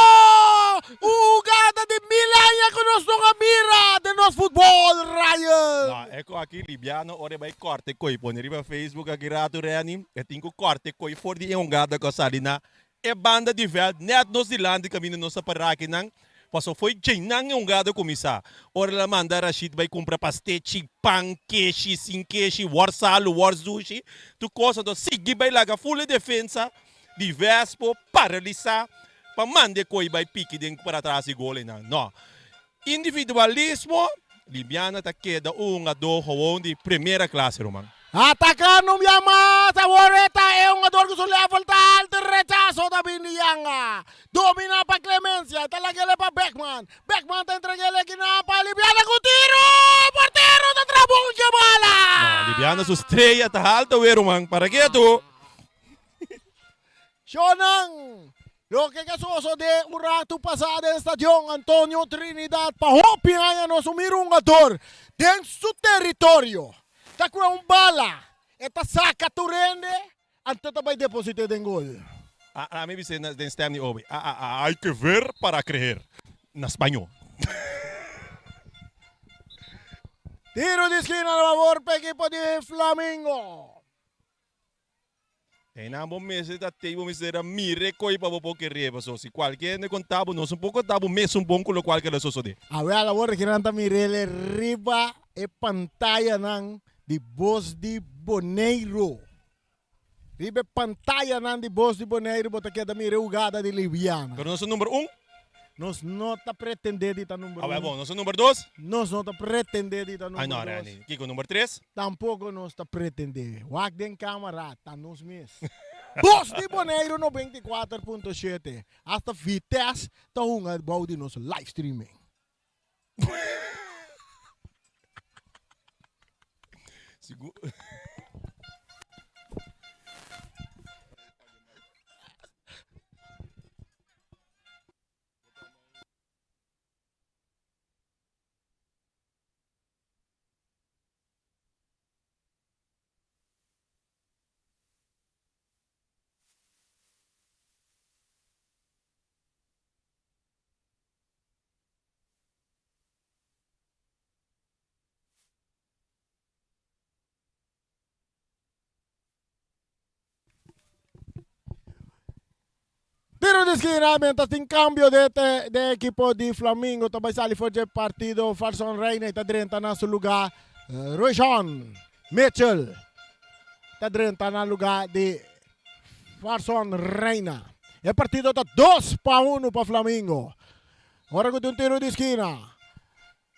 Un hugada di mil aña ku nos no a mira den nos futbol, Ryan! No, e ku aki Libiano ora e bai kòrta e koi pone riba Facebook aki ratu Renny, e tin ku kòrta e koi for di e hungada ku a sali na e banda di vèlt nèt nos dilanti kaminda nos a pará akinan, pasobra foi djeinan e hungada kuminsá. Ora el a manda Rashid bai kumpra pastechi, pan, keshi, sin keshi, wòr salu, wòr zushi, tur kos, anto sigui bai laga ful e defensa di Vespo paralisá pa manda e koi bai piki den para tras di gol einan. No. Individualismo, Libiana ta keda un hungadó gewoon di primera klase, ruman. Atacando un bia mas, awor e ta e hungador cu su level ta alto, rechazo ta bin di Yanga, domina pa Clemencia, e ta lag'ele pa Beckman, Beckman ta entreg'ele kinan pa Libiana cu tiro, portero ta traha bon ke bala! No, Libiana su strea ta alto we ruman, para ketu! Shownan, loke ke sosodé un ratu pasá den Stadion Antonio Trinidad pa hopi aña nos un mira un hungador den su teritorio ta kue un bala, e ta saka tur hende anto ta bai deposit'é den gol. A mi bis'é den stem di Obi, a a a hay que ver para creer, na spañó. Tiro di skina na fabor pa ekipo di Flamingo. Einan bo mester ta tei, bo mester a mira e koi pa bo por kere, paso si kualke hende konta bo, nos un por konta bo mesun bon ku lokual keda sosodé. Awel awor ki nan ta mir'el riba e pantayanan di Bos di Boneiru. Riba e pantayanan di Bos di Boneiru bo ta keda mira e hugada di Libiana. Pero nos ta number un? Nos no ta pretendé di ta number un. Awel bon, nos ta number dos? Nos no ta pretendé di ta number Ay no, dos. Reni. Kiko, number tres? Tampoco nos ta pretendé. Wak den camara, ta nos mes. Bos di Boneiru 94.7. Hasta Vitesse ta hunga bou di nos live streaming. Sigur. Tiro di esquina mientras tin cambio de, te, de equipo di Flamingo ta bai sali for dje partido Farson Reina y ta drenta na su lugar eh, Royshon Mitchell ta drenta na lugar di Farson Reina. E partido ta 2 pa 1 pa Flamingo. Ora cu tin un tiro di esquina.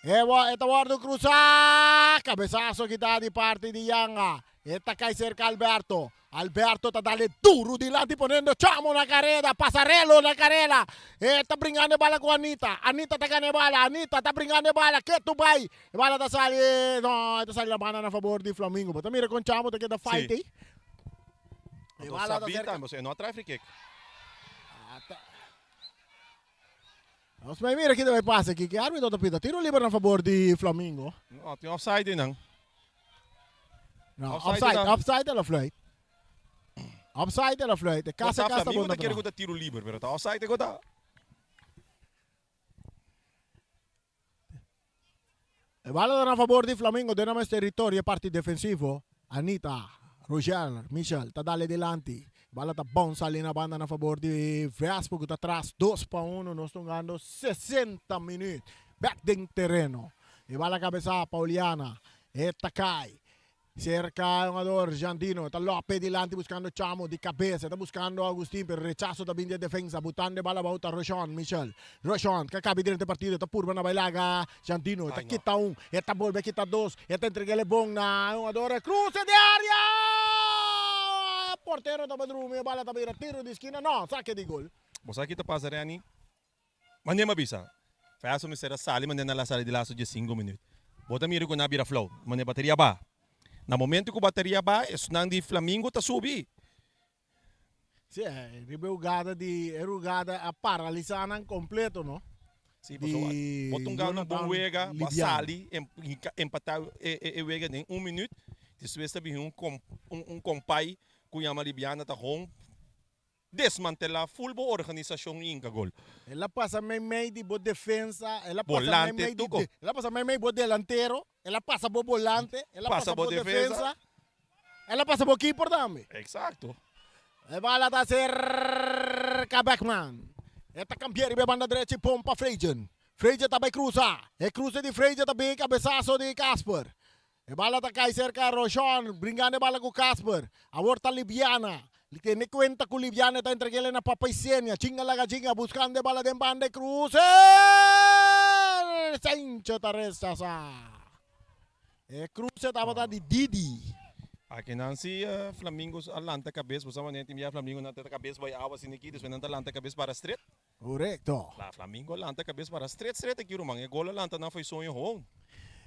E ta wordo cruza. Cabezazo kita di parti di Yanga. E ta cay cerca Alberto. Alberto ta dale duro dilanti poniendo Chamo na careda. Pasarelo na careda. E ta bringando e bala cu Anita. Anita ta gana e bala. Anita ta bringando e bala. Ketu bay. E bala ta sali. No, e ta sali la banda na favor di Flamingo. Bo ta mira con Chamo ta keda fight Sí. ey. E Anto bala ta Sabin cerca. tambe, e no a trae free kick. Nos bai mira kita bai pasa aki. Ki arbitro ta pita? Tiro liber na favor di Flamingo. No, tin offside einan. No, Offside offside, ta- offside el a fluit. Offside el a fluit. E kasa Kota kasa Flamingo bon ta kere na ku ta tiro liber, pero ta offside e kota. E bala ta na favor di Flamingo den nan mes territorio e parti defensivo. Anita, Roger, Michel ta dale dilanti. Bala ta bounce sali na banda na favor di Vespo cu ta tras 2-1. Nos ta hungando 60 minuut. Bek den tereno. E bala cabeza Pauliana. E ta cay. Cerca hungador Jandino ta lope dilanti buscando Chamo di cabeza ta buscando Agustin pero rechazo ta bin di e defensa butando e bala abao ta Roshon Michel Roshon ka cabi drenta e partido ta purba na bay laga Jandino ta kita un e ta bolbe kita dos e ta entrega el e bon na hungador e cruce di area portero ta drumi e bala ta bira tiro di skina no sake di gol. Bo sa ki ta pasa Renny? Manera mi a bisa, Feaso mester a sali manera nan la sali di lasto diesinco minuut. Bo ta mira cu nan a bira flauw, manera bateria baha. Na momento cu bateria baha, esnan di Flamingo ta subi. Sí, riba e hugada di, e hugada a paralisa nan completo, no? Sí, pasobra bo ta un gana un bon wega, bo a sali, empata e wega den un minuut, despues ta bini un compay cu yama Libiana ta home. Desmantelá ful bo organisashon i hinka gol. El a pasa meimei di bo defensa, el a pasa meimei di, el a pasa meimei bo delantero, el a pasa bo bolante, el a pasa bo defensa, el a pasa bo keeper tambe. Exacto. E bala ta serka Beckman. E ta kambia riba e banda drechi pon pa Freidjen. Freidjen ta bai krusa. E kruse di Freidjen ta bin kabesaso di Casper. E bala ta kai serka Roshon, bringando e bala ku Casper. Awor ta Libiana. Tene kuenta ku Libiana e ta entreg'el na Papa Isenia. Chinga laga chinga, buskando e bala den banda e kruse. Sancho ta rechasá. E kruse tabata di Didi. Aki nan si Flamingos a lanta kabes, bo sa manera tin bia Flamingo nan ta kabes bai awa asina aki, despues nan ta lanta kabes para stret. Korekto. La Flamingo a lanta kabes para stret stret aki ruman. E gol a lanta nan fo'i soño hon.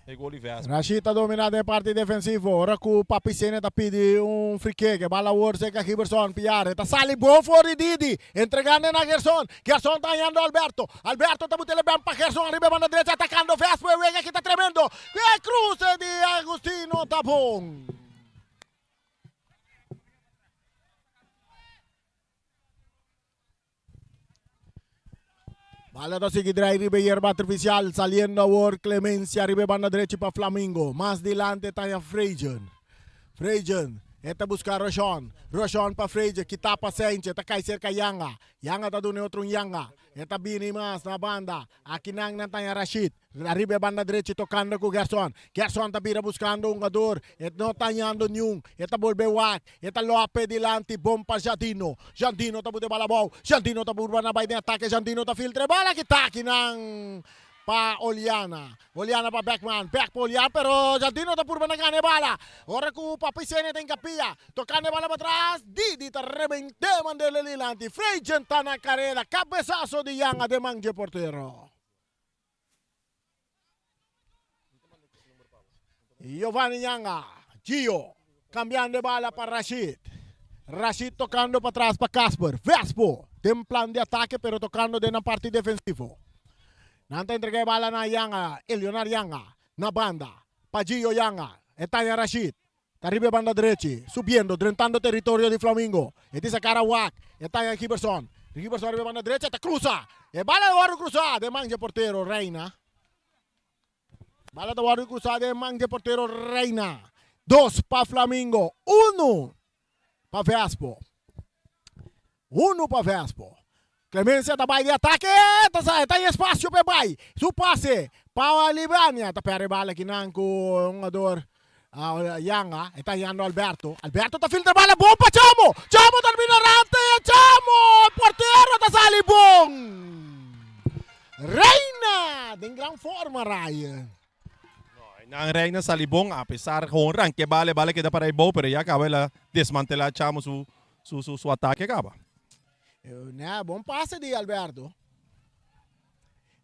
E gol di Vespa. Rashid ta domina den parti defensivo ora ku Papi Sene ta pidi un free kick. E bala awor serka Giberson Piar. E ta sali bon for di Didi. Entregando na Gerson. Gerson ta hañando Alberto. Alberto ta but'e ben pa Gerson ariba e banda drecha atakando Vespa. E wega aki ta tremendo. E kruse di Agustino ta bon. Bala ta sigui drai riba e yerba artificial, saliendo awor Clemencia riba e banda drechi pa Flamingo. Mas dilante ta haña Frejen. Frejen, e ta buska Roshon. Roshon pa Frejen, kita pa Sentje, ta kai serka Yanga. Yanga ta duna e otro un Yanga. E ta bini mas na banda. Akinan nan ta haña Rashid. Ariba e banda drechi tokando ku Gerson. Gerson ta bira buskando hungador. E no ta hañando niun. E ta bolbe wak. E ta lope dilanti bon pa Jadino. Jandino ta buta e bala abou. Jandino ta purba na bai den atake. Jandino ta filtra e bala kita akinan pa Oliana. Oliana pa Beckman. Bek pa Oliana pero Jandino ta purba na gana e bala. Ora ku Papi Sene ta inkapia. Tokando e bala patras. Didi ta rebente mand'e dilanti. Freidjen ta na kareda. Kabesaso di Yanga den man dje portero. Giovanni Yanga, Gio, cambiando e bala pa Rashid. Rashid tocando pa tras pa Casper. Vespo, den plan di atake pero tocando den nan parti defensivo. Nan ta entrega e bala na Yanga, Elionar Yanga, na banda pa Gio Yanga. E tanya Rashid. Ta riba e banda drechi, subiendo, drentando teritorio di Flamingo. E tin sa cara wak, e tanya Giberson. Giberson riba e banda drechi, ta cruza. E bala ta wordo cruza den man dje portero Reina. Bala ta wordo cruza den man dje portero Reina. Dos pa Flamingo, uno pa Vespo. Uno pa Vespo. Clemencia ta bai di atake, ta sa, ta espacio pa e bai. Su pase pa Libania, ta perde bala kinan ku hungador Yanga, e ta yando Alberto. Alberto ta filtra bala bon pa Chamo. Chamo ta bira rante, Chamo! Portero ta sali bon. Reina den gran forma Ryan. Nan Reina sali bon apesar gewoon ranke bala, e bala keda para e bou pero ya kaba el a desmantela Chamo su su su su atake kaba. Ne, bon pase di Alberto.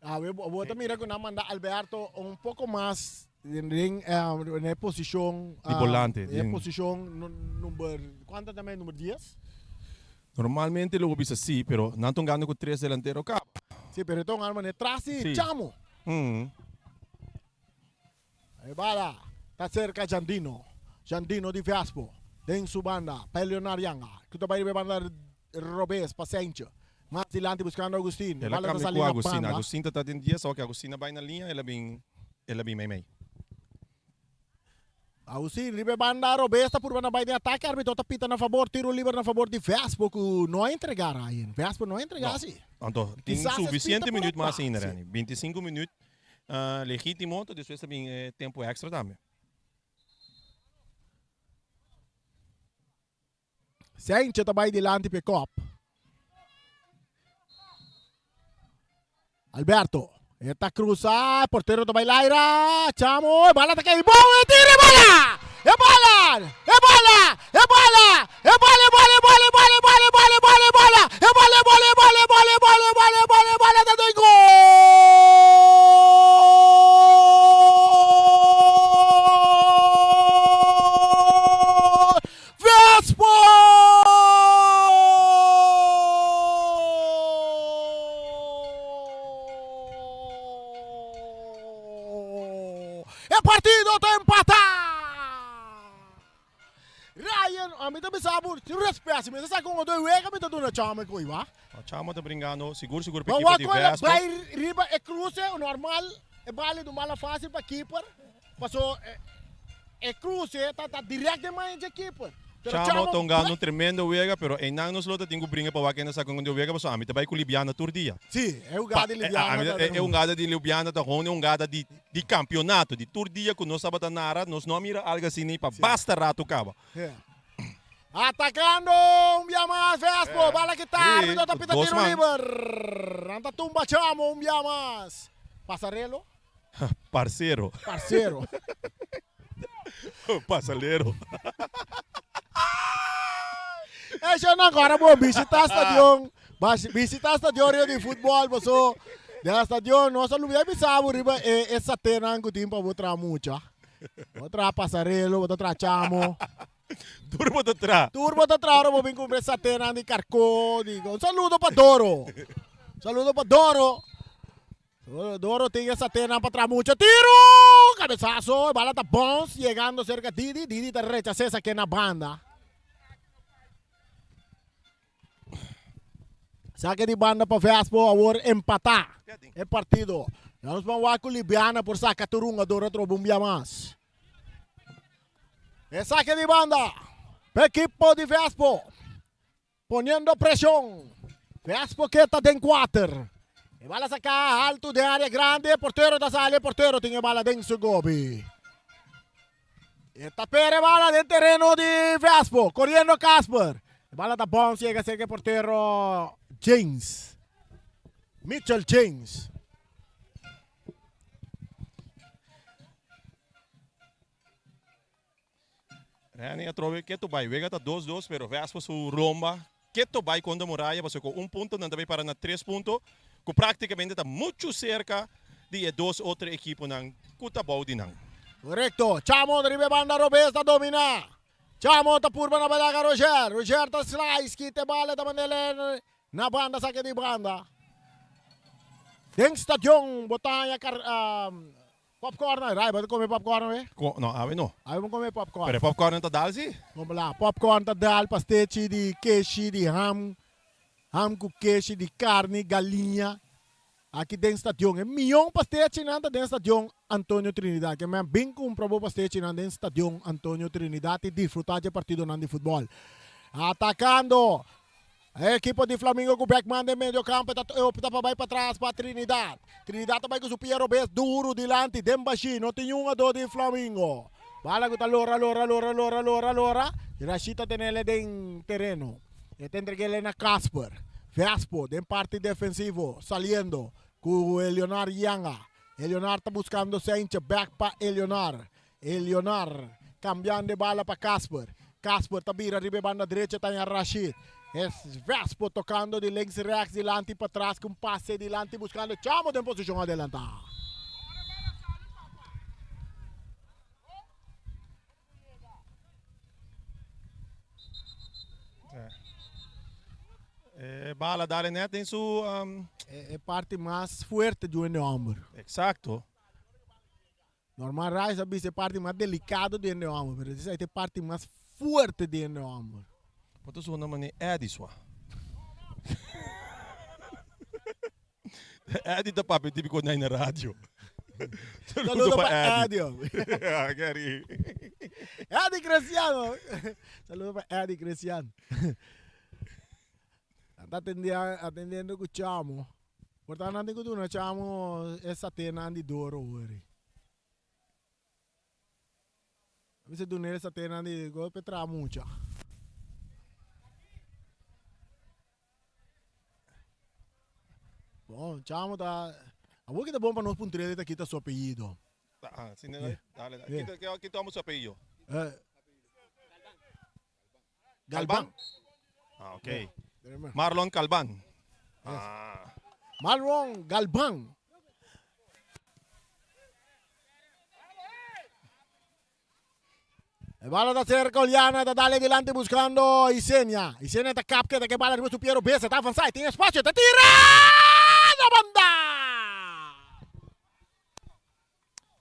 Awe bo ta mira ku nan manda Alberto un poko mas den den e posishon Di bolante, e posishon number kuantu ta number dies? Normalmente lo bo bisa si, pero nan ta hungando ku tres delantero kaba. Si, pero e ta hungando manera tras di Chamo. E bala ta cerca Jandino. Jandino di Vespo den su banda pa Leonard Yanga cu ta bay riba e banda robes pa Sentje. Mas dilanti buscando Agustin. E El a bala ta cambia sali cu na Agustin. banda. Agustin ta ta den dies, oke Agustin a bay na liña, el a bin el a bin meimei. Agustin riba e banda robes ta purba na bay den atake. Arbitro ta pita na fabor. Tiro liber na fabor di Vespo cu no a entrega Ryan. Vespo no a entrega No. si. Anto tin Kisas es suficiente pita por minuut mas apa. ainda, Si. Rene. 25 minuut Legítimo, to despues ta bin e tempu extra tambe. Sentje ta bai dilanti pa e kop. Alberto, e ta cruza, portero ta bai laira, Chamo, e bala ta cay bon, e tira e bala! E bala! E bala! E bala! E bala, e bala, e bala, e bala, e bala, e bala, e bala, e bala! E bala, e bala, e bala, e bala, e bala, e bala, e bala, e bala ta den gol! Vespo! E partido ta empatá! Ryan, a mi ta bisa bo, sin respet, si mi ta saka un otro wega mi ta duna Chamo e koe, ba? Chamo ta bringando sigur sigur pa Ma ekipo wak di ku el a Vespo. bai riba e kruse, normal e bali di un bala fásil pa keeper. Paso e cruce ta ta direct den man dje keeper. Pero Chamo Chamo ta hungando un tremendo wega, pero einan nos lo ta tin ku bringa pa wak hende sa kon di wega, pasobra ami ta bai ku Libiana tur dia. Sí, e hungada di Libiana ta E hungada di Libiana ta hon e hungada di di kampionato, di tur dia ku nos tabata nara, nos no a mira algu asina pa basta ratu kaba. Atacando un bia mas Vespo, bala kita arbitro ta pita tiro liber. Nan ta tumba Chamo un bia mas. Pasarelo. Parcero. Parcero. Pasalero. Esho nan agora bo visita stadion, visita stadion Rio di futbol paso den stadion nos a lubida bisa bo riba e e satenan ku tin pa bo traha mucha. Bo traha pasarelo, bo ta traha chamo. Tur bo ta traha. Tur bo ta traha ora bo bin kumpra e satenan di karko, di un saludo pa Doro. Saludo pa Doro. Doro tin e satenan pa tra mucho tiro! Cabezazo, e bala ta bounce llegando cerca Didi, Didi ta rechaza esaki na banda. Saque di banda pa Vespo, awor empata e partido. Nos ban wak cu Libiana por saca tur hungador atrobe un bia mas. E saque di banda pa equipo di Vespo. Poniendo presion. Vespo ke ta den kuater. E bala saká altu den área grandi. E portero ta sali. E portero tin e bala den su gobi. E ta pere e bala den tereno di Vespo. Koriendo Casper. E bala ta bounce yega serka e portero James. Mitchell James. Renny atrobe keto bai. Wega ta dos dos pero Vespa su romba keto bai kontra Muraya pasobra ku un punto nan ta bai para na tres punto ku praktikamente ta muchu serka di e dos otro ekiponan ku ta bou di nan. Korekto. Chamo ta riba e banda robes ta domina. Chamo ta purba na balaga Roger. Roger ta slice kita e bala ta mand'el na banda sake di banda. Den stadion bo ta haña Popcorn ay, Ray, bo ta come popcorn awe? Ko, no, awe no. Awe bo come popcorn. Pero e popcorn ta dal si? Como la, popcorn ta dal, pastechi di keshi, di ham, ham cu keshi, di carni, galiña. Aki den stadion, e mion pastechinan ta den stadion Antonio Trinidad. Ke men bin cumpra bo pastechinan den stadion Antonio Trinidad y disfruta dje partidonan di futbol. Atacando! E ekipo di Flamingo ku Beckman den medio kampo ta opta pa bai patras pa Trinidad. Trinidad ta bai ku su pia robes duru dilanti den bashí. No tin un adó di Flamingo. Bala ku ta lora, lora, lora, lora, lora, lora. Rashid ta tenele den tereno. E ta entregele na Casper. Vespo den parti defensivo saliendo ku Elionar Yanga. Elionar ta buskando Seintje bek pa Elionar. Elionar cambiando e bala pa Casper. Casper ta bira riba e banda drecha ta haña Rashid. Es Vespo tocando di links rechts dilanti patras cu un pase dilanti buscando Chamo den posicion adelanta. E bala dale net den su um... E parti mas fuerte di un homber. Exacto. Norman Rice a bisa e parti mas delicado di hende homber, pero esei ta e parti mas fuerte di hende homber. Bo ta sona manera Eddie sua. Eddie ta papia tipico nai na radio. Saludo pa Eddie. Gary. Eddie Cristiano. Saludo pa Eddie Cristiano. Ta atendiendo cu chamo. Por ta nan tin ku duna chamo e satenan di doro wori. A mester duna e satenan di golpe traha mucha. Bon, Chamo ta. Awor ki ta bon pa nos puntr'é ta kita su apellido. Ah, si, dale, dale. Kita, kita amo su apellido? Galban. Ah, ok. Marlon Galban. Ah. Marlon Galban. E bala ta cerca Oliana, ta dale dilanti buscando Isenia. Isenia ta kap keda ke bala riba su pie robes, ta avansa, e tin espacio, ta tira na banda!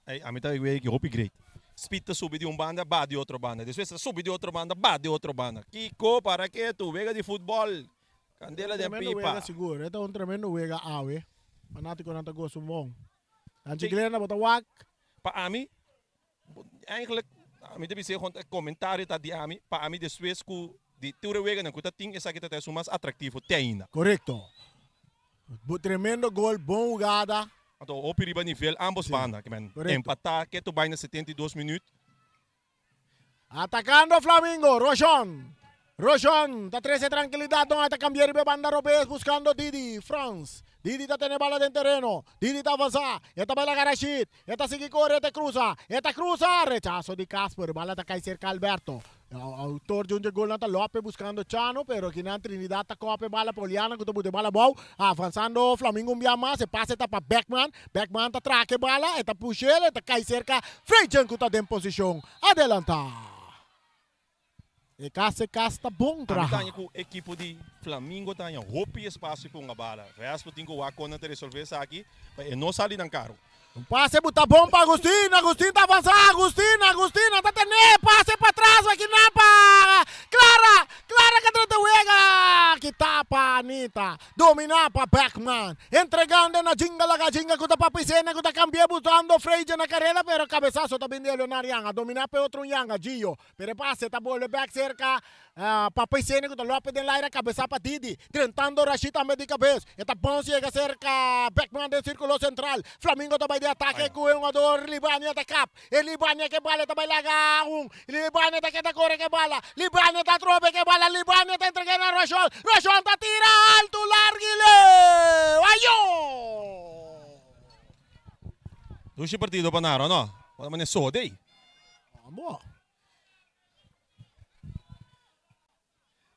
Ey, ami ta wei ki hopi great. Speed ta subi di un banda, ba di otro banda. Despues ta subi di otro banda, ba di otro banda. Kiko, para ke tu? Wega di futbol. Candela den Tremendo pipa. wega sigur. E ta un tremendo wega awe. Fanaticonan ta gosa un bon. Tanchi Glenda bo ta wak. Pa ami, Eigenlijk, mi ta bisa e comentario ta di ami, pa ami despues cu di tur e weganan cu ta tin, esaki ta ta esun mas atractivo te ainda. Correcto. Tremendo gol, bon hugada. Anto hopi riba nivel ambos banda, ke men empata keto bai na 72 minuut. Atacando Flamingo, Rojon. Rojon ta trece trankilidad, no ta cambia riba e banda robes buscando Didi Frans. Didi ta tene bala den tereno, Didi ta avansa, e ta bai laga Rashid, e ta sigui core, e ta cruza, e ta cruza, rechazo di Casper, bala ta cay cerca Alberto. Autor di un dje golnan ta Lope buscando Chano, pero akinan Trinidad ta copia e bala pa Oliana cu ta buta e bala abou, avanzando Flamingo un bia mas, e pase ta pa Beckman, Beckman ta traha e bala, e ta push'el, e ta cay cerca Freidjen cu ta den posicion adelanta. E cas e cas ta bon Ami traha. ta haña ku ekipo di Flamingo ta haña hopi espasio pa hunga bala. Vespo tin ku wak kon nan ta resolve esaki pa e no sali nan karu. Un pase bu ta bon pa Agustin, Agustin ta avansa, Agustin, Agustin nan ta tene, pase patras aki nan pa Clara, Clara ka drenta wega, kita pa Anita, domina pa Beckman, entregando na Jinga laga Jinga ku ta pa Pisena ku ta kambia buscando Freidje na kareda pero kabesaso ta bin di Leonard Yanga, domina pa e otro un Yanga, Gio, Pero e pase ta bolbe bek serka Papa Iseni ku ta lope den laira kabesa pa Didi. Drentando Rashid tambe di kabes. E ta bounce yega serka Beckman den sirkulo sentral. Flamingo ta bai di atake ku e hungador Libania ta kap. E Libania ke bala e ta bai laga un. Libania ta keda kore ke bala. Libania ta trobe ke bala. Libania ta entrega na Rashon. Rashon ta tira altu largu i leu. Ayo! Dushi partido pa Naro no. Bo ta mane so dei. Amo.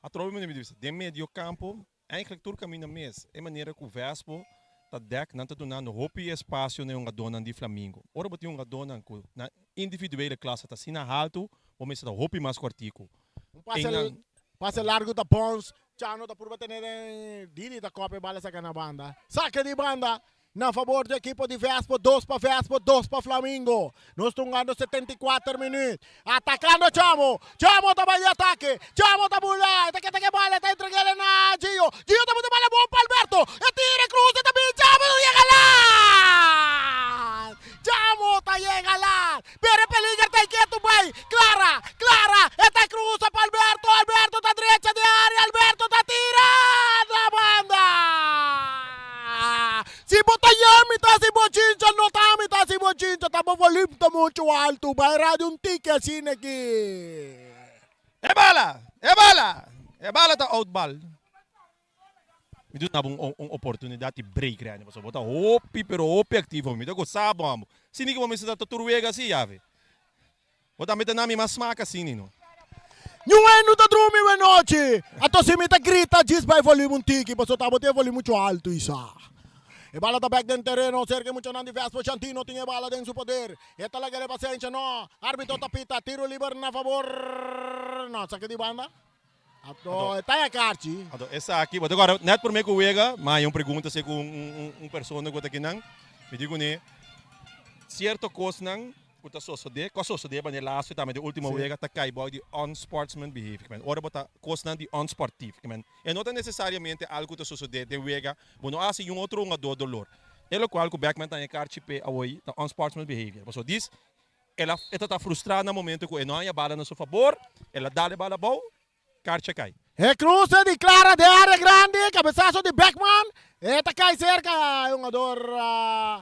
Atrobe mi di bisa, den medio campo, eigenlijk tur caminda mes, e manera cu Vespo ta dek, nan ta dunando hopi espacio na e hungadónan di Flamingo. Ora bo tin hungadónan cu nan individuele klasse ta asina haltu, bo mester ta hopi mas cuartico. Un pase, pase largo ta Pons, Chano ta purba tene den Didi ta copia e bala saca na banda. Saca di banda! Na fabor di ekipo di Vespo, dos pa Vespo, dos pa Flamingo. Nos ta hungando 74 minuut. Atakando Chamo. Chamo ta bai di atake. Chamo ta bula. E ta keda ke bala. E ta entreg'el na Gio. Gio ta buta bala bon pa Alberto. E tira e cruza e ta bin Chamo ta yega laat. Chamo ta yega laat. Pero e peliger ta ketu bai. Clara. Clara. E ta cruza pa Alberto. Alberto ta drecha di area. Alberto ta tira na banda. Si bo ta yami ta hasi bochincha no ta ami ta hasi bochincha ta bo volume ta mucho alto bai radio un tiki asina aki. E bala! E bala! E bala ta out bal. Mi duna bo un oportunidad di break Rene pasobra bo ta hopi pero hopi activo mi ta gosa bo amo. Sini ki bo mester ta tur wega asi yavi. Bo tambe ta na mi mas smaak asini no. Niun no ta drumi we nochi. Anto si mi ta grita djis bai volume un tiki pasobra ta bo tin e volume mucho alto isa. E bala ta bek den tereno serka e muchanan di Vespo Chantino tin e bala den su poder. E ta laga e pasencha no. Arbitro ta pita tiro liber na fabor no saki di banda. Anto e ta e karchi. Anto esaki bo ta kòrda nèt promé ku wega mi haña un pregunta si ku un persona ku ta kinan mi di kuné sierto kosnan ku ta sosodé ku a sosodé manera laatste tambe den último wega ta kai bou di unsportsman behavior kimen ora bo ta kosnan di unsportief kimen e no ta nesesariamente algu ku ta sosodé den wega bo no a hasi niun otro hungadó dolor e lokual ku Beckman ta haña karchi p'e awor ta unsportsman behavior pasobra dis El a e ta ta frustrá na momento ku e no haña bala na su fabor, el a dal e bala abou, karchi a kai. E kruse di Clara den área grandi, kabesaso di Beckman, e ta kai serka e hungador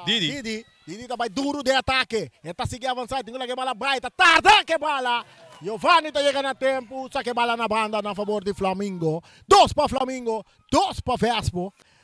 Didi. Didi. Didi ta bai duru den atake, e ta sigui avansá, e tin ku laga e bala bai, ta tarda ku e bala. Giovanni ta yega na tempu, saka e bala na banda na fabor di Flamingo. Dos pa Flamingo, dos pa Vespo.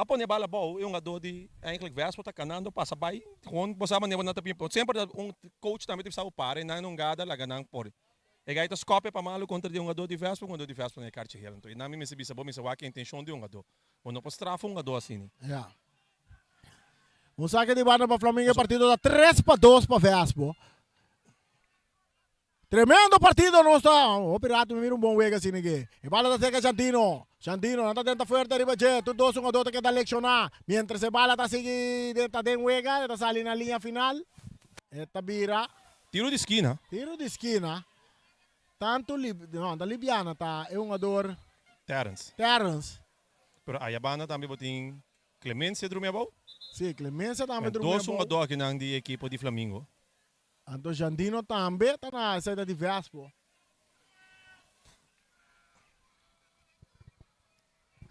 A pone bala abou e hungadó di eigenlijk Vespo ta kanando pasa bai gewoon bo sa manera bo nan ta bin semper ta un coach tambe ta bisa bo para e nan hungada laga nan por e gai ta skòp e pa malu kontra di e hungadó di Vespo hungadó di Vespo na e karchi hel anto e nan mi mester bisa bo mester wak e intenshon di hungadó bo no por strafa un hungadó asina. Ya. Un sake di banda pa Flamingo e partido ta 3-2 pa Vespo. Tremendo partido nos ta. Hopi rato mi mira un bon wega asina aki. E bala ta serka Shantino. Shantino nan ta tenta fuerte riba dje. Tur dos hungador ta keda lekshoná. Mientras e bala ta sigui den ta den wega e ta sali na liña final. E ta bira. Tiro di skina. Tiro di skina. Tantu Lib no ta Libiana ta e hungador. Terrence. Terrence. Pero aya banda tambe bo tin Clemencia drumi abou. Si, Clemencia tambe drumi abou. Dos hungador akinan di ekipo di Flamingo. Anto Jandino tambe ta na esei ta di Vespo.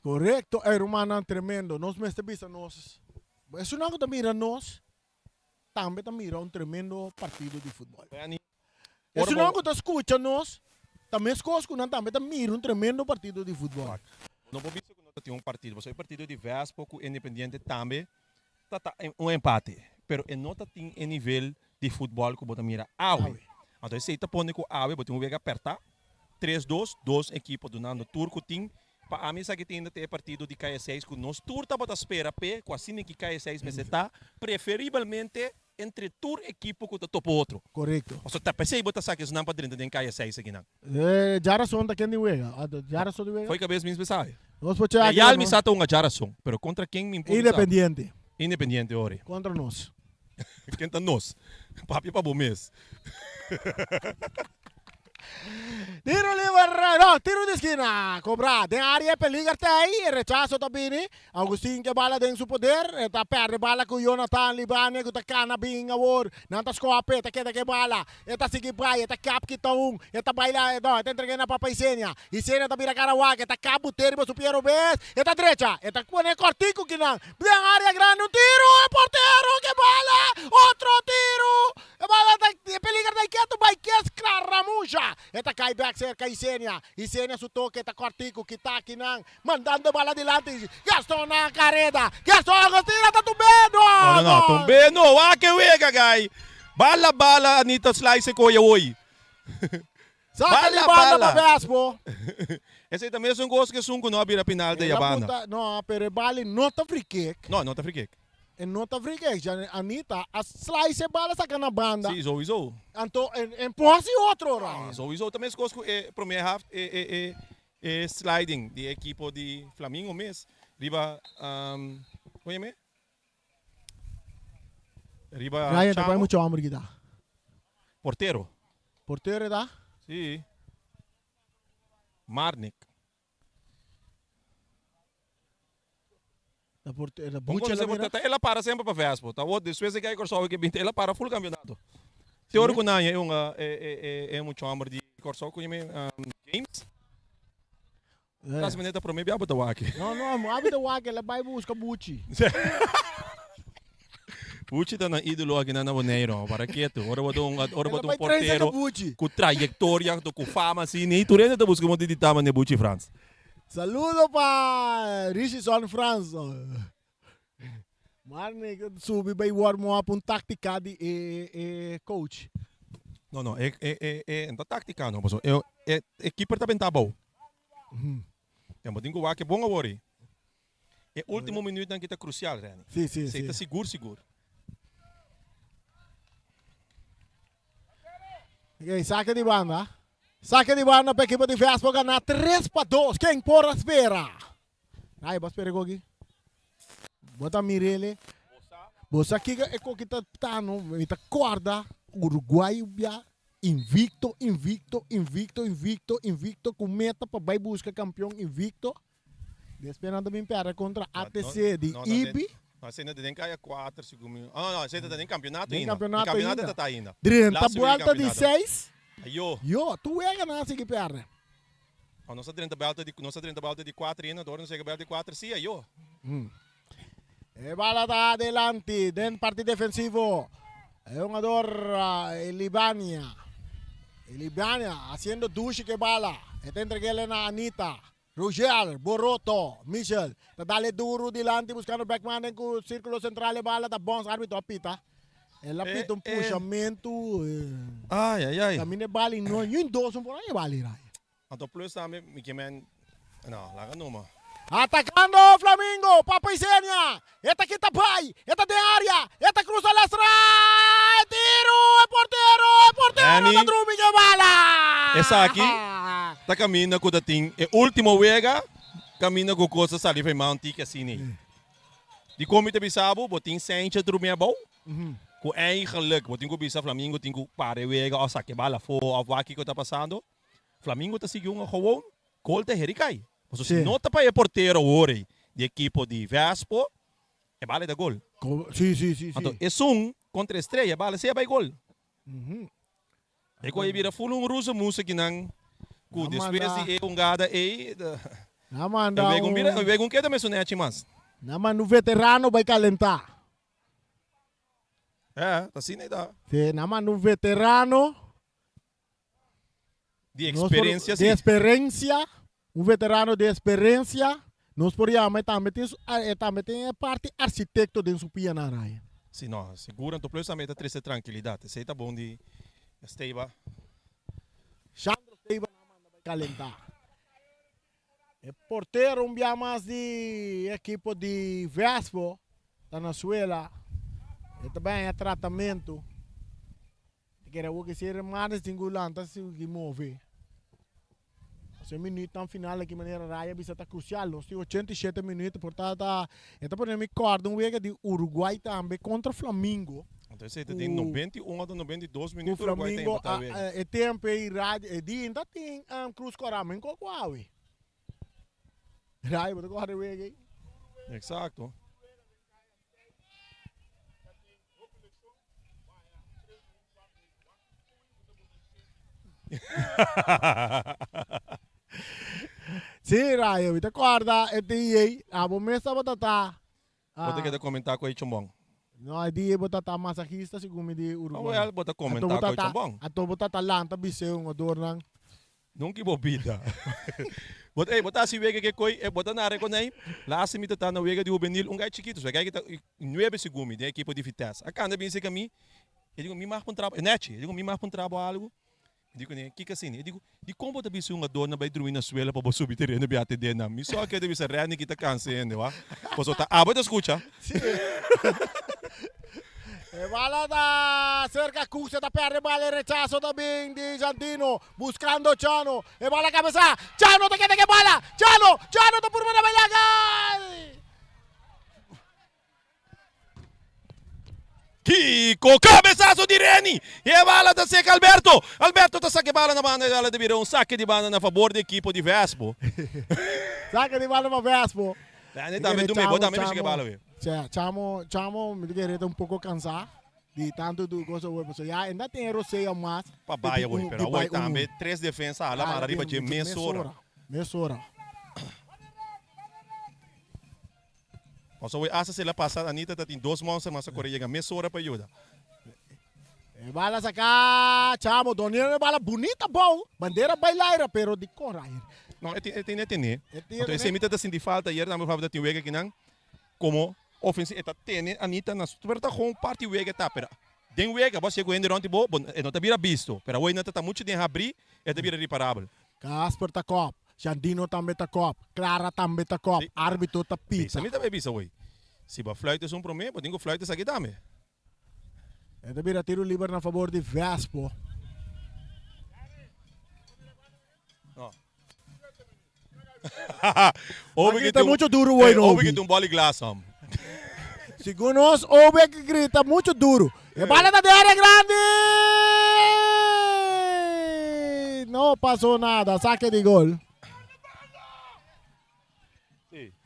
Korekto ey rumannan tremendo nos mester bisa nos esunnan ku ta mira nos tambe ta mira un tremendo partido di futbol. Esunnan ku ta skucha nos ta meskos ku nan tambe ta mira un tremendo partido di futbol. No por bisa ku no ta tin un partido pasobra e partido di Vespo ku Independiente tambe Ta ta un empate, pero e no ta tin e nivel di futbòl ku bo ta mira awe. Anto esei ta pone ku awe bo tin un wega apertá, tres dos, dos ekipo dunando tur ku tin. Pa ami esaki tin ta e partido di Kaya Seis ku nos tur tabata spera p'e, ku asina ki Kaya Seis mester ta, preferibelmente entre tur ekipo ku ta topa otro. Korekto. Pasobra ta p'esei bo ta saka esnan pa drenta den Kaya Seis akinan. Djarason ta ken di wega? Djarason di wega? Fo'i kabes mi sa. Nos por cheka Real mi sa ta hunga djarason, pero kontra ken mi por sa. Independiente. Independiente ori. Kontra nos. Ken ta nos? Papia pa bo mes. Tiro liber, no, tiro di skina, kobra den área e peliger ta ei, e rechaso ta bini, Augustin ke bala den su poder, e ta perde bala ku Jonathan Libania ku ta kana bin awor, nan ta skope, ta keda ke bala, e ta sigui bai, e ta kap kita un, e ta baila, no, e ta entreg'é na papa Isenia, Isenia ta bira kara wak, e ta kap but'é riba su pie robes, e ta drecha, e ta pone kòrtiku kinan, den área grandi un tiro, e portero ke bala, otro tiro, e bala ta, e peliger ta ketu bai kes Scaramuja, e ta kai bèk serka Isenia, Isenia su toke ta kòrtiku, kita kinan. Mandando bala dilanti, Gaston na careda, Gaston Agustina ta tumbe, no! No, no, no, tumbe no, wak e wega guy. Bala, bala, Anita slice e koya hoy. Saca di banda pa Vespo. Esey ta mesun cos cu esun cu no a bira penal de Yabana. No, pero e bala no ta free kick. No, no ta free kick. E no ta free kick, Anita a slice e bala saca na banda. Si, sowieso. Anto, en posi otro, Ryan. Sowieso, ta mes cos cu e prome half, e, e, e. E sliding di e ekipo di Flamingo mes riba kon yam'e? Riba Ryan ta Chamo. bai mucho homber kita. Portero. Portero e ta? Si. Marnick. Ta portero, ta Bon bucha conoce la mira. portero. Ta el a para semper pa Vespo. Ta wot despues e kai Kòrsou e ke binti el a para full campeonato. Te ora ku nan e hunga e e e e mucho homber di Kòrsou ku yama James. Eh. Las manera ta prome bia bo ta wak. No, no, abi ta wak, el a bai buska Buchi. Buchi ta nan idolo aki nan na Boneiru, para ketu. Ora bo ta un ora El bo a ta un bai train serka portero Buchi. ku trayektoria, ku fama asina, tur hende ta buska modo di tama ne Buchi Frans. Saludo pa Richison Frans. Marne subi bay warm up un tactica di e e coach. No no e e e e no ta tactica no paso e e e keeper ta benta abou. Ya bo tin ku wak e bon awor ei. E ultimo minuutnan ki ta crucial Renny. Si si Esei si. ta sigur sigur. Ok, sake di banda. Sake di banda pa ekipo di Vespo gana 3-2. Ken por a spera? Ay, bo a spera e koki? Bo ta mirele. Bo sa kiko e koki ta ta no? Mi ta korda Uruguay bia invicto, invicto, invicto, invicto, invicto ku meta pa bai buska kampeon invicto. Despues nan ta bin perde kontra ATC di Ibi. No, esei no ta den kaya kuater segun mi. Oh, no, no, esei ta den kampionato Den ainda. kampionato Den kampionato ainda. ta ta ainda. Drenta Laatste week buelta di kampionato. seis. Ayo. Yo, tur wega nan a sigui perde. Oh, nos a drenta buelta di, nos a drenta buelta di kuater ainda, ora nos yega buelta di kuater, si, ayo. E bala ta adelanti den parti defensivo. E hungador Elibania. Elibania haciendo dushi ke bala. E ta entreg'ele na Anita. Roger, Boroto, Michel ta dale duru dilanti buscando Beckman den cu circulo central e bala ta bons arbitro a pita. El a pita un pushamento. Ay, ay, ay. Caminda e bala y no ni un dos un por ahí e bala ira. Anto plus tambe mi ke men no laga numa. Atacando Flamingo, Papa Isenia, e ta kita bai, e ta den area, e ta cruza lastra, e tiro, e portero, e portero ta drumi ke bala! Esaki ta caminda cu ta tin e ultimo wega caminda cu cos ta sali pa e man tiki asina ey. Dicon mi ta bisa bo, bo tin Sanchez drumi abou, cu eigenlijk bo tin cu bisa Flamingo tin cu para e wega of saca e bala afo of wak kico ta pasando. Flamingo ta sigui hunga gewoon, gol ta herikai. Pasobra si no ta pa e portero awor ei di ekipo di Vespo, e bala e ta gol. Sí, sí, sí, sí. Anto esun kontra Estrella e bala si a bai gol. E koe bira ful un ruso musa kinan ku despues di e hungada ei Nan manda e un. E wega un keda mesun nechi mas. Nan manda un veterano bai kalentá. E, ta asina ei ta. Sí, nan manda un veterano. Di experiencia si. Di experiencia, un veterano di experiencia, nos por yama e tambe tin su, e tambe tin e parti architecto den su pianan Ryan. Si no, sigur anto plus tambe e ta trece trankilidad, esey ta bon di Steba. Shandro Steba nan manda bay calenta. E portero un bia mas di ekipo di Vespo ta na suela, e ta bay haña tratamento. Te kere awor ke si e remate tin ku lanta sigui move. Pasobra e minuutnan final aki manera Ray a bisa ta krusial. Nos tin 87 minuut por ta ta e ta pone mi kòrda un wega di Uruguay tambe kontra Flamingo. Anto esei ta den 91 ota 92 Ku minuut Uruguay ta Flamingo empatá wega. e tempu ei Ray e di inta tin Cruz Kòrá men koko awe. Ray bo ta kòrda e wega ei? Eksakto. Sí, Rayo, mi ta corda e dia ei, abo mes tabata ta. Bo ta keda comenta cu e chombon? No, e dia ei bo ta ta masajista segun mi di Uruguay. Awel, bo ta comenta cu e chombon. Anto bo ta ta lanta bis'é un odornan. Nunca bo bida. Bo ta, ey, bo ta hasi wega ke koi, bo ta nare kon ey. Laatste mi ta ta na wega di hubenil, un gai chikito, so e gai ki ta nuebe segun mi den ekipo di Vitesse. A kanda bin seka mi, e digo, mi mag puntra bo, e nechi, e digo, mi mag puntra bo algu? Mi di kuné, kiko asina? E digo, dikon bo ta bisa un hungador na bai drumi na suela pa bo subi tereno bi atendé nan? Mi so a keda bisa Renny ki ta kansa hende, wak. Pasobra ta abo ta skucha. E bala ta cerca Cuxa ta perde bala e rechazo ta bin di Jantino buscando Chano e bala cabeza Chano ta keda ke bala Chano Chano ta purba na baila gol Kiko cabezazo di Reni e bala ta seca Alberto Alberto ta saca e bala na banda e bala ta bira un saque di banda na fabor di ekipo di Vespo. Saque di banda pa Vespo. Reni tambe dume bo tambe mishi ke bala we. Sea, chamo, chamo, mi ta kere ta un poko kansá di tantu du kos awor, pasobra ya e no tin e rosea mas Pa di bai awor, un, pero di awor bai unu. tambe tres defensa hala mara riba dje mesora. Mesora. Pasobra awor hasta si el a pasa Anita ta tin dos monster mas a kore yega mesora pa yuda. E bala saká chamo, Doniel e bala bunita bou, bandera bai laira pero di kon Ryan? No, e tin e tin e tene. E tin e Anto tene. esei mi ta ta sinti falta ayer tambe por ta tin wega kinan Como ofensi e ta tene Anita na su pero ta gewoon parti wega e ta pero den wega bo a sigue cu hende rond di bo bo e no ta bira bisto pero awor e no ta ta mucho den habri e ta bira riparabel. Casper ta kop, Jandino tambe ta kop, Clara tambe ta kop, Si. arbitro ta Bisa pita. mi tambe bisa awor si bo a fluit esun prome bo tin cu fluit esaki tambe. E ta bira tiro liber na fabor di Vespo. No. Obi grita mucho duro hoy, no, Obi Obi. grita un boli glas, hom. Segun nos, Obi grita mucho duro. E bala ta den área grandi! No pasó nada, saque di gol.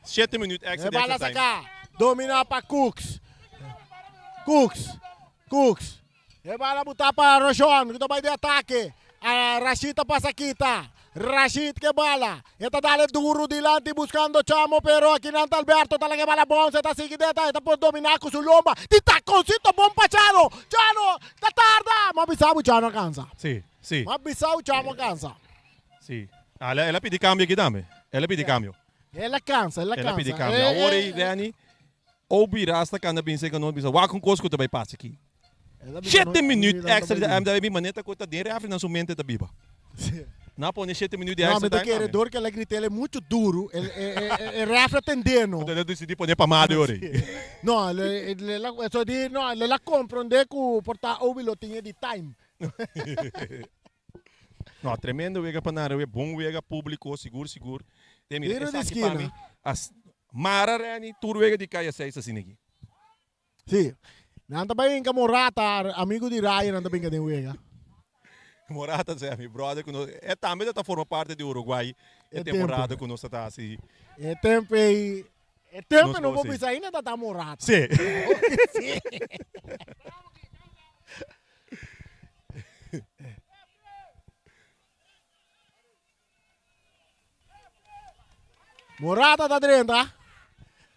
Siete minuut extra E di bala extra time. saca, domina pa Cooks. Cooks, Cooks. E bala buta pa Roshon, cu ta bay di atake. A Rashid ta pasa kita. Rashid ke bala. E ta dale duro dilanti buscando Chamo, pero aki nan ta Alberto ta laga e bala bounce, e ta sigui deta, e ta por domina cu su lomba. Di taconcito bon pa Chano. Chano ta tarda. M'a bisa bo Chano a cansa. Si, si. M'a bisa bo Chamo a cansa. Si. El a pidi cambio aki tambe. El a pidi cambio. El a cansa, el a El cansa. a pidi cambio. Eh, Awor eh, ei, Renny, Obi Rasta kanda bin serka nos bisa, wak un kos ku ta bai pasa aki. El a bisa Shete no- minuut mira, extra ta di bai MWB, manera ku ta den refri nan su mente ta biba. Sí. Nan a pone shete minuut di No, extra mi ta time kere tambe. dor ku el a grita el e mucho duro, el e e e e refri a tende no. Anto el a disidí pone pa madre ora ei. No, el el el a eso di no, el a komprondé ku por ta Obi lo tin e di time. No, tremendo wega pa nara we, bon wega publico, sigur sigur. Te mira, Tiro di esaki pa esquina. mi, as mara Renny tur wega di Kaya 6 asina aki. Sí. Nan ta bai hinka Morata, amigo di Ryan, nan ta binka den wega. Morata sea mi brother ku nos, e tambe ta forma parte di Uruguay e E temporada tempo. ku nos ta ta hasi. E tempo ei, e tempo Nos no por conoce. bisa ainda ta ta Morata. Sí. Sí. Morata ta drenta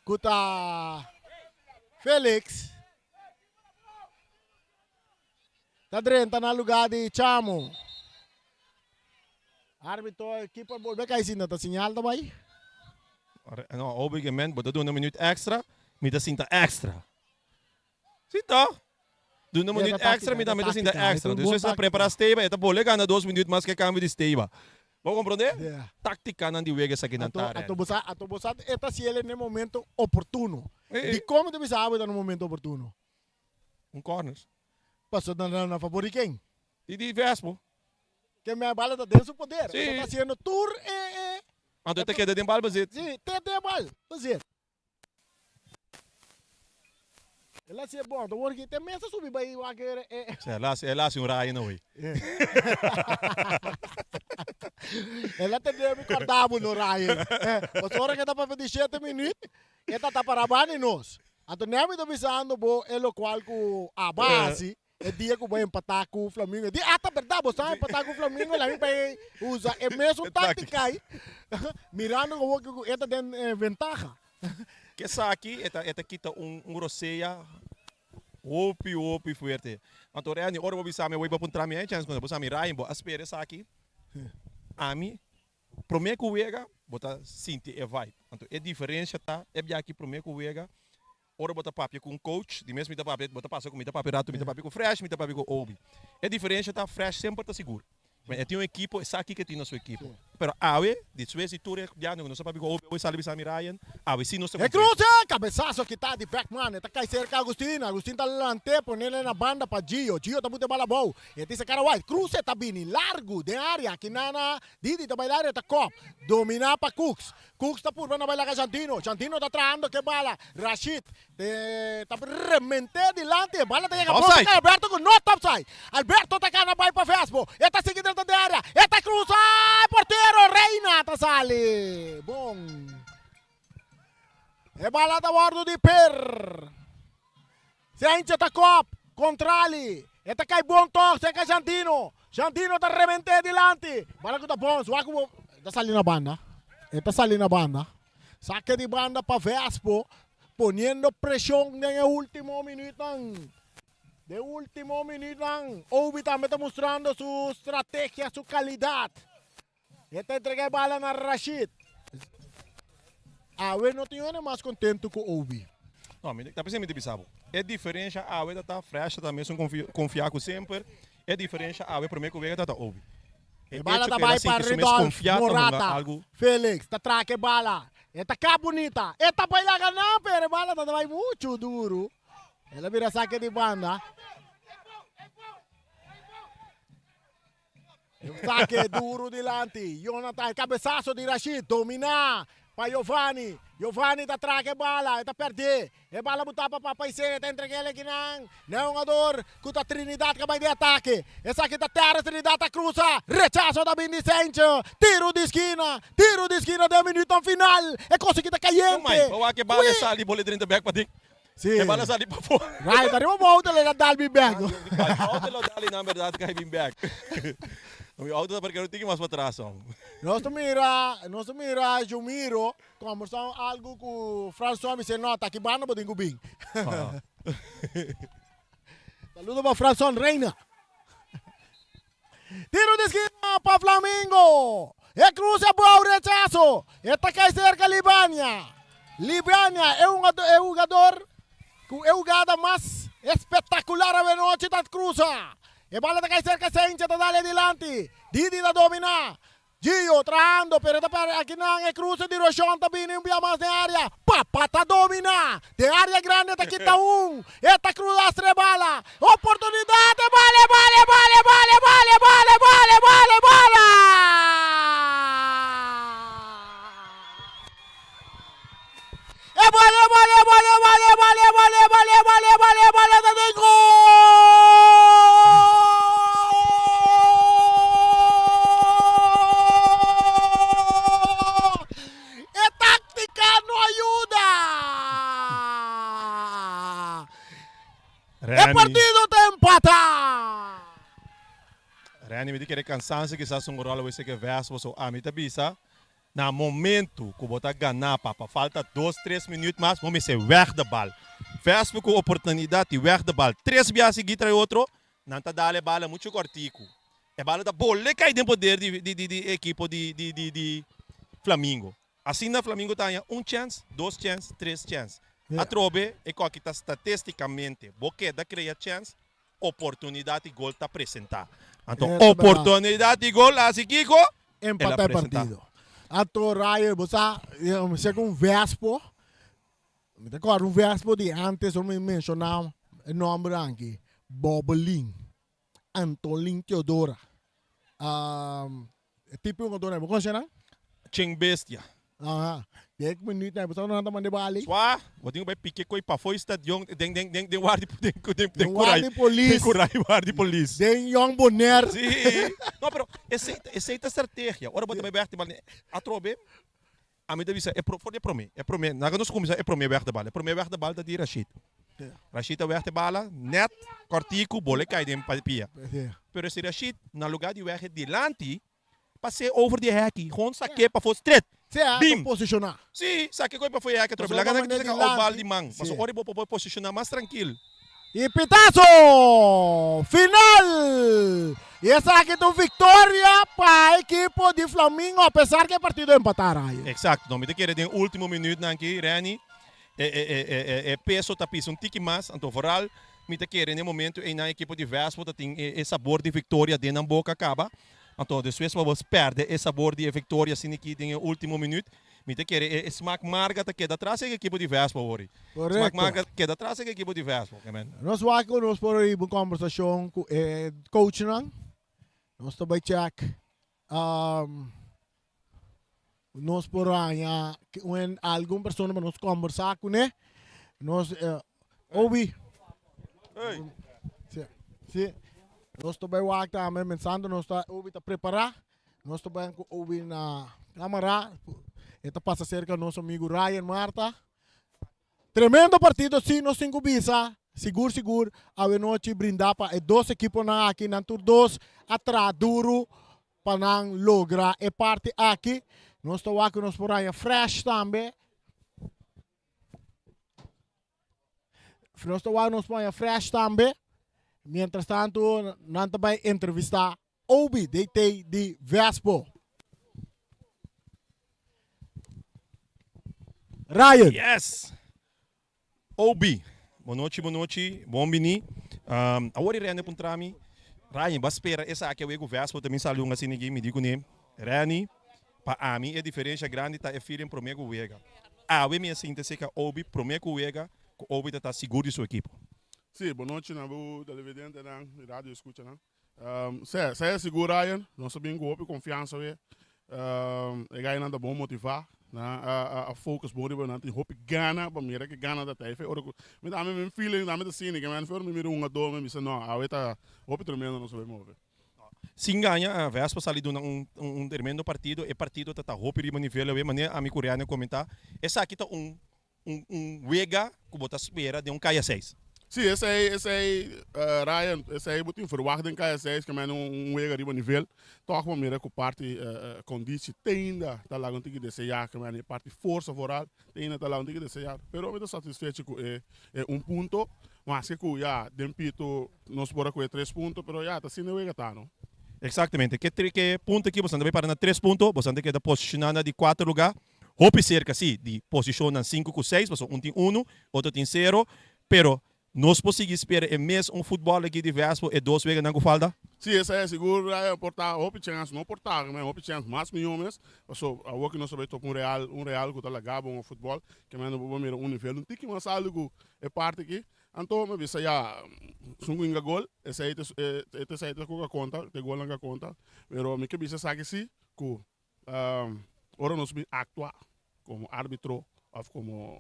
ku ta Felix. Ta drenta na lugar di Chamo. Arbitro keeper bolbe kai sinta ta señal ta bai. No, obviamente, bo ta duna minuut extra, mi ta sinta extra. Si toch? Duna E minuut ta extra, táctica, mi e ta tambe ta sinta táctica, e extra. ta un Dus bon esa táctica. prepara Steba, e ta bole gana dos minuut mas ke cambio di Steba. Bo comprende? Yeah. Tácticanan di wega esaki nan Ato, ta, ato Renny. bo sa, ato bo sa e ta hasiel en e momento oportuno. Eh, eh. Di como ta bisa abo ta na momento oportuno? Un corners. Paso na, na, na favor di ken? Di di Vespo. Ke me bala ta den su poder. Sí. E ta haciendo tur e, e. Anto e ta keda den bal bezit. Sí, te den bal bezit. El a hasié bon, ta wor ki te mes a subi bai wak e e. Sí, el a hasi, el a hasi un raya na hui. El a tende mi kòrda bo no raya. Pasobra ora ke ta papia di shete minüt, e ta ta para banda di nos. Anto Nemi ta bisando bo e lokual ku aba hasi e dia ku bo empatá ku Flamingo. E di, ah ta bèrdat, bo sa empatá ku Flamingo, laga mi bai usa e mesun táktika ei, mirando ku ku e ta den ventaha. Esaki e ta e ta kita un un rosea hopi hopi fuerte. Anto Renny ora bo bisa mi awor bo puntra mi e chance bo sa mi Ryan bo a spera esaki ami prome ku wega bo ta sinti e vibe. Anto e diferencia ta e biaha aki prome ku wega ora bo ta papia ku un coach di mes mi ta papia bo ta pasa ku mi ta papia rato mi ta papia ku Fresh mi ta papia ku Obi e diferencia ta Fresh semper ta sigur. E tin un ekipo, e sa kiko e tin na su ekipo. Pero awe, despues di tur e biaha ku nos a papia ku Obi, awe sali bisa mi Ryan, awe si nos ta E kompleto. cruce! Cabezazo kita di Beckman, e ta cay cerca Agustin, Agustin ta lant'e ponele na banda pa Gio, Gio ta buta e bala abou, e tin saca White, cruce ta bini largo den area, aki na Didi ta bay area ta kop, domina pa Cooks, Cooks ta purba na bay laga Jantino, Jantino ta trahando ke bala, Rashid ta remente dilanti, e bala ta yega bon Offside! ta cay Alberto cu no ta offside, Alberto ta cana bay pa Vespo, e ta sigui drenta den area, e ta cruza, e portero Reina ta sali bon. E bala ta wordo di Per. Sencha ta kop, contrali, e ta cay bon toch cerca Jantino, Jantino ta remente dilanti, bala cu ta bon, wak cu bo, e ta sali na banda, e ta sali na banda. Sake di banda pa Vespo, poniendo presion den e ultimo minuutnan. Den ultimo minuutnan, Obi tambe ta mustrando su strategia, su calidad. E ta entrega e bala na Rashid. Awe no tin hende mas contento cu Obi. No, mi ta pensando mi ta bisa bo. E diferencia awe ta ta Fresh ta mesun confia cu semper. E diferencia awe prome cu wega ta ta Obi. E bala ta bai pa Rudolf Morata. Felix ta traha e bala. E ta ka bunita. E ta bai laga nan pero e bala ta bai muchu duru. El a bira sake di banda. E sake duru dilanti. Jonathan, e cabezazo di Rashid. Domina pa Giovanni. Giovanni ta traha e bala. E ta perde. E bala buta pa Papa Isenia. E ta entrega el ekinan na e hungador cu ta Trinidad cu a bay den atake. Esaki ta Terrence. Trinidad ta cruza. Rechazo ta bin di Sencho. Tiro di skina. Tiro di skina den minuutnan final. E cosa aki ta cayente. Mai, pa wak e bala e sali bole drenta bek pa den. Sí. E bala sali pafó. Right, arriba bo auto le dal bin bek. Mi auto lo dal nan berdad kai bin bek. Mi auto ta parkero tiki mas patras hom. Nos ta mira, nos ta mira Jumiro kombersa algu ku Franson mi se no ta aki banda bo tin ku bin. Saludo pa Franson Reina. Tiro di skina pa Flamingo. E cruza bou rechazo. E ta cay cerca Libania. Libania e un e hugador cu e hugada mas espectacular awenochi ta cruza. E bala ta cay cerca Sencha ta dale dilanti. Didi ta domina. Gio trahando pero ta perde akinan e cruce di Roshon ta bini un bia mas den area. Papa ta domina den area grande ta kita un e ta cruza stre bala. Oportunidad e bala e bala e bala e bala e bala e bala e bala e bala e bala! E bala e bala e bala e bala e bala e bala e bala e bala e bala e bala ta den gol! E táctica no a yuda! E partido ta empatá! Randy, mi ta kere cansancio kisas un rol awor ke Vespo, so ami ta bisa Na momento cu bo ta gana papa falta dos tres minuut mas bo mester weg de bal. Vespo cu oportunidad di weg de bal tres bia sigui trae otro, nan ta dal e bala mucho cortico. E bala ta bole cay den poder di di di ekipo di di di di Flamingo. Asina Flamingo ta haña un chens, dos chens, tres chens. Atrobe e koki ta statisticamente bo keda crea chens, oportunidad di gol ta presenta. Anto oportunidad di gol haci kico? Empata e partido. Anto Ryan, bo sa, segun Vespo, mi ta acorda un Vespo di antes, ora mi menciona e nomber anki, Bobelin, Antolin Teodora. E tipo jugador, bo conoce nan? Chen bestia. Aha. Dek minuut na, bo sa nan ta manda e bal ei? Swa, bo tin ku bai pike koi pafó e stadion den den den den wardi den den Den wardi polis. Den kurai wardi polis. Den Jong Bonaire. Si. No, pero esei ta esei ta strategia. Ora bo ta bai wèg di bal atrobe ami ta bisa e pro for di e promé e promé laga nos kuminsá e promé wèg di bal. E promé wèg di bal ta di Rashid. Rashid ta wèg di bala nèt kòrtiku bole kai den pia. Pero si Rashid na lugá di wèg e dilanti Pas'é over di e hèki, gewoon sak'é pafó stret. Sea Bim! ta posishoná. Sí, sak'é koe pafó e hèki atrobe. Pasobra Laga nan manera saka o bal dilanti. di man. Sí. Pasobra ora bo por posishoná mas trankil. I pitazo final! I esaki ta un viktoria pa ekipo di Flamingo apesar ku e partido a empatá, Ryan. Eksakto. No, mi ta kere den último minütnan aki, Renny, e e e e e peso ta pisa un tiki mas. Anto vooral mi ta kere den e momento einan ekipo di Vespo ta tin e e sabor di viktoria den nan boka kaba. Anto despues pa bo perde e sabor di e victoria asina aki den e ultimo minuut, mi ta kere e smaak marga ta keda tras e ekipo di Vespa hori. Smaak Correcto. marga ta keda tras e ekipo di Vespa. Amen. Nos wak ku nos por riba un kombersashon ku e coachnan. Nos ta bai check nos por haña un algun persona pa nos kombersá kuné. Nos Obi. Hey. Sí, sí. Nos ta bai wak tambe mensando nos ta Obi ta prepará. Nos ta bai ku Obi na cámara. E ta pasa cerca nos amigo Ryan Marta. Tremendo partido si nos tin ku bisa. Sigur sigur awenochi brindá pa e dos ekiponan aki. Nan tur dos a traha duru pa nan logra e parti aki. Nos ta wak ku nos por haña fresh tambe. Nos ta wak nos por haña fresh tambe. Mientras tanto nan ta bai entrevistá Obi DT di Vespo. Ryan. Yes! Obi, bon nochi, bon nochi, bon bini. Um, awor i Rene puntra mi, Ryan, ba spera esaki awe ku Vespo ta bin sali un asina aki? Mi di kuné, Rene, pa ami e diferensha grandi ta e feeling promé ku wega. Awe mi a sinti esei Obi promé ku wega, ku Obi ta ta sigur di su ekipo. Sí, bon nochi na bo televidentenan i radio escuchanan. Sè, sè sigur Ryan, nos a bin ku hopi konfiansa awe. E gainan ta bon motivá, nan a focus bon riba nan tin hopi gana pa mira ke gana ta tei. Fe ora ku mi ta ami mi feeling ami ta sinti ke men fe ora mi mira un hungadó mi bisa no awe ta hopi tremendo nos a bay move. Sin gaña, Vespa sali duna un un tremendo partido, e partido ta ta hopi riba nivel awe, manera ami ku Rene a komentá, esaki ta un Un un wega ku bo ta spera den un kaya seis. Sí, esei, esei, Ryan, esei bo tin verwagt den kaya seis, ke men un un wega riba nivel. Tòg bo mira ku parti kondishi te ainda ta laga un tiki deseá, ke men e parti forsa vooral te ainda ta laga un tiki deseá. Pero mi ta satisfecho ku e e un punto, maske ku ya den pito nos por a kohe tres punto, pero ya ta asina e wega ta, no. Exactamente. Ke tri ke punto aki boso ta bay para na tres punto, boso ta keda posiciona na di cuater lugar. Hopi cerca si di posicionnan cinco cu seis, pasobra un tin uno, otro tin cero, pero nos por sigui spera e mes un futbol aki di Vespo e dos weganan cu falta? Si, esei e sigur por ta hopi chens, no por ta, men hopi chens mas miho mes, pasobra awor ki nos ta bay topa un Real, un Real cu ta laga bon futbol, ke men bo por mira un nivel un tiki mas alto cu e parti aki. Anto mi bisa ya, esun ku hinga gol, esei ta esei ta ku ka konta, ta e golnan ka konta. Pero mi ke bisa esaki si, ku ora nos bin aktua komo arbitro òf komo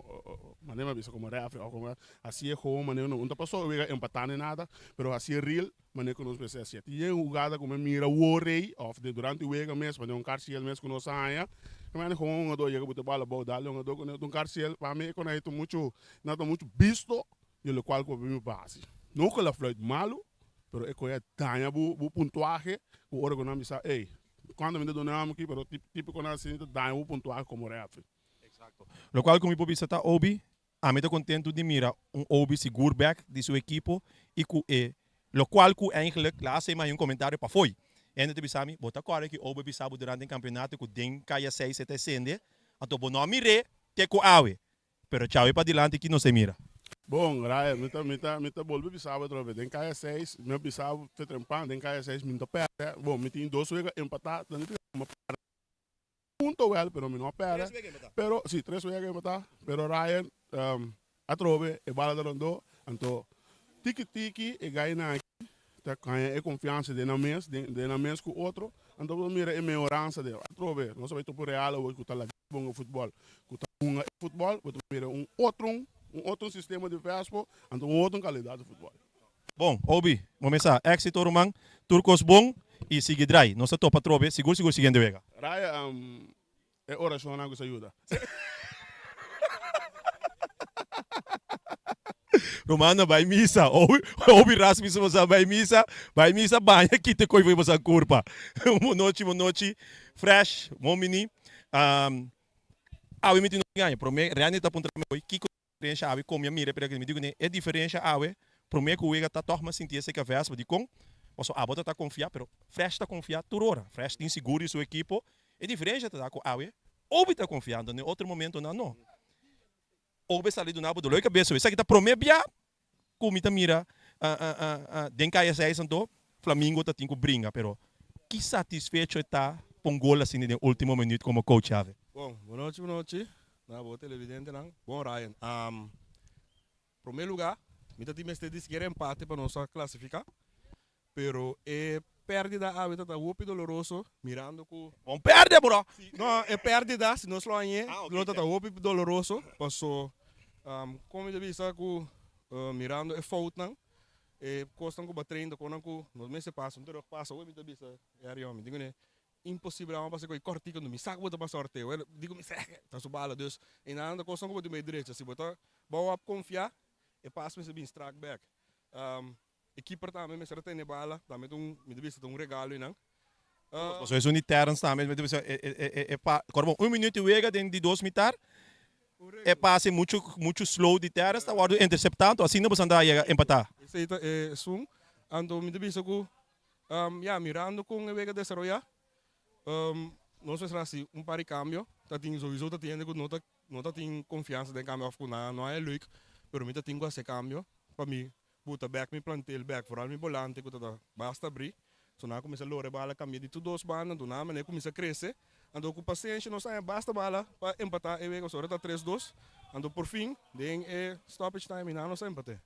manera mi a bisa komo rèfri òf komo hasié gewoon manera no ta pasó wega empatá ni nada, pero hasié real manera ku nos mester hasié. Tin yen hugada ku mi a mira wor rei òf durante wega mes manera un karsiel mes ku nos a haña, mi a gewoon un hungadó yega buta e bal abou dal e hungadó ku un karsiel pa mi e konai ta muchu Na ta mucho bisto di locual cu bo mi haci. No cu la fluit malo, pero e coge a daña bo bo puntuahe cu ora cu nan bisa, ey, cuando mi ta duna ami aki, pero tipico nan asina ta daña bo puntuahe como referee. Exacto. Locual cu mi por bisa ta Obi, ami ta contento di mira un Obi sigur bek di su ekipo y cu e locual cu eigenlijk la haci mi un comentario pafoi. Hende ta bisa mi, bo ta corda ki Obi a bisa bo durante e campeonato cu den caya seis e ta esende, anto bo no a mir'e te cu awe. Pero chawe padilanti ki nos e mira. Bon, Ryan, mi ta, mi ta, mi ta bolbe bisa bo atrobe. Den kaya seis, mi a bisa bo fe trempan, den kaya seis mi no ta pèrdè. Bon, mi tin dos wega empatá, ta nifiká ku mi a pèrdè punto wèl, pero mi no a pèrdè. Tres wega empatá. Pero, si, tres wega empatá. Pero Ryan, atrobe e bala ta rondó, anto tiki tiki e gainan aki ta haña e konfiansa den nan mes, den, den nan mes ku otro, anto bo ta mira e mehoransa den. Atrobe, nos a bai topa Real awor ku ta laga bon e futbòl, ku ta hunga e futbòl, bo ta mira un otro, un otro sistema di Vespo, anto un otro kalidat di futbòl. Bon, Obi, bo mesa éxito ruman, tur kos bon i sigui drai. Nos ta topa atrobe sigur sigur siguiente wega. Raya, e orashonnan ku sa yuda. Rumannan bai misa, Obi ras misa boso a bai misa, bai misa baña kita e koi for boso a kurpa. Bon nochi, bon nochi, fresh, bon bini. Awe mi tin un aña, prome Randy ta puntra mi hoy kiko diferensha awe kon mi a mira pero mi di kuné e diferensha awe prome ku wega ta tòg mi a sinti esei kavès dikon pasobra abo ta ta konfia pero Fresh ta konfia tur ora Fresh tin sigur di su ekipo e diferensha ta ku awe Obi ta konfia anto den otro momentonan no Obi a sali duna bo dolor di kabes esaki ta prome bia ku mi ta mira den kaya seis anto Flamingo ta tin ku bringa pero ki satisfecho e ta pa un gol asina den ultimo minuut komo coach Chave. Bon, bonochi bonochi na bo televidentenan. Bon Ryan, prome luga mi ta tin mester di sikiera empate pa nos a clasifica, pero e perdida awe ta ta hopi doloroso mirando cu. Bon perde bro! No, e perdida si nos lo hañ'e lo ta ta hopi doloroso paso como mi ta bisa cu mirando e foutnan E kosnan ku bo a train ta konan ku no mester pasa. Un terug pasa hopi mi ta bisa Harry mi di kuné imposibel amo pasa ku e kòrtiku mi sa ku bo ta pasa orteo el di ku mi sèke ta su bala dus einan ta kosnan ku bo tin bai drecha si bo ta bou ap konfia e pas mester bin strak bèk e keeper tambe mester a tene bala tambe ta un mi ta bisa ta un regalo einan. Pasobra esun di Terrence tambe mi ta bisa e pa kòrda bon un minuut di wega den di dos mitar e pase muchu muchu slow di Terrence ta wòrdu interseptá anto asina boso a yega empatá. Esei ta esun anto mi ta bisa ku ya mirando kon e wega desaroyá nos mester hasi un par di kambio ta tin souiso ta tin hende ku no ta no ta tin konfiansa den kambio òf ku nan no a leuk pero mi ta tin ku hasi e kambio pa mi Buta bek mi plantel bek, vooral mi bolante ku ta ta basta abrí. So nan a kuminsá lora e bala kambia di tur dos banda, anto nan manera kuminsá krese. Anto ku pasenshi nos a haña basta bala pa empatá e wega, so ora ta tres dos. Anto por fin den e stoppage time nan nos a empat'é.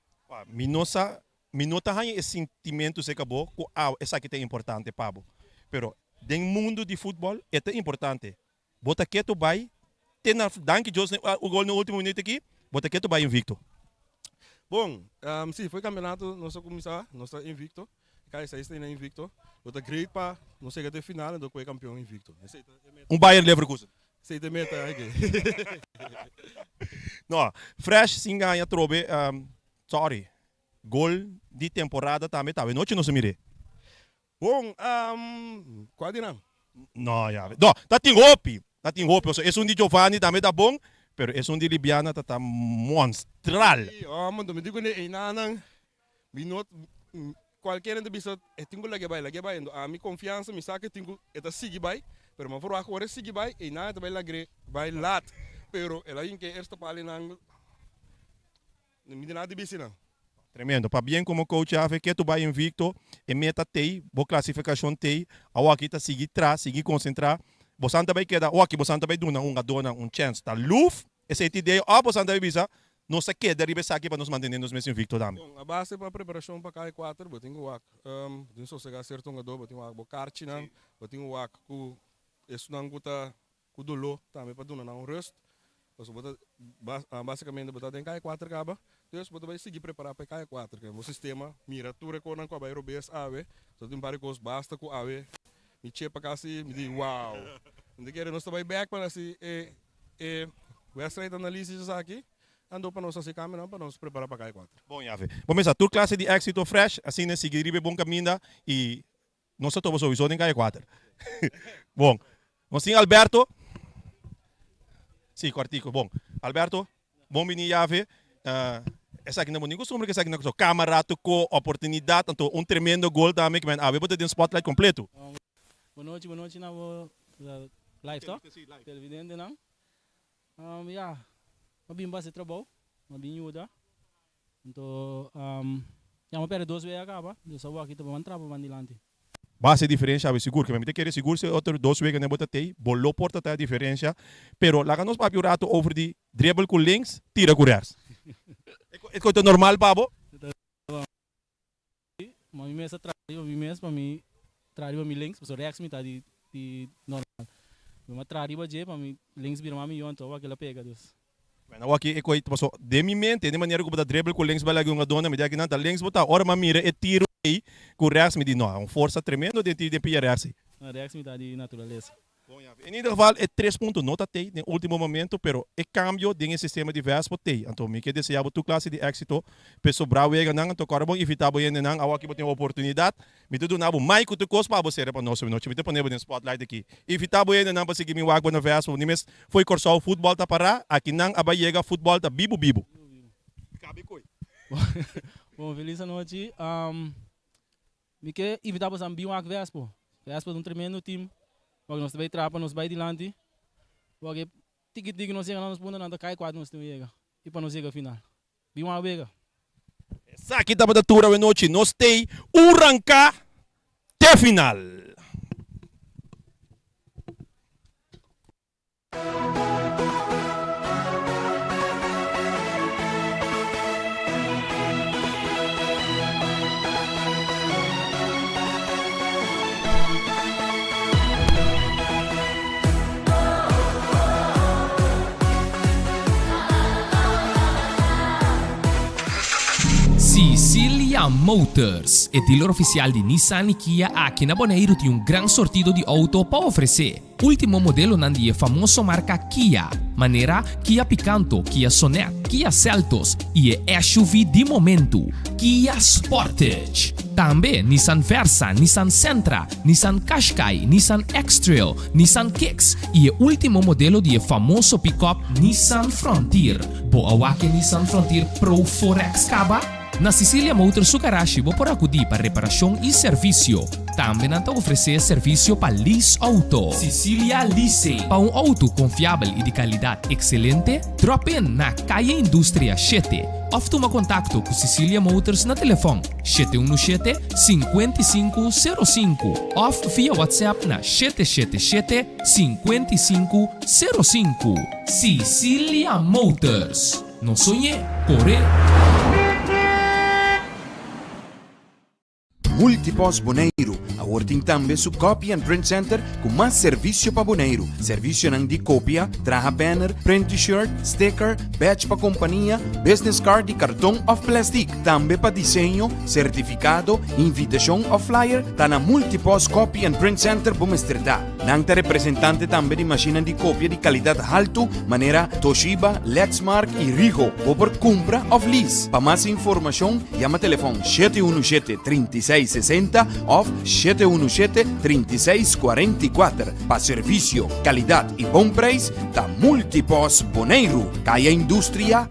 Mi no sa, mi no ta haña e sintimentu serka bo ku awe esaki ta importante pa bo. Pero den mundu di futbòl e ta importante. Bo ta ketu bai te na danki Dios na e gol na ultimo minuut aki, bo ta ketu bai invicto. Bon, si, for e campeonato nos a cuminsa, nos ta invicto, e kaya seis ta invicto, lo ta great pa nos yega te e final enton cu e campeon invicto. Esey ta e meta. Un Bayern Leverkusen. Esey ta e meta aki. No, Fresh sin gaña atrobe, sorry, gol di temporada tambe ta awenochi nos a mir'é. Bon, kua di nan? No, ya. No, ta tin hopi. Ta tin hopi. Pasobra esun di Giovanni tambe ta bon, pero esun di Libiana ta ta monstral. Sí, hòmber, mi di kuné einanan mi no. Kualker hende bisa e tin ku lag'é bai, lag'é bai. Endo ami konfiansa, mi sa ku e tin ku e ta sigui bai, pero mi a verwagt ora e sigui bai, einan e ta bai lagr'é bai lat. Pero el a hinka e eerste pal einan, mi di nada di bisa einan. Tremendo. Pabien komo coach Jave, ke tu bai invicto, e meta tei, bo klasifikashon tei, awaki ta sigui tra, sigui konsentrá. Bosan ta bai keda awaki, bosan ta bai duna hungadónan un chèns. Ta luf esei ta idea òf bosan ta bai bisa nos ta keda riba esaki pa nos mantené nos mes invicto tambe? Bon, a base pa preparashon pa kai kuater bo tin ku wak, bo tin sosegá sierto hungadó, bo tin wak bo karchinan, bo tin wak ku esunnan ku ta Ku doló tambe pa duna nan un rust, pasobra bo ta basikamente bo ta den kaya kuater kaba, dus bo ta bai sigui prepará pa e kaya kuater. Ke bo sistema mira tur e konan ku a bai robes awe, so tin un par di kos basta ku awe mi chepa kasi mi di wow. Mi ta kere nos ta bai bèk pa hasi e e wèstrijt analisis esaki, anto pa nos hasi kambionan pa nos prepará pa kaya kuater. Bon Jave. Bo mester tur klase di éksito fresh, asina sigui riba e bon kaminda i Nos ta topa sowiso den kaya kuater. Bon. Nos tin Alberto. Si, kòrtiku. Bon. Alberto, bon bini Yave. Esaki no bo ni kustumber ku esaki na Kòrsou. Kamara tokó, oportunidat, anto un tremendo gol tambe ku men awe bo ta den spotlight kompleto. Bon nochi, bon nochi na bo live to? Televidentenan. Ya, mi a bin basa e trabou, mi a bin yuda. Anto ya mi a perde dos wega kaba, dus awor aki ta bo ban trapa ban dilanti. Bo hasi e diferencia awe sigur, ke mi ta kere sigur si e otro dos weganan bo ta tei, bo lo por ta ta e diferencia, pero laga nos papia un rato over di dribble ku links, tira ku rechts. E koe ta normal pa bo? Ma mi mes a traha riba mi mes pa mi traha riba mi links, pasobra rechts mi ta di di normal. Mi a traha riba dje pa mi links bira mas mihó, anto awor kila pega dus. Bueno, awor aki e koe paso den mi mente, den manera ku bo ta dribble ku links bai laga un adona, mi di aki nan ta links bo ta, ora mi a mira e tiro ei ku rechts mi di no, un forsa tremendo den den pia rechts ei. No, rechts mi ta di naturalesa. Bon ya. En ieder geval e tres punto no ta tei den ultimo momento pero e cambio den e sistema di Vespo tei. Anto mi ke desea bo tur clase di exito p'e sobra weganan. Anto kòrda bon invita bo hendenan awor ki bo tin oportunidad. Mi ta duna bo mai ku tur kos pa bo sera pa nos nochi. Mi ta pone bo den spotlight aki. Invita bo hendenan pa sigui mi wak bo na Vespo. Ni mes fo'i Kòrsou futbòl ta pará. Aki nan a bai yega futbòl ta bibu bibu. Kabe koe. Bon felis anochi. Mi ke invitá boso a bin wak Vespo. Vespo ta un tremendo team. Wak nos ta bai traha pa nos bai dilanti. Wak e tiki tiki nos yega na nos punto nan ta kai kuat nos tin yega i pa nos yega final. Bin wak wega. Esaki tabata tur awenochi. Nos tei un ranká te final. Sicilia Motors, e dealer oficial di Nissan y Kia aki na Boneiru tin un gran sortido di auto pa ofrece. Último modelonan di e famoso marka Kia, manera Kia Picanto, Kia Sonet, Kia Seltos i e SUV di momentu, Kia Sportage. Tambe Nissan Versa, Nissan Sentra, Nissan Qashqai, Nissan X-Trail, Nissan Kicks i e último modelo di e famoso pickup Nissan Frontier. Bo a wak e Nissan Frontier Pro 4X kaba? Na Sicilia Motors su garashi bo por akudí pa reparashon i servisio. Tambe nan ta ofresé servisio pa lease outo. Sicilia Leasing. Pa un outo konfiabel i di kalidat ekselente, drop in na Kaya Industria shete òf tuma kontakto ku Sicilia Motors na telefòn 717 55 05 òf via WhatsApp na 777 55 05. Sicilia Motors. No soñ'é, kor'é! Multipost Boneiru awor tin tambe su Copy and Print Center ku mas servisio pa Boneiru. Servisionan di kopia, traha banner, print t-shirt, sticker, badge pa kompania, business card di karton òf plèstik. Tambe pa diseño, sertifikado, invitashon òf flyer, ta na Multipost Copy and Print Center bo mester ta. Nan ta representante tambe di mashinnan di kopia di kalidat haltu manera Toshiba, Lexmark i Ricoh. Bo por kumpra òf lease. Pa mas informashon yama telefòn 717 36 60 òf 717 36 44. Pa servisio, kalidat i bon preis ta Multipos Boneiru, Kaya Industria.